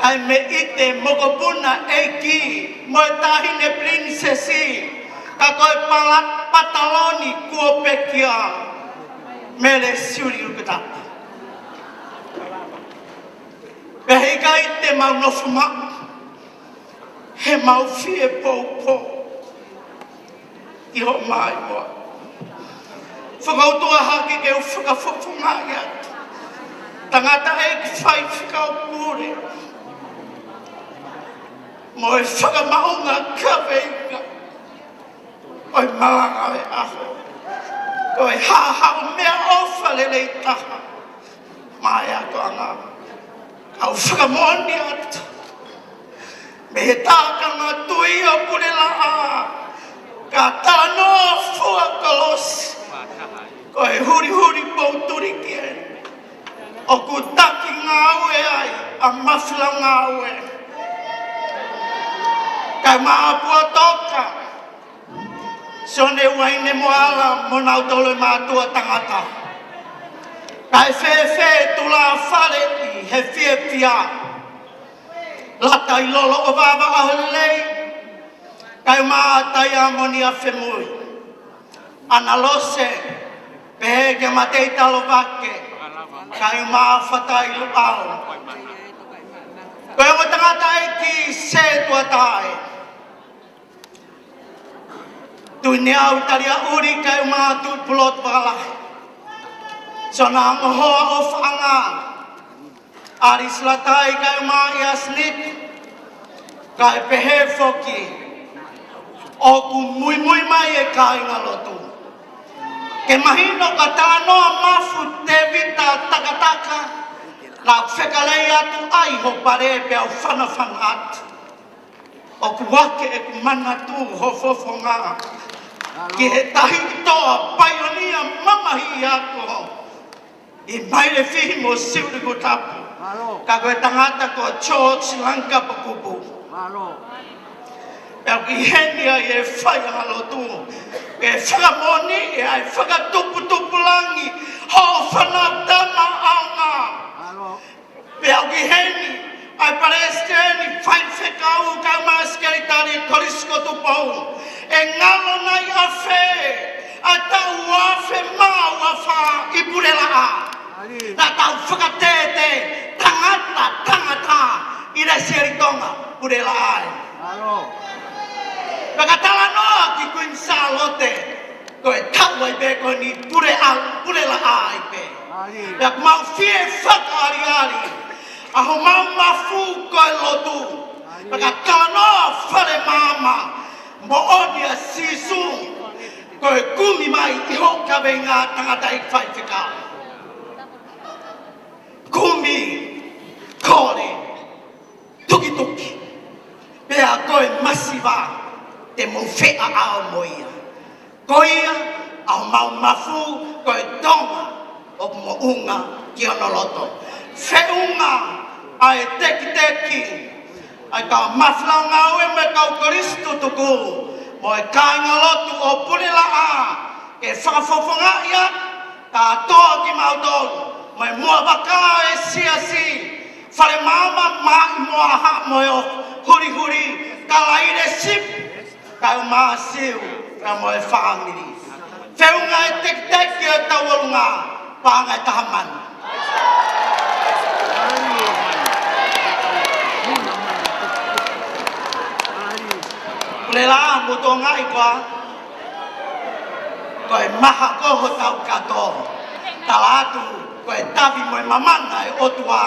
kae meʻite mokopuna ʻeiki mo e taʻahine pilinisesi, ka ko e pala-, pataloni kuo pekia, Mele Siuliuliukutapu. Pea he ʻikai te mau nofo maʻu, he mau fie poupou ʻi hoʻo maimoa. Fakautua hake ke u fakafofongaʻi atu tangataʻeiki faifekau pule mo e fakamaʻunga kaveinga ʻo e malanga ʻo e ʻaho. Ko e haʻahaʻa meʻaʻofa lelei taha maʻa e ʻakoʻanga. Kau fakamoʻoni atu mei he tākanga tui ʻo Pulelaʻā, ka talanoa fua kolosi, ko e hulihuli poutuli ki ai ʻoku taki ngāue ai ʻa Mafilau Ngāue, kae ʻumaʻā Puatoka, Sione Uaine mo Ala mo nautolu e mātuʻa tangata. Kae fēfē Tulafale ʻi he fiefia, Lata ʻi Lolo ʻo Vavaʻu ʻAho Lelei, kae ʻumaʻā Taiamoni ʻa Femui. ʻAna Lose, pehē kia Matei Talovake, kae ʻumaʻā Fatai Luʻau. Ko e ongo tangataʻeiki Setuata ē. Tuʻi Neau Taliaʻuli kae ʻumaʻā Tuʻi Pulotu Vakalahi. Sione Angohoa ʻo Faʻanga. ʻAlisi Latai kae ʻumaʻā ʻIa Sinitu. Kae pehē foki ʻoku muimui mai e kāingalotu ke mahino ka talanoa mafu Tēvita Takataka, naʻa ku fekalei atu ai ho pale pea u fanafana atu. ʻOku ʻave ʻeku manatu ho fofonga ki he tahi toa paionia mamahi ako ʻi Mailefihi mo Siuliuliukutapu. Ka ko e tangata ko George Langikapa Kupu. Pea ʻoku ʻi heni ai e faiʻanga lotu ke fakamoʻoniʻi ʻa e fakatuputupulangi hoʻo fānau tama ʻaonga. Pea ʻoku ʻi heni ʻa e palesiteni, faifekau kae ʻumaʻā e sekelitali Kolisi ko Tupou. ʻE ngalo nai ʻa fē ʻa e taʻu ua afe mā ua fā ʻi Pulelaʻā? Naʻa tau fakatētē tangata, tangata ʻi Lesieli Tonga, Pulelaʻā ē. Pea ka talanoa ki Kuini Sālote, ko e taʻu ai pē ko eni Pule ʻa, Pulelaʻā ai pē. Pea ʻoku mau fie fakaʻaliʻali ʻa homau mafu ko e lotu. Pea ka talanoa fale maama, moʻoni ʻa Sīsū, ko e kumi mai ʻi hoʻo kaveinga tangataʻeiki faifekau. Kumi, kole, tukituki, pea ko e masiva. te mou feʻao mo ia. Ko ia, ʻa homau mafu, ko e Tonga ʻoku moʻunga ki hono loto. Feʻunga ʻa e tekiteki, ʻa e kau maflau ngāue mo e kau kolisi tutuku, mo e kāingalotu ʻo Punilaʻā, ke fakafofongaʻi ʻa e kātoa kimautolu, mo e muʻa vaka ʻo e siasi, fale maama, maʻi mo aha mo e ʻo hulihuli, ka laile sipi, kae ʻumaʻā Siu, pea mo e fāmili. Feʻunga e tekiteki ʻo e tauʻolunga, paʻanga ʻe taha mano. Pule la, mo tonga i koa. Ko e maha ko hotau kātoa. Tala atu, ko e tavi mo e mamana ʻa e ʻOtua,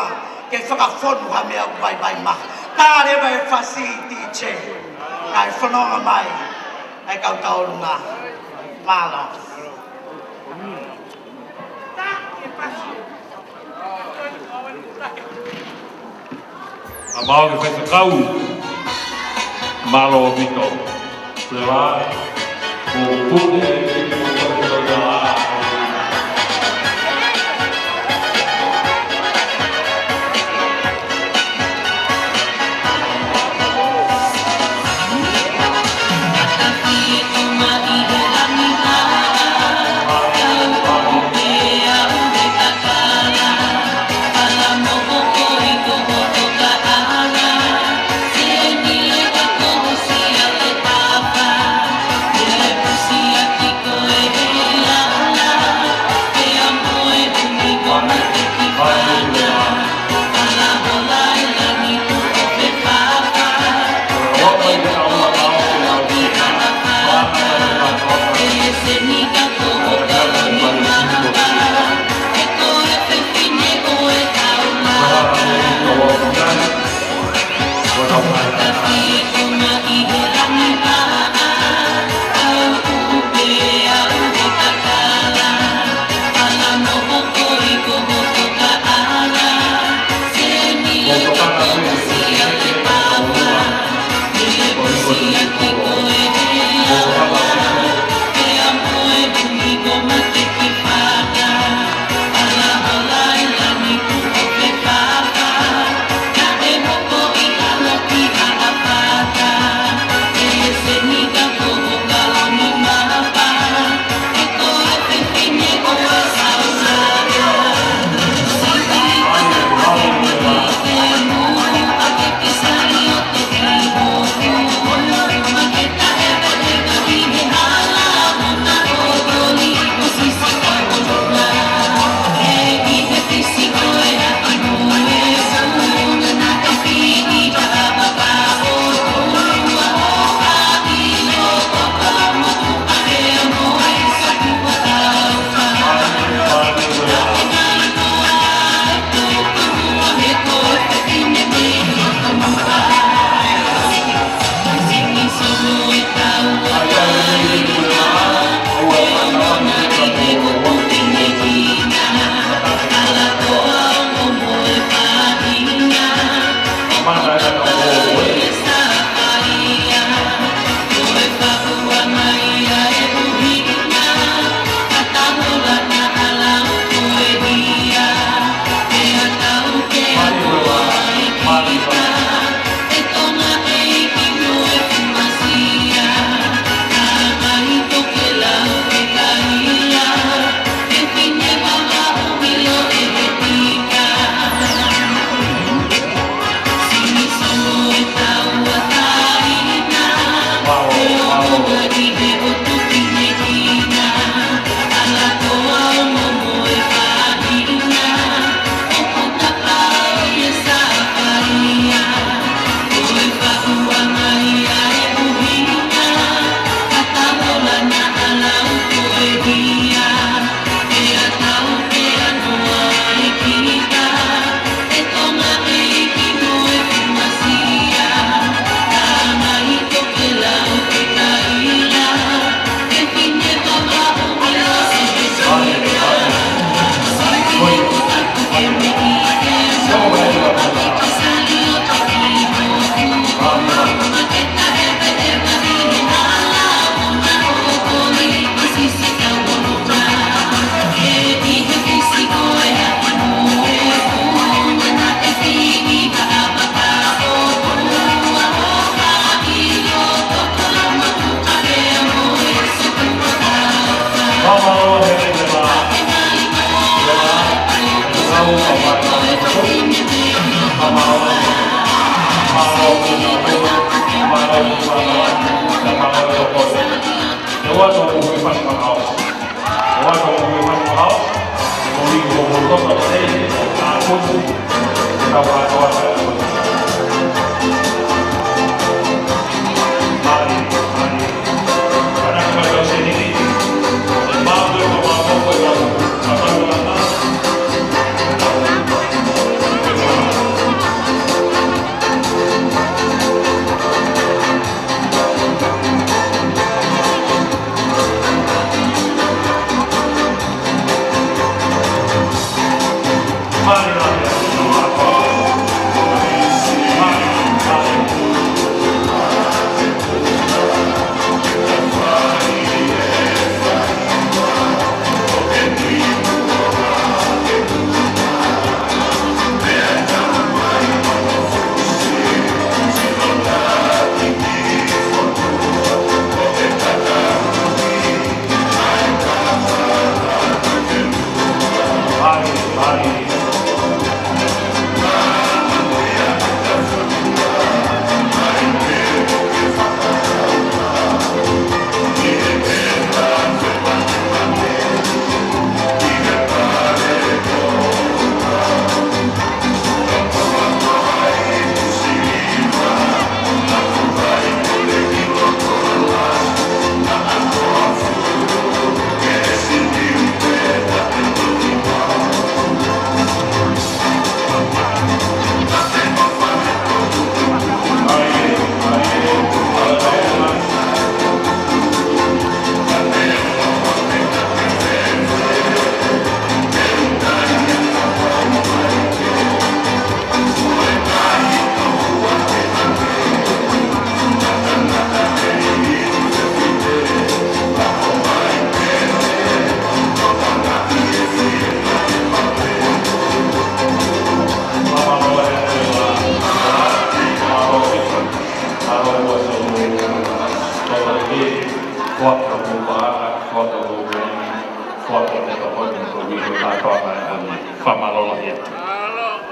ke fakafonu ha meʻa ʻoku vaivai maha. Tā leva e fasi, DJ. Kae fononga mai ʻa e kau tauʻolunga. Mālō. ʻA mau ke fai fakau. Mālō ʻaupito. Pea, ko puke, ko puke, ko puke.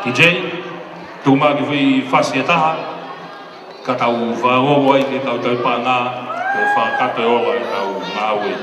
Kiʻi Jay, tuku mai ha kiʻi fasi ʻe taha, ka tau fakaongo ai ki he kau tauhi paʻanga, ke fakakakato e ola ʻetau ngāue.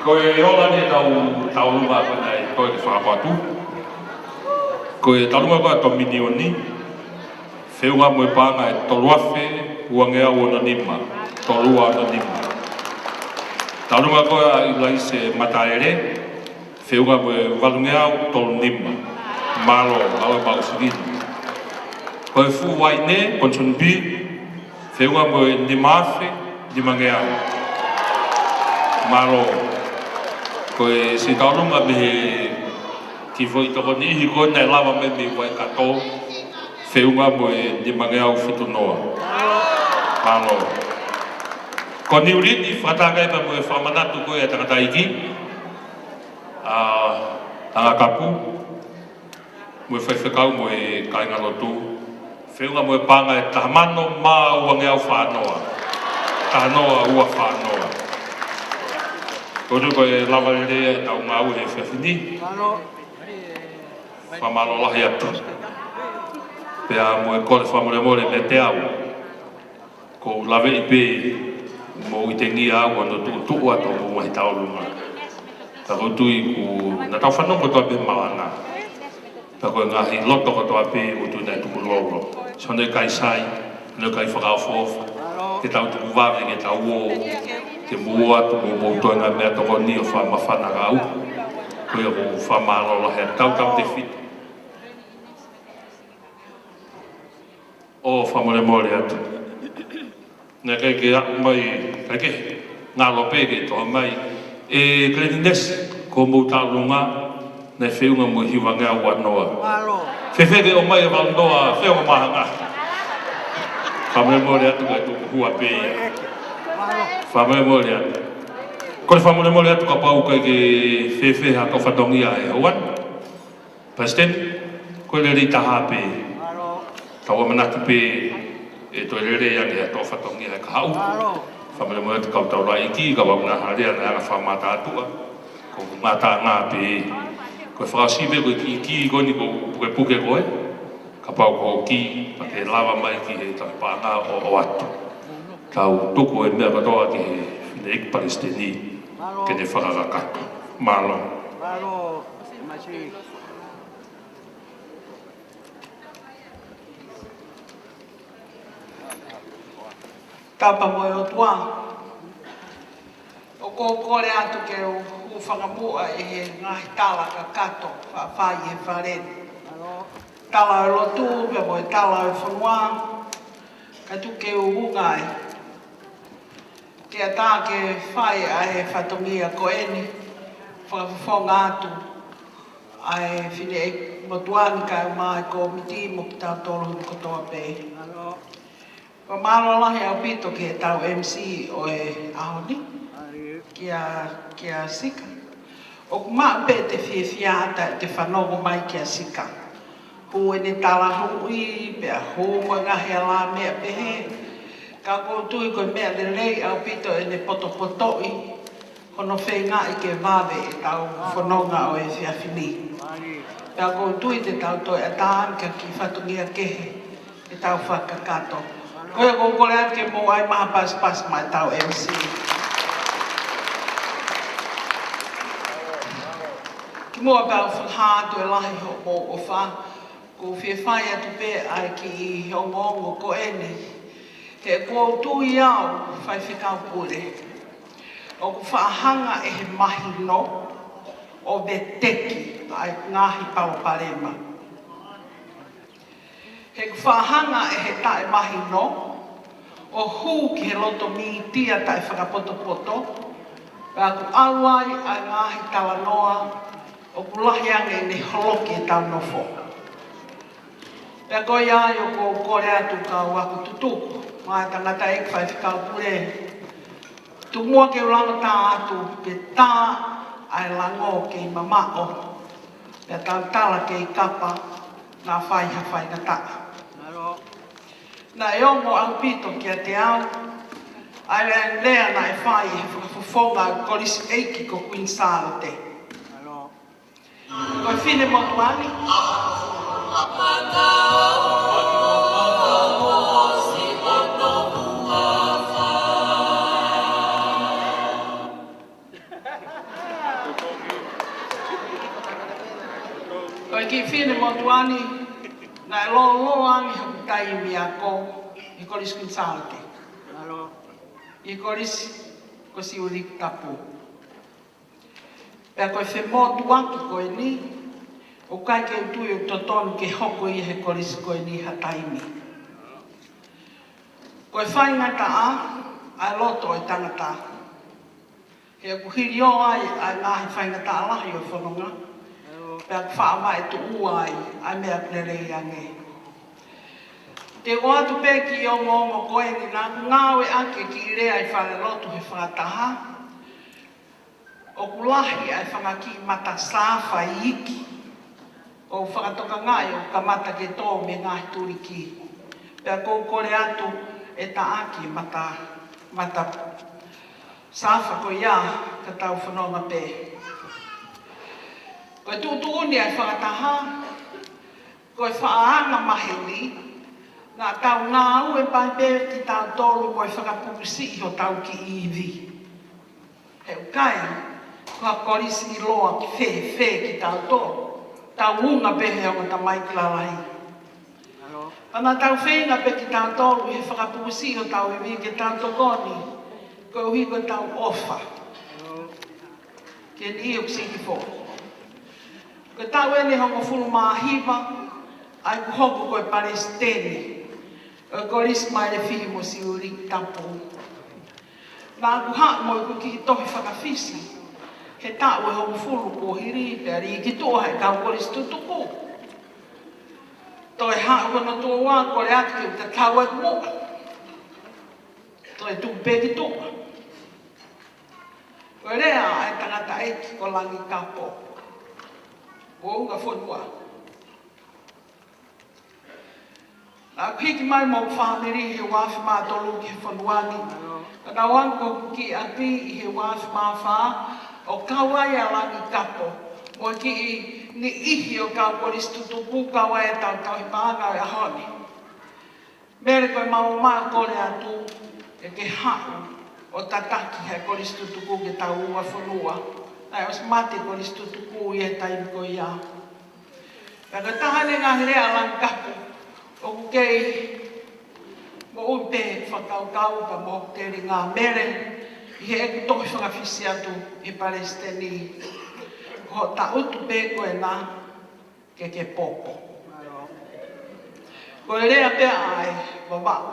Ko e ola eni ʻetau taulunga ko ē naʻe toe ke fakapatu. Ko e taulunga ko ē ʻa Tominioni, feʻunga mo e paʻanga ʻe tolu afe uangeau ono nima, tolu ua ono nima. Taulunga ko ē ʻa ʻIlaise Mataele, feʻunga mo e valungeau tolu nima. Mālō, mālō e maʻu sivili. Ko e fuʻu uaine, Ponsonby, feʻunga mo e nima afe nimangeau. Mālō. Ko e siʻi taulunga mei he kiʻi foʻi tokoni ʻi he ko ē naʻe lava mai mei Waikato, feʻunga mo e nimangeau fitu noa. Mālō. Ko Niulini, fakataha ai pea mo e fakamanatu ko ē ʻa e tangataʻeiki, ʻa Angakapu, mo e faifekau mo e kāingalotu, feʻunga mo e paʻanga ʻe taha mano mā uangeau fā noa. Taha noa ua fā noa. Ko ʻetau ko e lava lelei ʻetau ngāue he efiafi ni. Fakamālō lahi atu. Pea mo e kole fakamolemole meiate au. ʻOku ou laveʻi pē mou ʻi he tengia au ʻo tuʻutuʻu atu hoʻomou ngaahi taulunga. Pea ʻoku ou tui ʻoku, naʻa tau fanongo kotoa pē he malanga. Pea ko e ngaahi loto kotoa pē ʻoku ou tui naʻe tukulolo. Siʻono ʻikai sai, siʻono ʻikai fakaʻofoʻofa. Ke tau tuku vave, ke tau ō, ke mou ō atu mo hoʻomou toenga meʻatokoni ʻo fakamafana kau. Ko ia ʻoku ou fakamālō lahi atu, tautautefito. ʻO fakamolemole atu. Naʻe ʻikai ke aʻu mai, ʻikai ke ngalo pē ke toʻo mai. ʻE Keleninesi, ko hoʻomou taulunga, naʻe feʻunga mo e hivangeau ua noa. Mālō. Fēfē ke ʻomai e valu noa, feʻunga mahanga. Fakamolemole atu ka tuku hua pē ia. Mālō. Fakamolemole atu. Kole fakamolemole atu kapau ʻikai ke fēfē haʻatau fatongia he houa ni. Palesiteni, ko e lelei taha pē. Tau ʻamanaki pē ʻe toe lelei ange ʻetau fatongia he kahaʻu. Fakamolemole atu kau taulaʻeiki, kau au naʻa hale ana anga fakamātātuʻa. Ko e ngataʻanga pē. Ko e fakaʻosi pē ko e kiʻi kī ko eni ko e pukepuke ko ē. Kapau ko e kī, pea ke lava mai ki he tau paʻanga ʻo, ʻo ʻoatu. Tau tuku e meʻa kotoa ki he fineʻeiki palesiteni. Ke ne fakakakato. Mālō. Mālō. Tapa mo e ʻOtua. ʻOku ou kole atu ke u, u fakamuʻa ʻi he ngaahi tala kakato faʻa fai he fale ni. Tala ʻo e lotu, pea mo e tala ʻo e fonua. Ka tuku ke u unga ai. Ke ʻatā ke fai ʻa e fatongia ko eni, fakafofonga atu ʻa e fineʻeiki motuʻa ni kae ʻumaʻā e kōmiti mo kitautolu kotoa pē. Fakamālō lahi ʻaupito ki heʻetau M C ʻo e ʻaho ni, kia, kia Sika. ʻOku maʻu pē ʻete fiefia ʻi heʻete fanongo mai kia Sika. Hū ʻene talahuʻi, pea hū mo e ngaahi alāmeʻa pehē. Ka ʻoku ou tui ko e meʻa lelei ʻaupito ʻene potopotoʻi hono feingaʻi ke vave ʻetau fononga ʻo e efiafi ni. Pea ʻoku ou tui te tau toe ʻatā ange ki ha kiʻi fatongia kehe ʻetau fakakakato. Ko ia ʻoku ou kole atu ke mou ʻai mai ha pasipasi maʻa ʻetau M C. Kimuʻa pea u fakahā atu e lahi hoʻomou ʻofa, ʻoku ou fie fai atu pē ʻa e kiʻi ongoongo ko eni. He ʻoku ou tui au, Faifekau Pule, ʻoku faʻa hanga ʻe he mahino ʻo veteki ʻa e ngaahi palopalema. He ʻoku faʻa hanga ʻe he taʻemahino ʻo hū ki he loto mītia taʻefakapotopoto, pea ʻoku ʻalu ai ʻa e ngaahi talanoa ʻoku lahi ange ʻene holoki ʻetau nofo. Pea ko ia ai ʻoku ou kole atu kau ako tutuku, maʻa e tangataʻeiki Faifekau Pule, tuku muʻa ke u langa tā atu, ke tā ʻa e lango kei mamaʻo, pea tautala kei kapa, naʻa fai ha faingataʻa. Naʻe ongo ʻaupito kiate au ʻa e lea naʻe fai ʻe he fakafofonga ʻo e Kolisi ʻEiki ko Kuini Sālote. Ko e finemotuʻa ni. Tuani, naʻe lōloa ange hoku taimi ako ʻi he Kolisi Kuini Sālote, ʻi he Kolisi ko Siuʻilikitapu. Pea ko e femotuaki ko eni, ʻoku ʻikai ke u tui ʻoku totonu ke hoko ia he kolisi ko eni ha taimi. Ko e faingataʻa ʻa e loto ʻo e tangata, he ʻoku hilio ai ʻa e ngaahi faingataʻa lahi ʻo e fononga, pea ʻoku faʻa vaetuʻua ai ʻa e meʻa ʻoku lelei ange. Te u ʻoatu pē kiʻi ongoongo ko eni, naʻa ku ngāueʻaki e kiʻi lea ʻi falelotu he fakataha, ʻoku lahi ʻa e fanga kiʻi mata sāfa iiki ʻoku fakatokangaʻi ʻoku kamata ke tō mei he ngaahi tuliki. Pea ʻoku ou kole atu ʻe taʻaki e mata, mata sāfa ko ia ka tau fononga pē. Ko e tuʻutuʻuni ʻa e fakataha, ko e faʻahinga maheni, naʻa tau ngāue pē kitautolu mo e fakapupusiʻi hotau kiʻi ivi. He ʻoku ʻikai ko ha kolisi ʻiloa ki fēfē kitautolu. Tau unga pē he ongo tamaiki lalahi. Pea naʻa tau feinga pē kitautolu ʻi he fakapupusiʻi hotau ivi ke tau tokoni, koeʻuhi ko ʻetau ʻofa ki he niʻihi ʻoku siki foʻou. Ko e taʻu eni ʻe hongofulu mā hiva ʻa ʻeku hoko ko e palesiteni ʻo e Kolisi Maile Fihi mo Siuʻilikitapu. Naʻa ku haʻu mo ʻeku kiʻi tohi faka-Fisi he taʻu ʻe hongofulu kuo hili, pea lī ki tuʻa ʻe he kau kolisi tutuku. Toe haʻu hono tuʻo ua, kole atu ke u tatau ʻeku muʻa, toe tuku pē ki tuʻa. Ko e lea ʻa e tangataʻeiki ko Langikapo, ko e unga fonua. Naʻa ku hiki mai mo hoku fāmili he ua afe mā tolu ki he fonua ni. Ka naʻa ku ʻalu ki ʻapi ʻi he ua afe mā fā, ʻo kau ai ʻa Langikapo mo e kiʻi niʻihi ʻo e kau kolisi tutuku, kau ai ʻetau tauhi paʻanga ʻo e ʻaho ni. Mele, ko e maumau kole atu ke ke haʻu ʻo tataki ʻa e kolisi tutuku ke tau ua fonua. Naʻe ʻosi mate e kolisi tutuku ʻi he taimi ko ia. Pea ko e taha eni e ngaahi lea ʻa Langikapo ʻoku kei moʻui pē he fakakaukau ka mo hoku telinga, Mele, ʻi heʻeku tohi faka-Fisi atu ʻi he palesiteni, ko hoʻo tangutu pē ko ena ke ke popo. Ko e lea pē ʻa e Vavaʻu,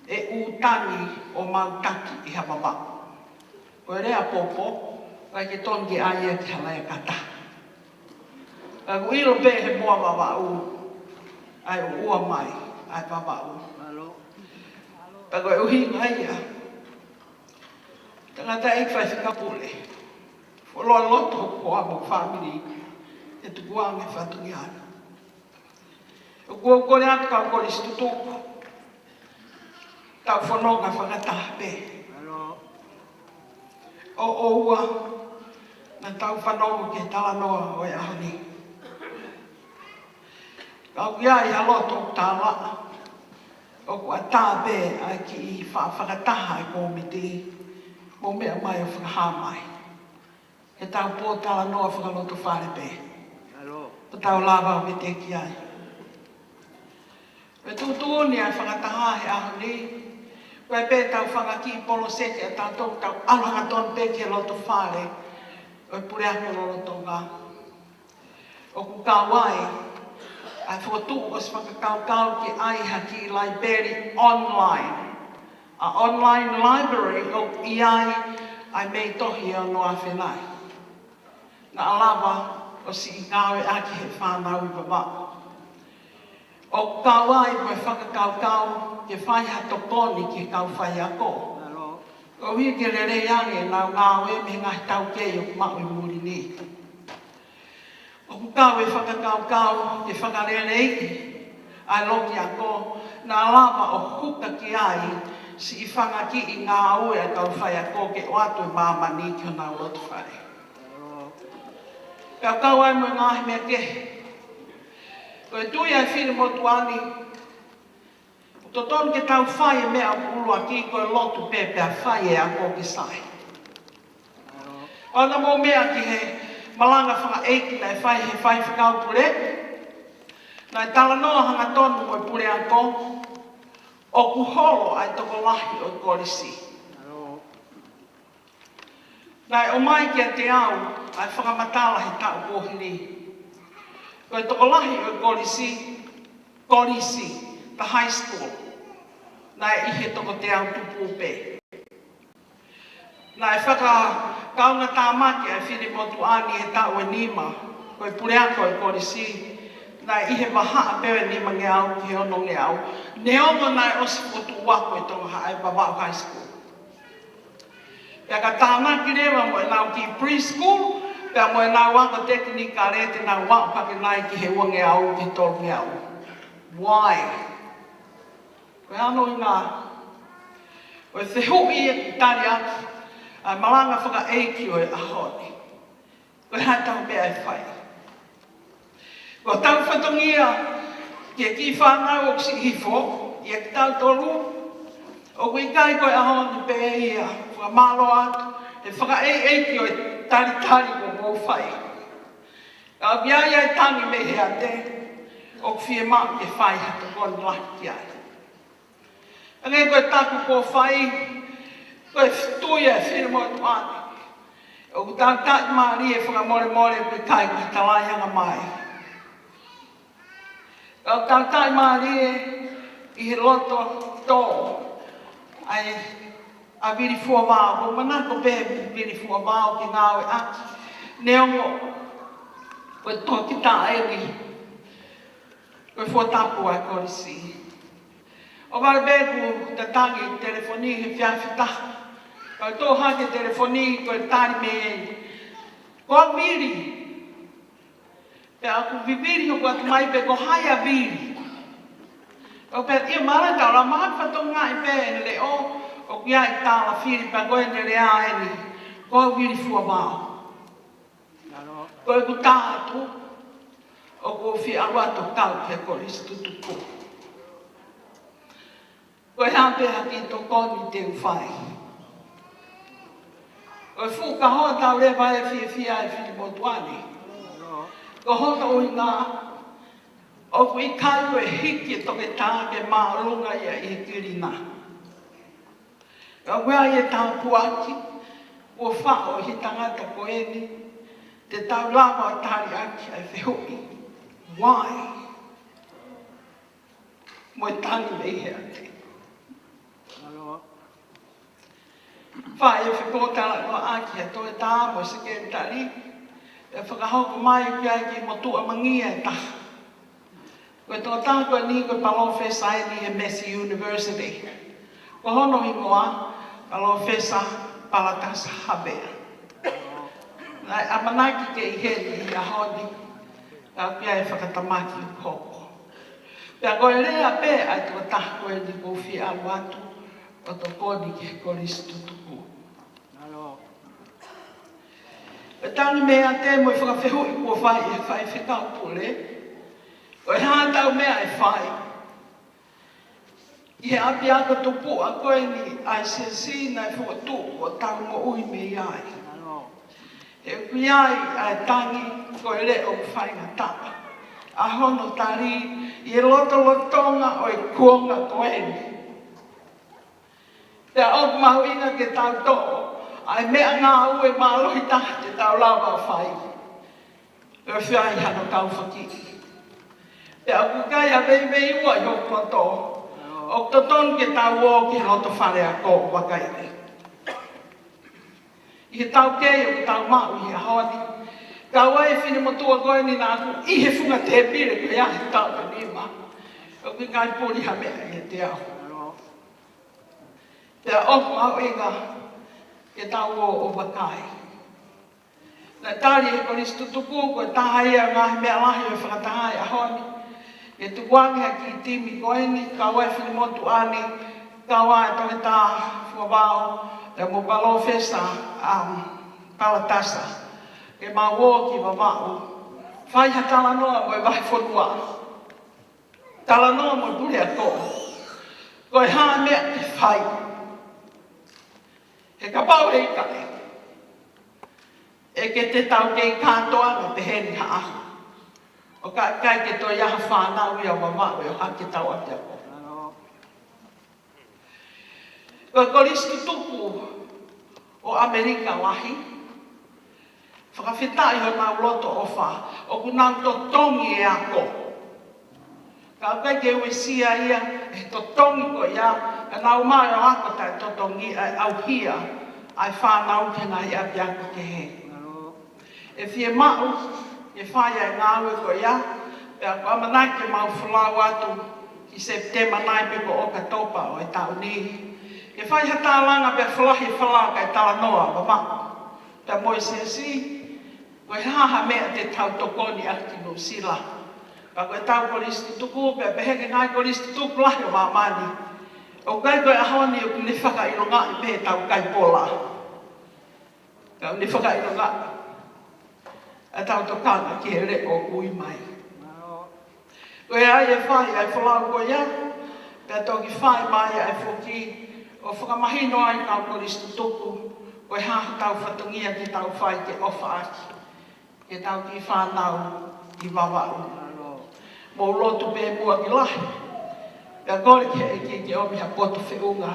ʻe ʻū tangi ʻo mautaki ʻi ha Vavaʻu. Ko e lea popo, ʻikai ke tonu ke ʻai ia ki ha laʻi ʻakata. Ka ʻoku ʻilo pē he moa Vavaʻu ʻa e ʻuʻua mai ʻa e Vavaʻu. Pea ko e ʻuhinga ia, tangataʻeiki faifekau pule, fuoloa loto hoku hoa mo e fāmili, ʻe tuku ange fatongia. ʻOku ou kole atu kau kolisi tutuku, tau fononga fakataha pē. ʻO ʻoua naʻa tau fanongo ki he talanoa ʻo e ʻaho ni. Ka ʻoku ʻi ai ha loto ʻoku tālaʻa, ʻoku ʻatā pē ʻa e kiʻi fa-, fakataha ʻa e kōmiti, mou meʻa mai ʻo fakahā mai. Ke tau pōtalanoa fakalotofale pē. Pea tau lava ʻo veteki ai. Ko e tuʻutuʻuni ʻa e fakataha he ʻaho ni, ko e pē ʻetau fanga kiʻi poloseki ʻa tautolu, tau ʻalu hangatonu pē ki he lotofale ʻo e puleako lolotonga. ʻOku kau ai ʻa e fokotuʻu ʻo e fakakaukau ke ʻai ha kiʻi laipeli online. ʻA e online library ʻoku ʻi ai ʻa e meitohi ʻe ono afe nai. Naʻa lava ʻo siʻi ngāueʻaki ʻe he fānau ʻi Vavaʻu. ʻOku kau ai mo e fakakaukau ke fai ha tokoni ki he kau faiako, koeʻuhi ke lelei ange ʻenau ngāue mei he ngaahi taukei ʻoku maʻu ʻi muli ni. ʻOku kau e fakakaukau ke fakaleleiʻi ʻa e loki ako, naʻa lava ʻo huka ki ai siʻi fanga kiʻi ngāue ʻa e kau faiako ke ʻoatu e māmani ki honau lotofale. Pea kau ai mo e ngaahi meʻa kehe. Ko e tui ʻa e fili motuʻa ni, totonu ke tau fai e meʻa ʻuluaki ko e lotu pē pea fai e ako ke sai. ʻOua naʻa mou meʻa ki he malanga fakaʻeiki naʻe fai ʻe he faifekau pule, Naʻe talanoa hangatonu mo e puleako ʻoku holo ʻa e tokolahi ʻo e kolisi. Naʻe ʻomai kiate au ʻa e fakamatala he taʻu kuo hili. Ko e tokolahi ʻo e kolisi, kolisi, the high school, naʻe ʻi he toko teau tupu pē. Naʻe fakakaungātāmaki ʻa e fili motuʻa ni he taʻu ʻe nima, ko e puleako ʻo e kolisi, naʻe ʻi he vahaʻa pē ʻo e nimangeau ki he onongeau, neongo naʻe ʻosi fokotuʻu ako ʻi Tonga High, ʻa e Vavaʻu High School. Pea ka tānaki leva mo ʻenau kiʻi preschool, pea mo ʻenau ako tekinikale te nau aʻu hake nai ki he uangeau, ki he tolungeau. Why? Ko e hā hono ʻuhinga? Ko e fehuʻi ʻe tali ʻaki ʻa e malanga fakaʻeiki ʻo e ʻaho ni. Ko e hā ʻetau meʻa ʻe fai? Ko ʻetau fatongia ki he kiʻi fānau ʻoku siʻi hifo, ʻia kitautolu, ʻoku ʻikai ko e ʻaho ni pē ia, fakamālō atu, he fakaʻeiʻeiki ʻo e talitali kuo mou fai. Ka ʻoku ʻi ai ʻa e tangi mei he ʻeiki, ʻoku fiemaʻu ke fai ha tokoni lahi ki ai. Hangē ko e taku kuo fai, ko e tui ʻa e fili motuʻa ni, ʻoku tau taʻimālie fakamolemole ʻoku ʻikai ko ha talaiangamai. ʻOku tau taʻimālie ʻi he loto tō ʻa e, ʻa Vili Fuavao, ʻoku ou manako pē Vili Fuavao ke ngāueʻaki. Neongo ko e toketā eni, ko e fua tapu ʻa e kolisi. ʻOku vale pē kuo tatangi e telefoni he efiafi ʻe taha. Ka u toʻo hake e telefoni ko e tali mei ai. Ko Vili. Pea ʻoku vivili hoku ʻatamai pe ko hai ʻa Vili. ʻO pehē ʻe ia mālō e tau lava mahaki fatongia ʻi pē ʻene leʻo, ʻoku ʻi ai e tala fili pea ko ʻene lea eni. Ko Vili Fuavao. Ko ʻeku tā atu, ʻoku ou fie ʻalu atu ʻo kau ki he kolisi tutuku. Ko e hā pē ha kiʻi tokoni te u fai? Ko e fuʻu kahoa tau leva ʻe fiefia ʻa e fili motuʻa ni. Ko hono ʻuhinga, ʻoku ʻikai ko e hiki e toketā ke māʻolunga ia ʻi he kilina. Ka ʻoku ʻi ai e tāpuaki kuo faʻo ʻe he tangata ko eni, te tau lava ʻo tali ʻaki ʻa e fehuʻi. Why? Mo e tangi mei he ʻeiki. Fai e fepōtalanoaʻaki ʻa e toʻetā mo e sekelitali, ʻe fakahoko mai ki ai ki he motuʻa mangia ʻe taha. Ko e tokotaha ko eni ko e palōfesa eni he Massey University. Ko hono hingoa, Palōfesa Palatasa Havea. Naʻe ʻamanaki ke ʻi heni he ʻaho ni, ka ʻoku ʻi ai e fakatamaki ʻoku hoko. Pea ko e lea pē ʻa e tokotaha ko eni ʻoku ou fie ʻalu atu ʻo tokoni ki he kolisi tutuku. E tangi mei he ʻeiki mo e fakafehuʻi kuo fai ʻe he faifekau pule. Ko e hā ʻetau meʻa ʻe fai? ʻI he ʻapiako tupuʻa ko eni ʻa e siasi naʻe fokotuʻu ʻo tau moʻui mei ai. He ʻoku ʻi ai ʻa e tangi ko e leʻo faingataʻa. ʻA hono tali ʻi he lotolotonga ʻo e kuonga ko eni. Pea ʻoku mahuʻinga ke tau toʻo ʻa e meʻangāue mālohi taha te tau lava ʻo fai. ʻE fai hano kau faki. Pea ʻoku ʻikai ha veiveiua ʻi hoku poto. ʻOku totonu ke tau ō ki he loto fale ako ʻo vakai. ʻI he taukei ʻoku tau maʻu ʻi he ʻaho ni. Kau ai e fili motuʻa ko eni naʻa ku ʻi he funga tēpile ko ia he taʻu ʻe nima. ʻOku ʻikai puli ha meʻa ʻiate au. Pea ʻoku mahuʻinga ke tau ō ʻo vakai. Naʻe tali ʻe he kolisi tutuku, ko e taha ia ʻo e ngaahi meʻa lahi ʻo e fakataha ʻi he ʻaho ni. ʻE tukuange ʻa e kiʻi timi ko eni, kau ai e fili motuʻa ni, kau ai e tokotaha Fuavao, pea mo Palōfesa, um, Palatasa. Ke mau ō ki Vavaʻu. Fai ha talanoa mo e vahefonua. Talanoa mo e puleako. Ko e hā e meʻa ke fai? He kapau ʻe ʻikai, ʻe ke te taukei kātoa mo pehē ni ha ʻaho. ʻo ka ʻikai ke toe ʻi ai ha fānau ia ʻo Vavaʻu ʻe ʻohake ʻetau ʻapiako. Ko e kolisi tutuku ʻo ʻAmelika lahi, fakafetaʻi honau loto ʻofa, ʻoku nau totongi e ako. Ka ʻoku ʻikai ke uesia ia ʻe he totongi ko ia, ʻa e nau mai ʻo ako taʻetotongi ʻa e ʻauhia ʻa e fānau ki he ngaahi ʻapiako kehe. ʻE fiemaʻu ke fai ʻa e ngāue ko ia, pea ʻoku ʻamanaki ke mau folau atu ki Sepitema nai pe ko ʻOkatopa ʻo e taʻu ni. Ke fai ha tālanga pea folahi e fala kae talanoa ʻa Vavaʻu pea mo e siasi, ko e hā ha meʻa te tau tokoni ʻaki ki Nuʻusila. Ka ko ʻetau kolisi tutuku, pea pehē ki he ngaahi kolisi tutuku lahi ʻo māmani, ʻoku ʻikai ko e ʻaho ni ʻoku ne fakaʻilongaʻi pē ʻetau kai pola. Ka ʻoku ne fakaʻilongaʻi ʻetau tokanga ki he leʻo ʻoku ui mai. Ko ia ai ʻe fai ʻa e folau ko ia, pea toki fai mai ʻa e foki ʻo fakamahino ai ʻa e kolisi tutuku, ko e hā hotau fatongia ke tau fai ke ʻofa ʻaki ʻetau kiʻi fānau ʻi Vavaʻu. Mou lotu pē muʻa ki lahi, pea kole ki he ʻEiki ke ʻomi ha poto feʻunga,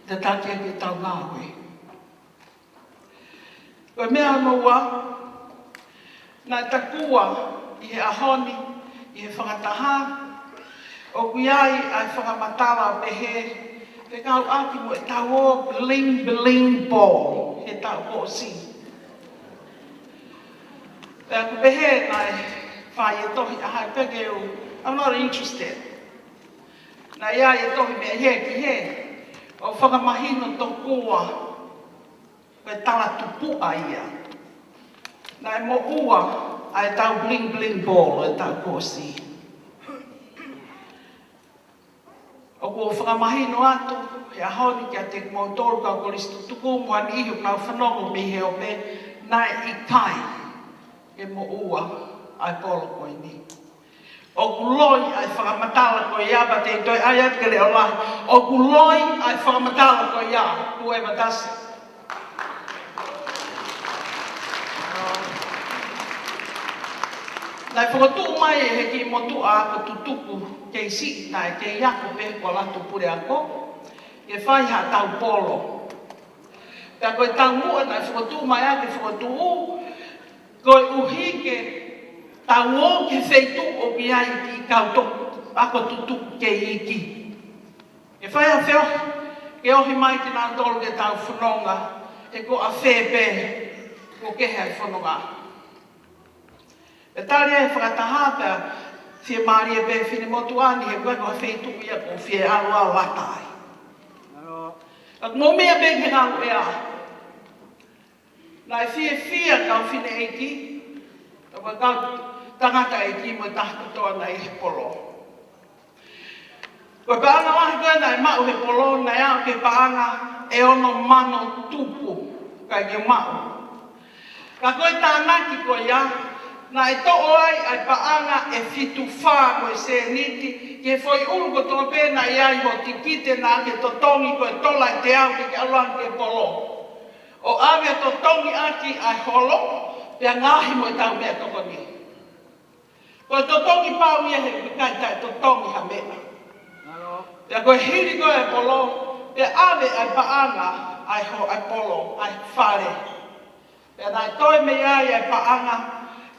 tataki ʻaki ʻetau ngāue. Ko e meʻa hono ua, naʻe takua ʻi he ʻaho ni, ʻi he fakataha, ʻoku ʻi ai ʻa e fakamatala pehē, fekauʻaki mo ʻetau ō bling bling ball, he taʻu kuo ʻosi. Pea ʻoku pehē naʻe fai e tohi ʻa hai pē ke u, I'm not interested. Naʻe ʻi ai e tohi meʻa he ki he, ʻo fakamahino tokua, ko e tala tupuʻa ia. Naʻe moʻua ʻa ʻetau bling bling ball ʻo e taʻu kuo ʻosi. ʻOku ou fakamahino atu he ʻaho ni kiate kimoutolu kau kolisi tutuku mo ha niʻihi ʻoku nau fanongo mei he ope, naʻe ʻikai ke moʻua ʻa e polo ko eni. ʻOku loi ʻa e fakamatala ko ia, pea te u toe ʻai atu ke leʻo lahi. ʻOku loi ʻa e fakamatala ko ia, whoever does it. Naʻe fokotuʻu mai ʻe he kiʻi motuʻa ako tutuku kei siʻi naʻe kei ako pē he kuala tupu le ako, ke fai haʻatau polo. Pea ko e taumuʻa naʻe fokotuʻu mai ʻaki e fokotuʻu, koeʻuhi ke tau ō ki he feituʻu ʻoku ʻi ai e kiʻi kau tupu ako tutuku kei iiki. Ke fai ha feohi, ke ohi mai kinautolu ke tau fononga, he ko ʻafē pē, kuo kehe ʻa e fononga. ʻE tali ʻa e fakataha pea, fiemālie pē finemotuʻa ni he ʻoku ʻikai ko ha feituʻu ia ʻoku ou fie ʻalu ʻo lata ai. Ka ʻoku mou meʻa pē ki he ngāue ʻa. Naʻe fiefia kau fineʻeiki, kau kau tangataʻeiki mo e taha kotoa naʻe ʻi he polo. Ko e paʻanga lahi ko ē naʻe maʻu he polo, naʻe aʻu ki he paʻanga ʻe ono mano tupu, ʻikai ke maʻu. Ka ko e tānaki ko ia, naʻe toʻo ai ʻa e paʻanga ʻe fitu fā mo e sēniti, ki he foʻi ʻulu kotoa pē naʻe ʻi ai ho tikite naʻa ke totongi ko e tola ʻe teau ke ke ʻalu ange ki he polo. ʻO ʻave ʻo totongi ʻaki ʻa e holo, pea ngaohi mo ʻetau meʻatokoni. Ko e totongi pau ia he ʻikai taʻetotongi ha meʻa. Pea ko e hili ko ē ʻa e polo, pea ʻave ʻa e paʻanga ʻa e ho-, ʻa e polo, ʻa e fale. Pea naʻe toe mei ai ʻa e paʻanga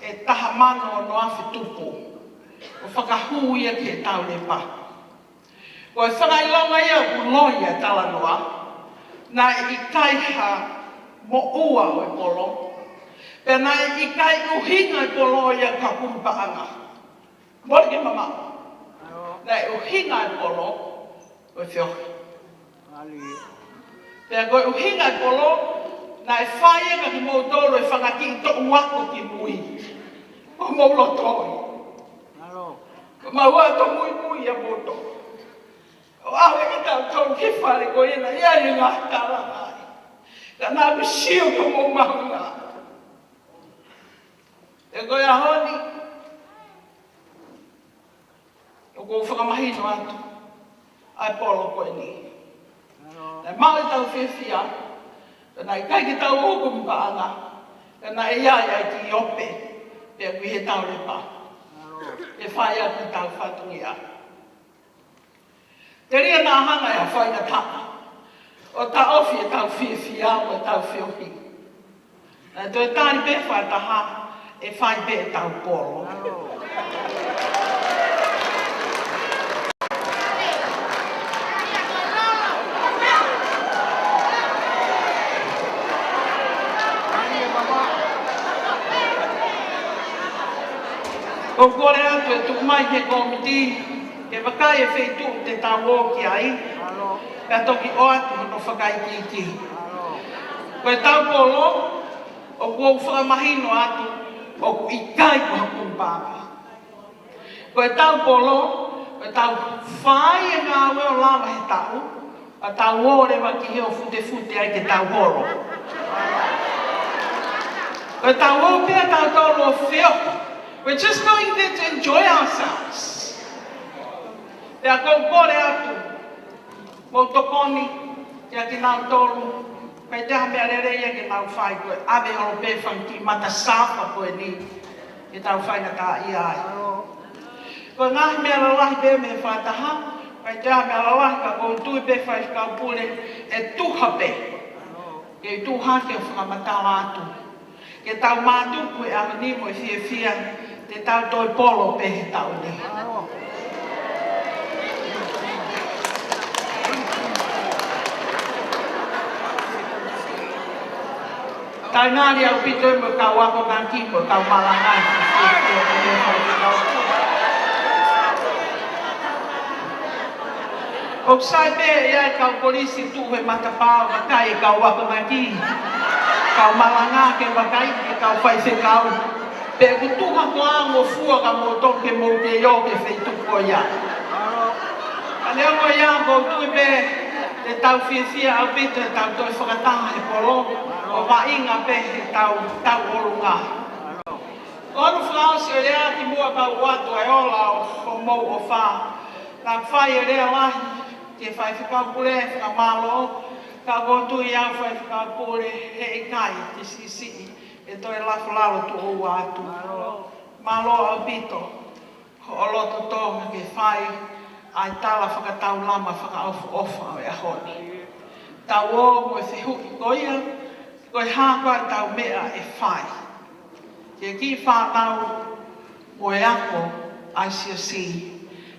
ʻe taha mano ono afe tupu. ʻO fakahū ia ki he taulepa. Ko e fakaʻilonga ia ʻoku loi ʻa e talanoa, naʻe ʻikai ha moʻua ʻo e polo, pea naʻe ʻikai ʻuhinga e polo ia ki ha kumi paʻanga. Mole ke mamaʻo. Naʻe ʻuhinga e polo ko e feohi. Pea ko e ʻuhinga e polo, naʻe fai ia kia kimoutolu e fanga kiʻi toʻu ako ki mui. ʻO mou lotoʻi. Ko mau ʻato muimui ia moutolu. ʻO ʻave kitautolu ki fale ko ia naʻe ʻi ai e ngaahi tālanga ai. Ka naʻa ku sio ki homou mahuʻinga. Pea ko e ʻaho ni, ʻoku ou fakamahino atu ʻa e polo ko eni. Naʻe maʻu ʻetau fiefia, ka naʻe ʻikai ke tau ō kumi paʻanga, ka naʻe ʻi ai ʻa e kiʻi ope, pea ʻoku ʻi he taulepa. ke fai ʻaki ʻetau fatongia. Telia naʻa hanga ʻe he faingataʻa ʻo taʻofi ʻetau fiefia mo ʻetau feohi. Naʻe toe tali pē fakataha ʻe fai pē ʻetau polo. ʻOku ou kole atu ʻe tuʻu mai he kōmiti ke vakai e feituʻu te tau ō ki ai, pea toki ʻoatu hono fakaikiiki. Ko ʻetau polo, ʻoku ou fakamahino atu, ʻoku ʻikai ko ha kumipala. Ko ʻetau polo, ko ʻetau fai e ngāue ʻo lava he taʻu, ʻa tau ō leva ki he ʻo futefute ai ke tau holo. Ko ʻetau ō pē ʻa tautolu ʻo feohi. We're just going there to enjoy ourselves. Pea ʻoku ou kole atu, mou tokoni kiate kinautolu, ʻikai toe ha meʻa lelei ia ke nau fai, ko e ʻave holo pē fanga kiʻi mata safa ko eni ke tau faingataʻaʻia ai. Ko e ngaahi meʻa lalahi pē mei he fakataha, ʻikai toe ha meʻa lalahi, ka ʻoku ou tui pē Faifekau Pule, ʻe tuha pē ke tuʻu hake ʻo fakamatala atu. Ke tau mātuku he ʻaho ni mo e fiefia, te tau toe polo pē he taʻu ni. Tainali ʻaupito e mo e kau akonaki mo e kau malanga ʻi he fiefia mo e faifekau. ʻOku sai pē ia e kau polisi tuʻu he matapā ʻo vakai e kau akonaki, kau malanga ke vakai e kau faifekau. Pe ʻoku tuha koā mo fua ka mo toke mo ke io ke feituʻu ko ia. Ka neongo ia ʻoku ou tui pē te tau fiefia ʻaupito ʻetau toe fakataha he polo, ʻo vaʻinga pē he tau, tau ʻolunga. Ko hono fakaʻosi ʻo e lea kimuʻa kau ʻoatu ʻa e ola ʻo homou ʻofa. Naʻa ku fai e lea lahi ki he Faifekau Pule, fakamālō, ka ʻoku ou tui au Faifekau Pule, heʻikai te siʻisiʻi ʻe toe lafo lalo tuʻo ua atu. Mālō ʻaupito hoʻo loto tō ke fai ʻa e tala fakataulama fakaʻofoʻofa ʻo e ʻaho ni. Tau ō mo e fehuʻi ko ia, ko e hā koā ʻetau meʻa ʻe fai ki he kiʻi fānau mo e ako ʻa e siasi,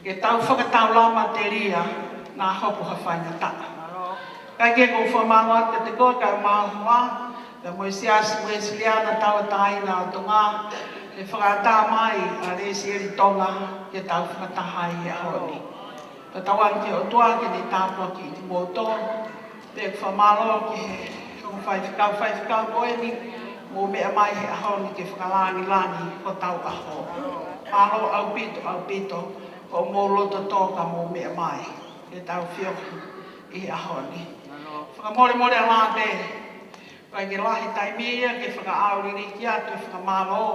ke tau fakataulama telia naʻa hopo ha faingataʻa. Kae kehe ʻoku ou fakamālō atu kiate koe kae ʻumaʻā pea mo e Siasi Uēsiliana Tauʻatāina ʻo Tonga, he fakaʻatā mai ʻa Lesieli Tonga ke tau fakataha ai he ʻaho ni. Fakatauange ki he ʻOtua ke ne tāpuakiʻi kimoutolu, pea ʻoku fakamālō ki he ongo faifekau, faifekau ko eni, mou meʻa mai he ʻaho ni ke fakalāngilangi hotau ʻaho. Mālō ʻaupito, ʻaupito, hoʻomou loto tō ka mou meʻa mai ke tau feohi ʻi he ʻaho ni. Fakamolemole ʻa Lāpē, ʻikai ke lahi taimi ia ke fakaʻauliliki atu e fakamālō.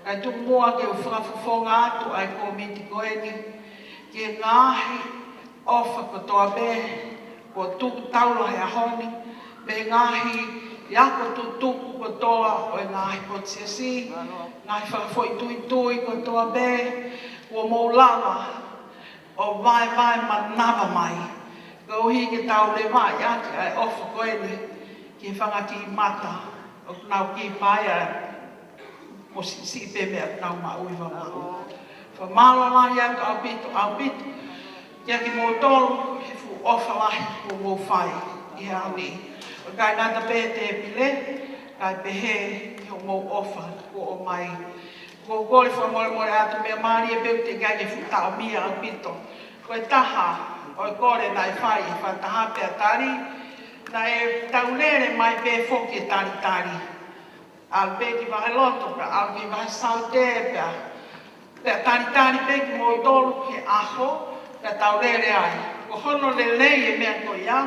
Kae tuku muʻa ke u fakafofonga atu ʻa e kōmiti ko eni ki he ngaahi ʻofa kotoa pē kuo tuku taula he ʻaho ni, mei he ngaahi ako tutuku kotoa ʻo e ngaahi potu siasi, ngaahi fakafoʻituitui kotoa pē kuo mou lava ʻo vaevae manava mai, koeʻuhi ke tau levaʻi ʻaki ʻa e ʻofa ko eni ki he fanga kiʻi mata ʻoku nau kiʻi paea mo siʻisiʻi pē meʻa ʻoku nau maʻu ʻi Vavaʻu. Fakamālō lahi atu ʻaupito, ʻaupito kiate kimoutolu he fuʻu ʻofa lahi kuo mou fai ʻi he ʻaho ni. ʻIkai ngata pē he tēpile, kae pehē ki hoʻomou ʻofa kuo ʻomai. ʻOku ou kole fakamolemole atu, meʻa mālie pē ʻoku teʻeki ai ke fuʻu taʻomia ʻaupito. Ko e taha ʻo e kole naʻe fai ʻe he fakataha pea tali, naʻe tau lele mai pē foki e talitali. ʻAlu pē ki Vaheloto, pea ʻalu ki Vahesaute, pea, pea talitali pē kimoutolu he ʻaho, pea tau lele ai. Ko hono lelei e meʻa ko ia,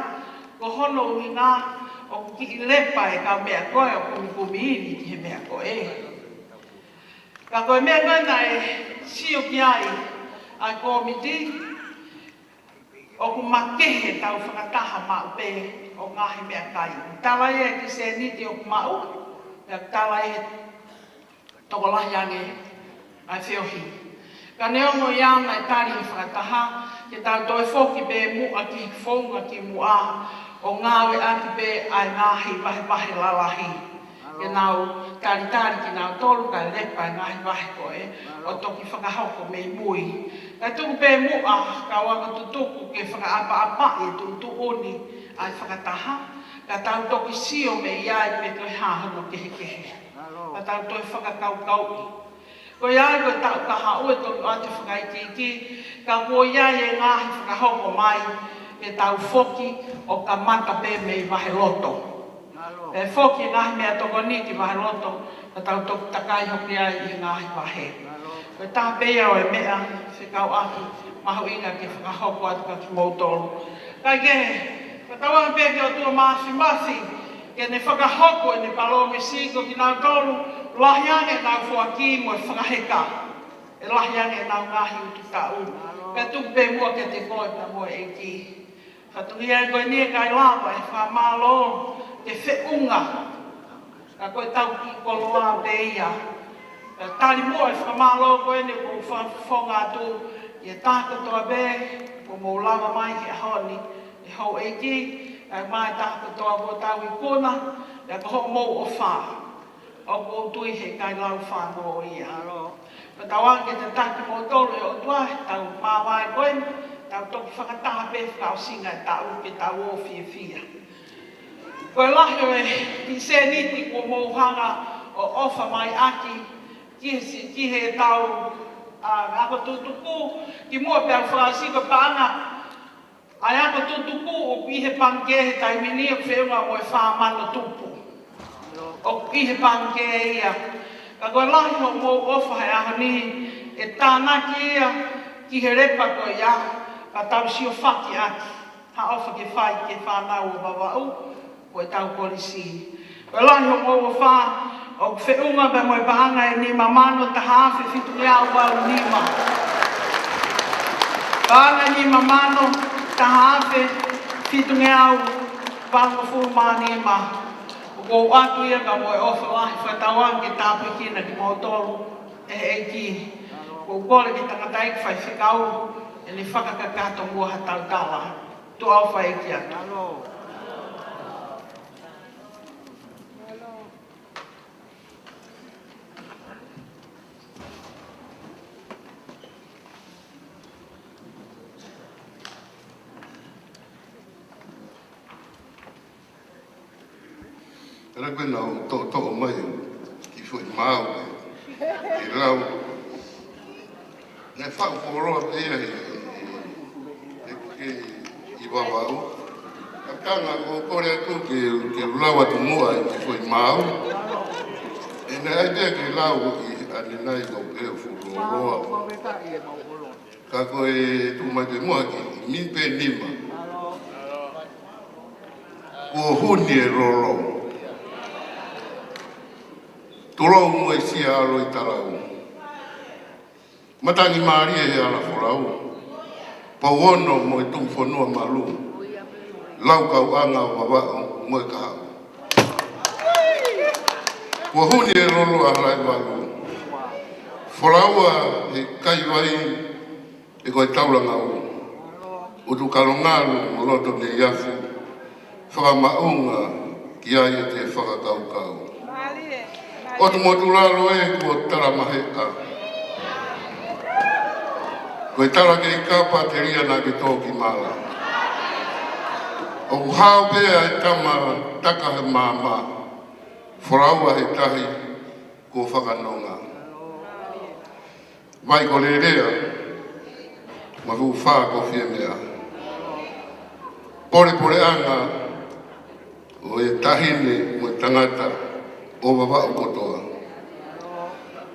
ko hono ʻuhinga ʻoku kiʻi lepa e kau meʻa ko ē ʻoku kumikumi ivi ki he meʻa ko ē. Ka ko e meʻa ko ē naʻe sio ki ai ʻa e kōmiti, ʻoku makehe ʻetau fakataha maʻu pē ʻo ngaahi meʻakai. Tala ia ki he sēniti ʻoku maʻu, pea tala ia tokolahi ange ʻa e feohi. Ka neongo ia naʻe tali ʻe he fakataha ke tau toe foki pē muʻa ki he founga ki muʻa ʻo ngāueʻaki pē ʻa e ngaahi vahevahe lalahi. Ke nau talitali kinautolu kae lepa e ngaahi vahe ko ē ʻo toki fakahoko mei mui. Kae tuku pē muʻa kau ako tutuku ke fakaʻapaʻapaʻi e tuʻutuʻuni ʻa e fakataha, ka tau toki sio mei ai pe ko e hā hono kehekehe. Ka tau toe fakakaukauʻi. Ko ia ai ko e taʻu kahaʻu e toki ʻoatu e fakaikiiki, ka ko ia e ngaahi fakahoko mai ke tau foki ʻo kamata pē mei vahe loto. Pea foki e ngaahi meʻatokoni ki vahe loto, ka tau toki takai hoki ai ʻi he ngaahi vahe. Ko e taha pē ia ʻo e meʻa fekauʻaki mahuʻinga ke fakahoko atu kia kimoutolu. Kaikehe, ko e tauange pē ki he ʻOtua Māfimafi ke ne fakahoko ʻene palōmesi ko kinautolu, lahi ange ʻenau foaki mo e fakaheka, ʻe lahi ange ʻenau ngaahi ututaʻu. Pea tuku pē muʻa kiate koe pea mo e ʻEiki. Fatongia ko eni ʻe ʻikai lava ʻe he fakamālō ke feʻunga. Ka ko e tau kiʻi koloa pē ia. Ka tali muʻa e fakamālō ko eni ʻoku ou fakafofonga atu ki he taha kotoa pē kuo mou lava mai he ʻaho ni, ʻe houʻeiki, kae ʻumaʻā e taha kotoa kuo tau ikuna, pea ko hoʻomou ʻofa ʻoku ou tui he ʻikai lau fānō ia. Pea tauange ke tataki kimoutolu ʻe he ʻOtua he taʻu māvae ko eni, tau toki fakataha pē fakaʻosinga e taʻu ke tau ō fiefia. Ko e lahi ʻo e kiʻi sēniti kuo mou hanga ʻo ʻofa mai ʻaki ki he si-, ki he tau, ʻa, ako tutuku, kimuʻa pea u fakaʻosi ko e paʻanga ʻa e ako tutuku ʻoku ʻi he pangikē he taimi ni ʻoku feʻunga mo e fā mano tupu. ʻOku ʻi he pangikē ia. Ka ko e lahi hoʻomou ʻofa he ʻaho ni, ʻe tānaki ia ki he lepa ko ia, ka tau siofaki ʻaki ha ʻofa ke fai ki he fānau ʻo Vavaʻu, ko e tau kolisi. Ko e lahi hoʻomou ʻofa, ʻoku feʻunga pea mo e paʻanga ʻe nima mano taha afe fitungeau valu nima. Paʻanga ʻe nima mano taha afe fitungeau valungofulu mā nima. ʻOku ou ʻoatu ia pea mo e ʻofa lahi fakatauange ke tāpuekina kimoutolu ʻe he ʻEiki. ʻOku ou kole ki he tangataʻeiki faifekau ke ne fakakakato muʻa ha tautala. Tuʻa ʻofa ʻEiki atu. Tala ko ena ʻo toʻotoʻo mai ki foʻi maau ke lau. Naʻe faʻu koloa pē ia he, he, he, he ʻi Vavaʻu. Ka kanga ko kole atu ke, ke lau atu muʻa ki foʻi maau. ʻE naʻe ʻai pē ke lau ʻi ʻanenai kau pē ʻo fuʻu loloa. Ka ko e tuʻu mai pē muʻa ki mi pē nima. Kuo huni e lolo. Tulou mo e sia ʻalo ʻi talau. Matangi mālie he ala folau. Pauono mo e tuʻu fonua malu. Laukauʻanga ʻo Vavaʻu mo e kahaʻu. Kuo huni e lolo ʻa Halaivalu. Folaua he kaivai ʻe ko e taulanga ʻo ʻUtukalongalu mo Loto Neiafu. Fakamaʻunga ki ai ʻete fakakaukau. ʻOtu motu lalo ē kuo talamaheʻa. Ko e tala kei kapa telia naʻa ke tō ki mala. ʻOku hao pē ʻa e tama taka he maama. Folaua he tahi kuo fakanonga. Vai ko Lelea, ma fuʻu fā ko Fiemea. Polepoleʻanga ʻo e taʻahine mo e tangata ʻo Vavaʻu kotoa.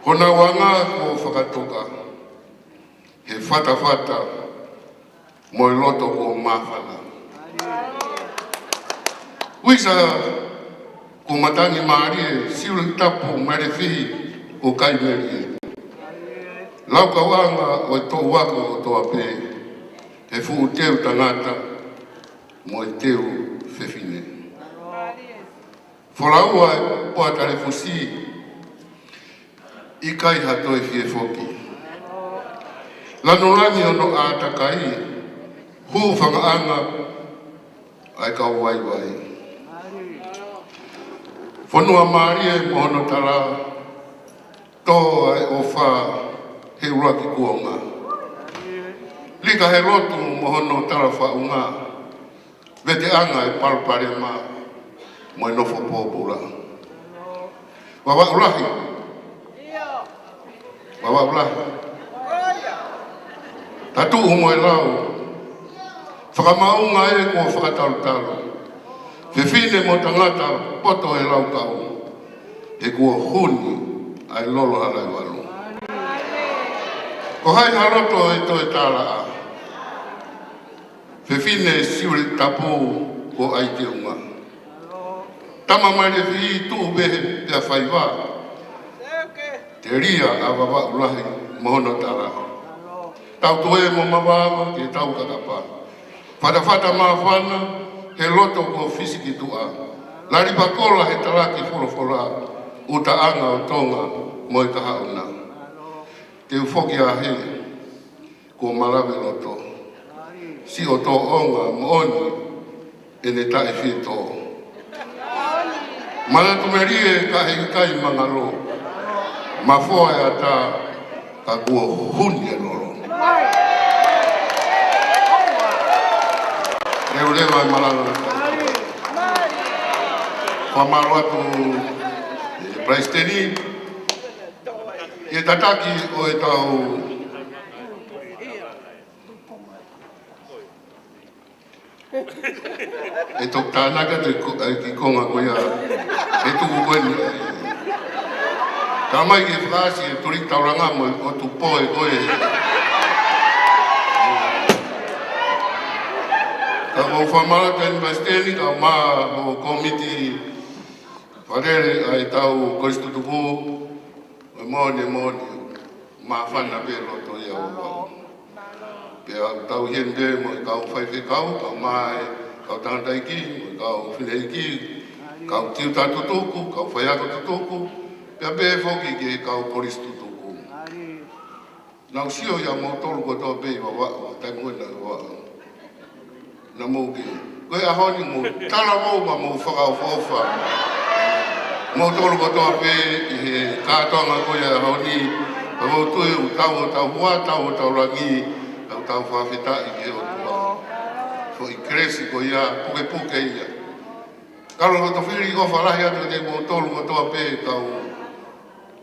Ko honau anga kuo fakatoka he fatafata mo e loto kuo māfana. Uisa kuo matangi mālie, siulitapu malefi kuo kai melie. Laukauʻanga ʻo e toʻu ako kotoa pē, he fuʻu teu tangata mo e teu fefine. Folaua e poa talefusi, ʻikai ha toe fie foki. Lanu langi hono ʻātakai, hū fangaʻanga ʻa e kau vaivai. Fonua mālie mo hono tala, tō ʻa e ʻofa he ʻuluaki kuonga. Lika he lotu mo hono tala faʻunga, veteʻanga e palopalema mo e nofo pōpula. Vavaʻu lahi. Vavaʻu lahi. Tatuʻu mo e lau. Fakamaunga ē kuo fakatalutalu. Fefine mo tangata poto e laukau. He kuo huni ʻa e lolo hala e valu. Ko hai ha loto ʻe toe tālaʻa? Fefine Siuletapu ko ʻAiteunga. Tama mai le fī tuʻu vehe pea faiva. Telia ʻa Vavaʻu lahi mo hono tala. Tau toe mo mavava ke tau kakapa. Fatafata māfana he loto ko Fisiki Tuʻa. Lalipakola he talaki folofola. ʻUtaʻanga ʻo Tonga mo e kahaʻu na. Te u foki ā he kuo malave loto. Siʻo tōʻonga moʻoni ʻene taʻefietō. Manatu melie ka he ʻikai mangalo. Mafoa e ata ka kuo huni e lolo. Leuleu ʻa e malanga. Fakamālō atu e Palesiteni. ʻI he tataki ʻo e tau ʻe toki tānaki atu e ko-, e kiʻi konga ko ia. ʻE tuku ko eni. Ka mai ke fasi e tuli taulanga mo e ʻotu pō e ko e. Ka mau fakamālō atu e Palesiteni, kae ʻumaʻā hoʻo kōmiti fakalele ʻa e tau kolisi tutuku. Moʻoni, moʻoni, māfana pē loto ia ʻo Vavaʻu. Pea ʻoku tau ʻi heni pē mo e kau faifekau, kau mai, kau tangataʻeiki, mo e kau fineʻeiki, kau tiuta tutuku, kau faiako tutuku, pea pehē foki ki he kau kolisi tutuku. Naʻa ku sio ia moutolu kotoa pē ʻi Vavaʻu, taimi ko ē naʻa ku ʻi Vavaʻu. Naʻa mou kei. Ko e ʻaho ni mou talavou mo mou fakaʻofoʻofa. Moutolu kotoa pē ʻi he kātoanga ko ia ʻaho ni. Ka mou tui ʻoku tau hotau hua, tau hotau langi, tau tau fakafetaʻi ki he ʻOtua. Foʻi kelesi ko ia, pukepuke ia. Kalo ko e tofili ʻofa lahi atu kiate moutolu kotoa pē kau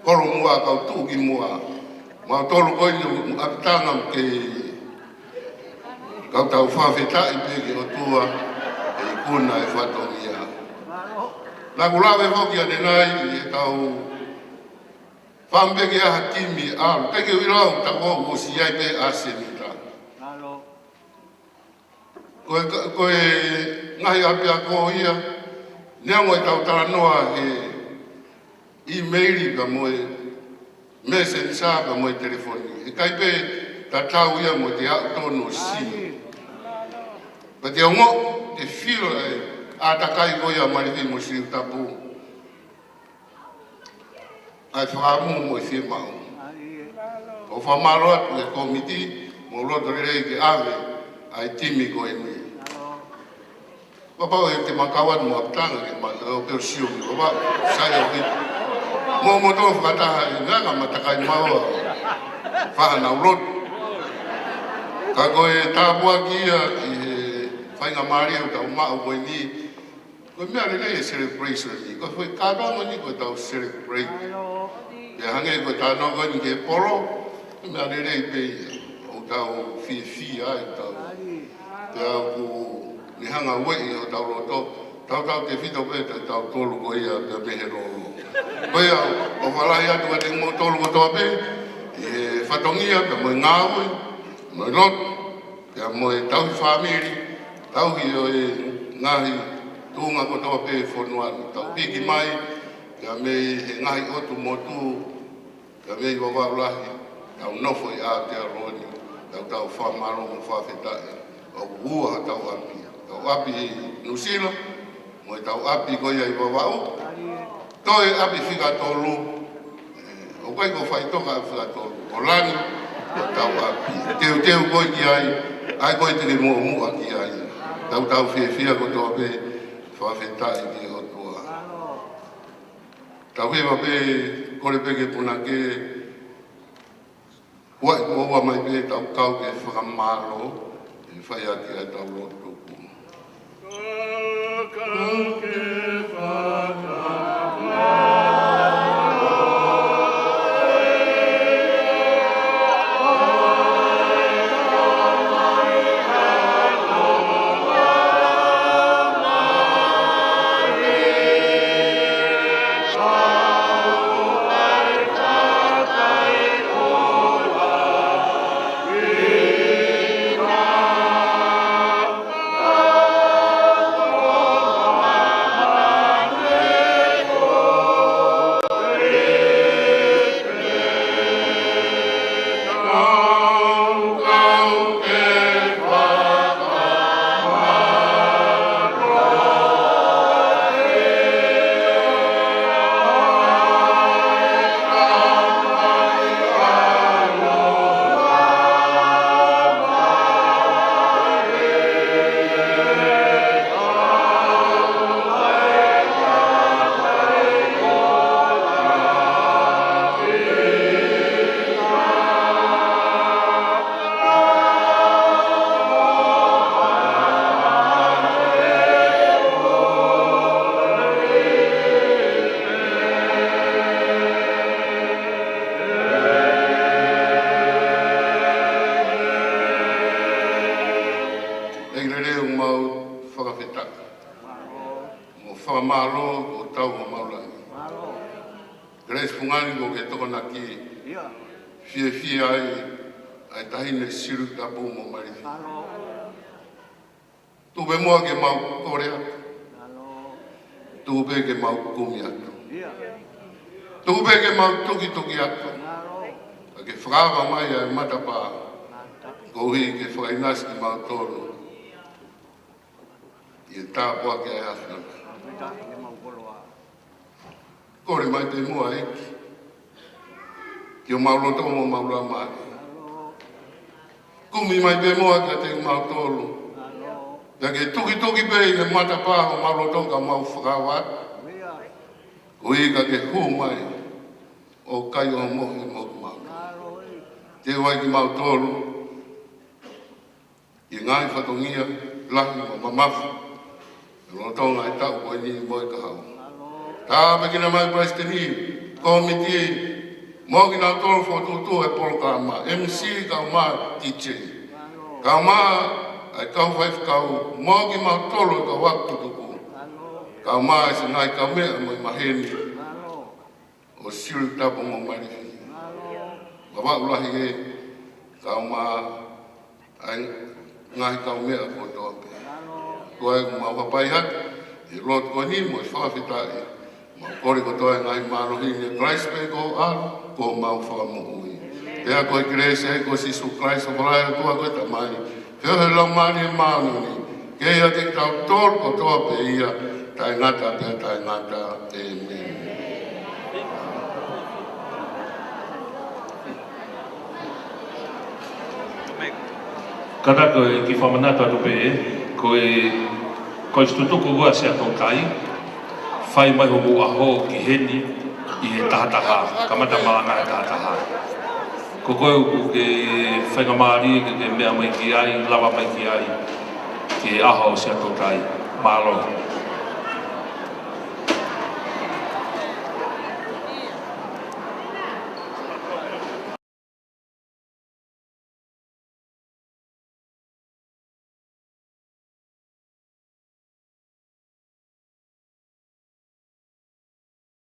holo muʻa, kau tuʻu ki muʻa. Mautolu ko eni ʻoku ʻapitanga mo kei kau tau fakafetaʻi pē ki he ʻOtua ʻe ikuna e fatongia. Naʻa ku lave foki ʻanenai ʻi he tau fāmili ki ha timi ʻalu. Teʻeki ke u ʻilo au, tau ʻosi ʻi ai pē ʻa Senita. Ko e ka-, ko e ngaahi ʻapiako ia, neongo ʻetau talanoa he ʻīmeili pea mo e messenger pea mo e telefoni. ʻIkai pē tatau ia mo ʻete aʻu tonu ʻo sio. Pea te ongoʻi, te feel e ʻātakai ko ia ʻa Malifi mo Siuletapu. ʻA e fakaʻamu mo e fiemaʻu. ʻOku fakamālō atu e kōmiti, mou loto lelei ke ʻave ʻa e timi ko eni. Papa ʻoku te makau atu mo ʻapitanga ke mata o peo sio mi papa, sai au ki. Mo mo tō fakataha ʻi ngā ngā matakai maua. Faha nau lotu. Ka ko e tāpuaki ia ʻi he faingamālie ʻoku tau maʻu ko eni. Ko e meʻa lelei e celebration ni. Ko e foʻi kātoanga ni ko e tau celebrate. Pea hangē ko e talanoa ko eni ki he polo, ko e meʻa lelei pē ia. ʻOku tau fiefia ai tau. Pea ʻoku ne hanga ueʻi hotau loto. Tautautefito pē ʻa tautolu ko ia pea mei he lolo. Ko ia, ʻofa lahi atu kiate kimoutolu kotoa pē, ʻi he fatongia pea mo e ngāue, mo e lotu, pea mo e tauhi fāmili, tauhi ʻo e ngaahi tuʻunga kotoa pē fonua ni. Tau piki mai, pea mei he ngaahi ʻotu motu, pea mei Vavaʻu lahi, tau nofo ʻi Aotearoa ni, tau tau fakamālō mo fakafetaʻi, ʻoku ua hotau ʻapi. Tau ʻapi ʻi Nuʻusila, mo e tau ʻapi ko ia ʻi Vavaʻu, toe ʻapi fika tolu, ʻoku ʻikai ko Faʻitoka ʻapi fika tolu, ko Langi, Tau ʻapi. Teuteu koe ki ai, ʻa ia ko e te ke muʻomuʻa ki ai. Tau tau fiefia kotoa pē, fakafetaʻi ki he ʻOtua. Tau hiva pē, kole pē ki he punake, ʻoua ʻe ʻoua mai pē tau kau ke fakamālō, ʻe fai ʻaki ʻa e tau lotu. ʻEiki lelei, ʻoku mau fakafetaʻi mo fakamālō ko e tau ʻo mau lahi. Kelesi fungani ko e ke tokonaki fiefia ai ʻa e taʻahine Siuʻilikutapu mo Malifi. Tuku pē muʻa ke mau kole atu. Tuku pē ke mau kumi atu. Tuku pē ke mau tukituki atu. Ka ke fakaava mai ʻa e matapā, koeʻuhi ke fakaʻinasi kimautolu ʻi he tāpuaki ʻa e ʻAfiona. Kole mai pē muʻa, ʻEiki, ki homau loto mo homau laumālie. Kumi mai pē muʻa kiate kimautolu. Pea ke tukituki pē ʻi he matapā homau loto ka mau fakaava atu, koeʻuhi ka ke hū mai ʻo kai ʻo mohe mo kimautolu. Teu ai kimautolu ʻi he ngaahi fatongia lahi mo mamafa ʻi he lolotonga ʻo e taʻu ko eni mo e kahaʻu. Tāpuekina mai Palesiteni, Kōmiti, mo kinautolu fokotuʻutuʻu ʻo e polokalama, M C kae ʻumaʻā D J, kae ʻumaʻā ʻa e kau faifekau, mo kimautolu ʻa e kau ako tutuku, kae ʻumaʻā ʻa e ngaahi kaumeʻa mo e maheni ʻo Siuʻilikutapu mo Malifi. Vavaʻu lahi ē, kae ʻumaʻā ʻa e ngaahi kaumeʻa kotoa pē. Ko ia ʻoku mau hapai atu ʻi he lotu ko eni mo e fakafetaʻi, mau kole kotoa ʻa e ngaahi mālohi ni ʻia Kalaisi pē ko homau, ko homau Fakamoʻui. Pea ko e kelesi ʻa e ʻEiki ko Sīsū Kalaisi, ʻofa lahi ʻa e ʻOtua ko e Tamai, feohi ʻa e Laumālie Māʻoniʻoni, ke ʻiate kitautolu kotoa pē ia, taʻengata pea taʻengata. ʻĒmeni. Kātaki ko e kiʻi fakamanatu atu pē, ko e, ko e tutuku ua Siaʻatoutai, fai mai homou ʻaho ki heni ʻi he taha taha, kamata malanga he taha taha. Ko koe ʻoku ke faingamālie ke ke meʻa mai ki ai, lava mai ki ai, ki he ʻaho Siaʻatoutai. Mālō.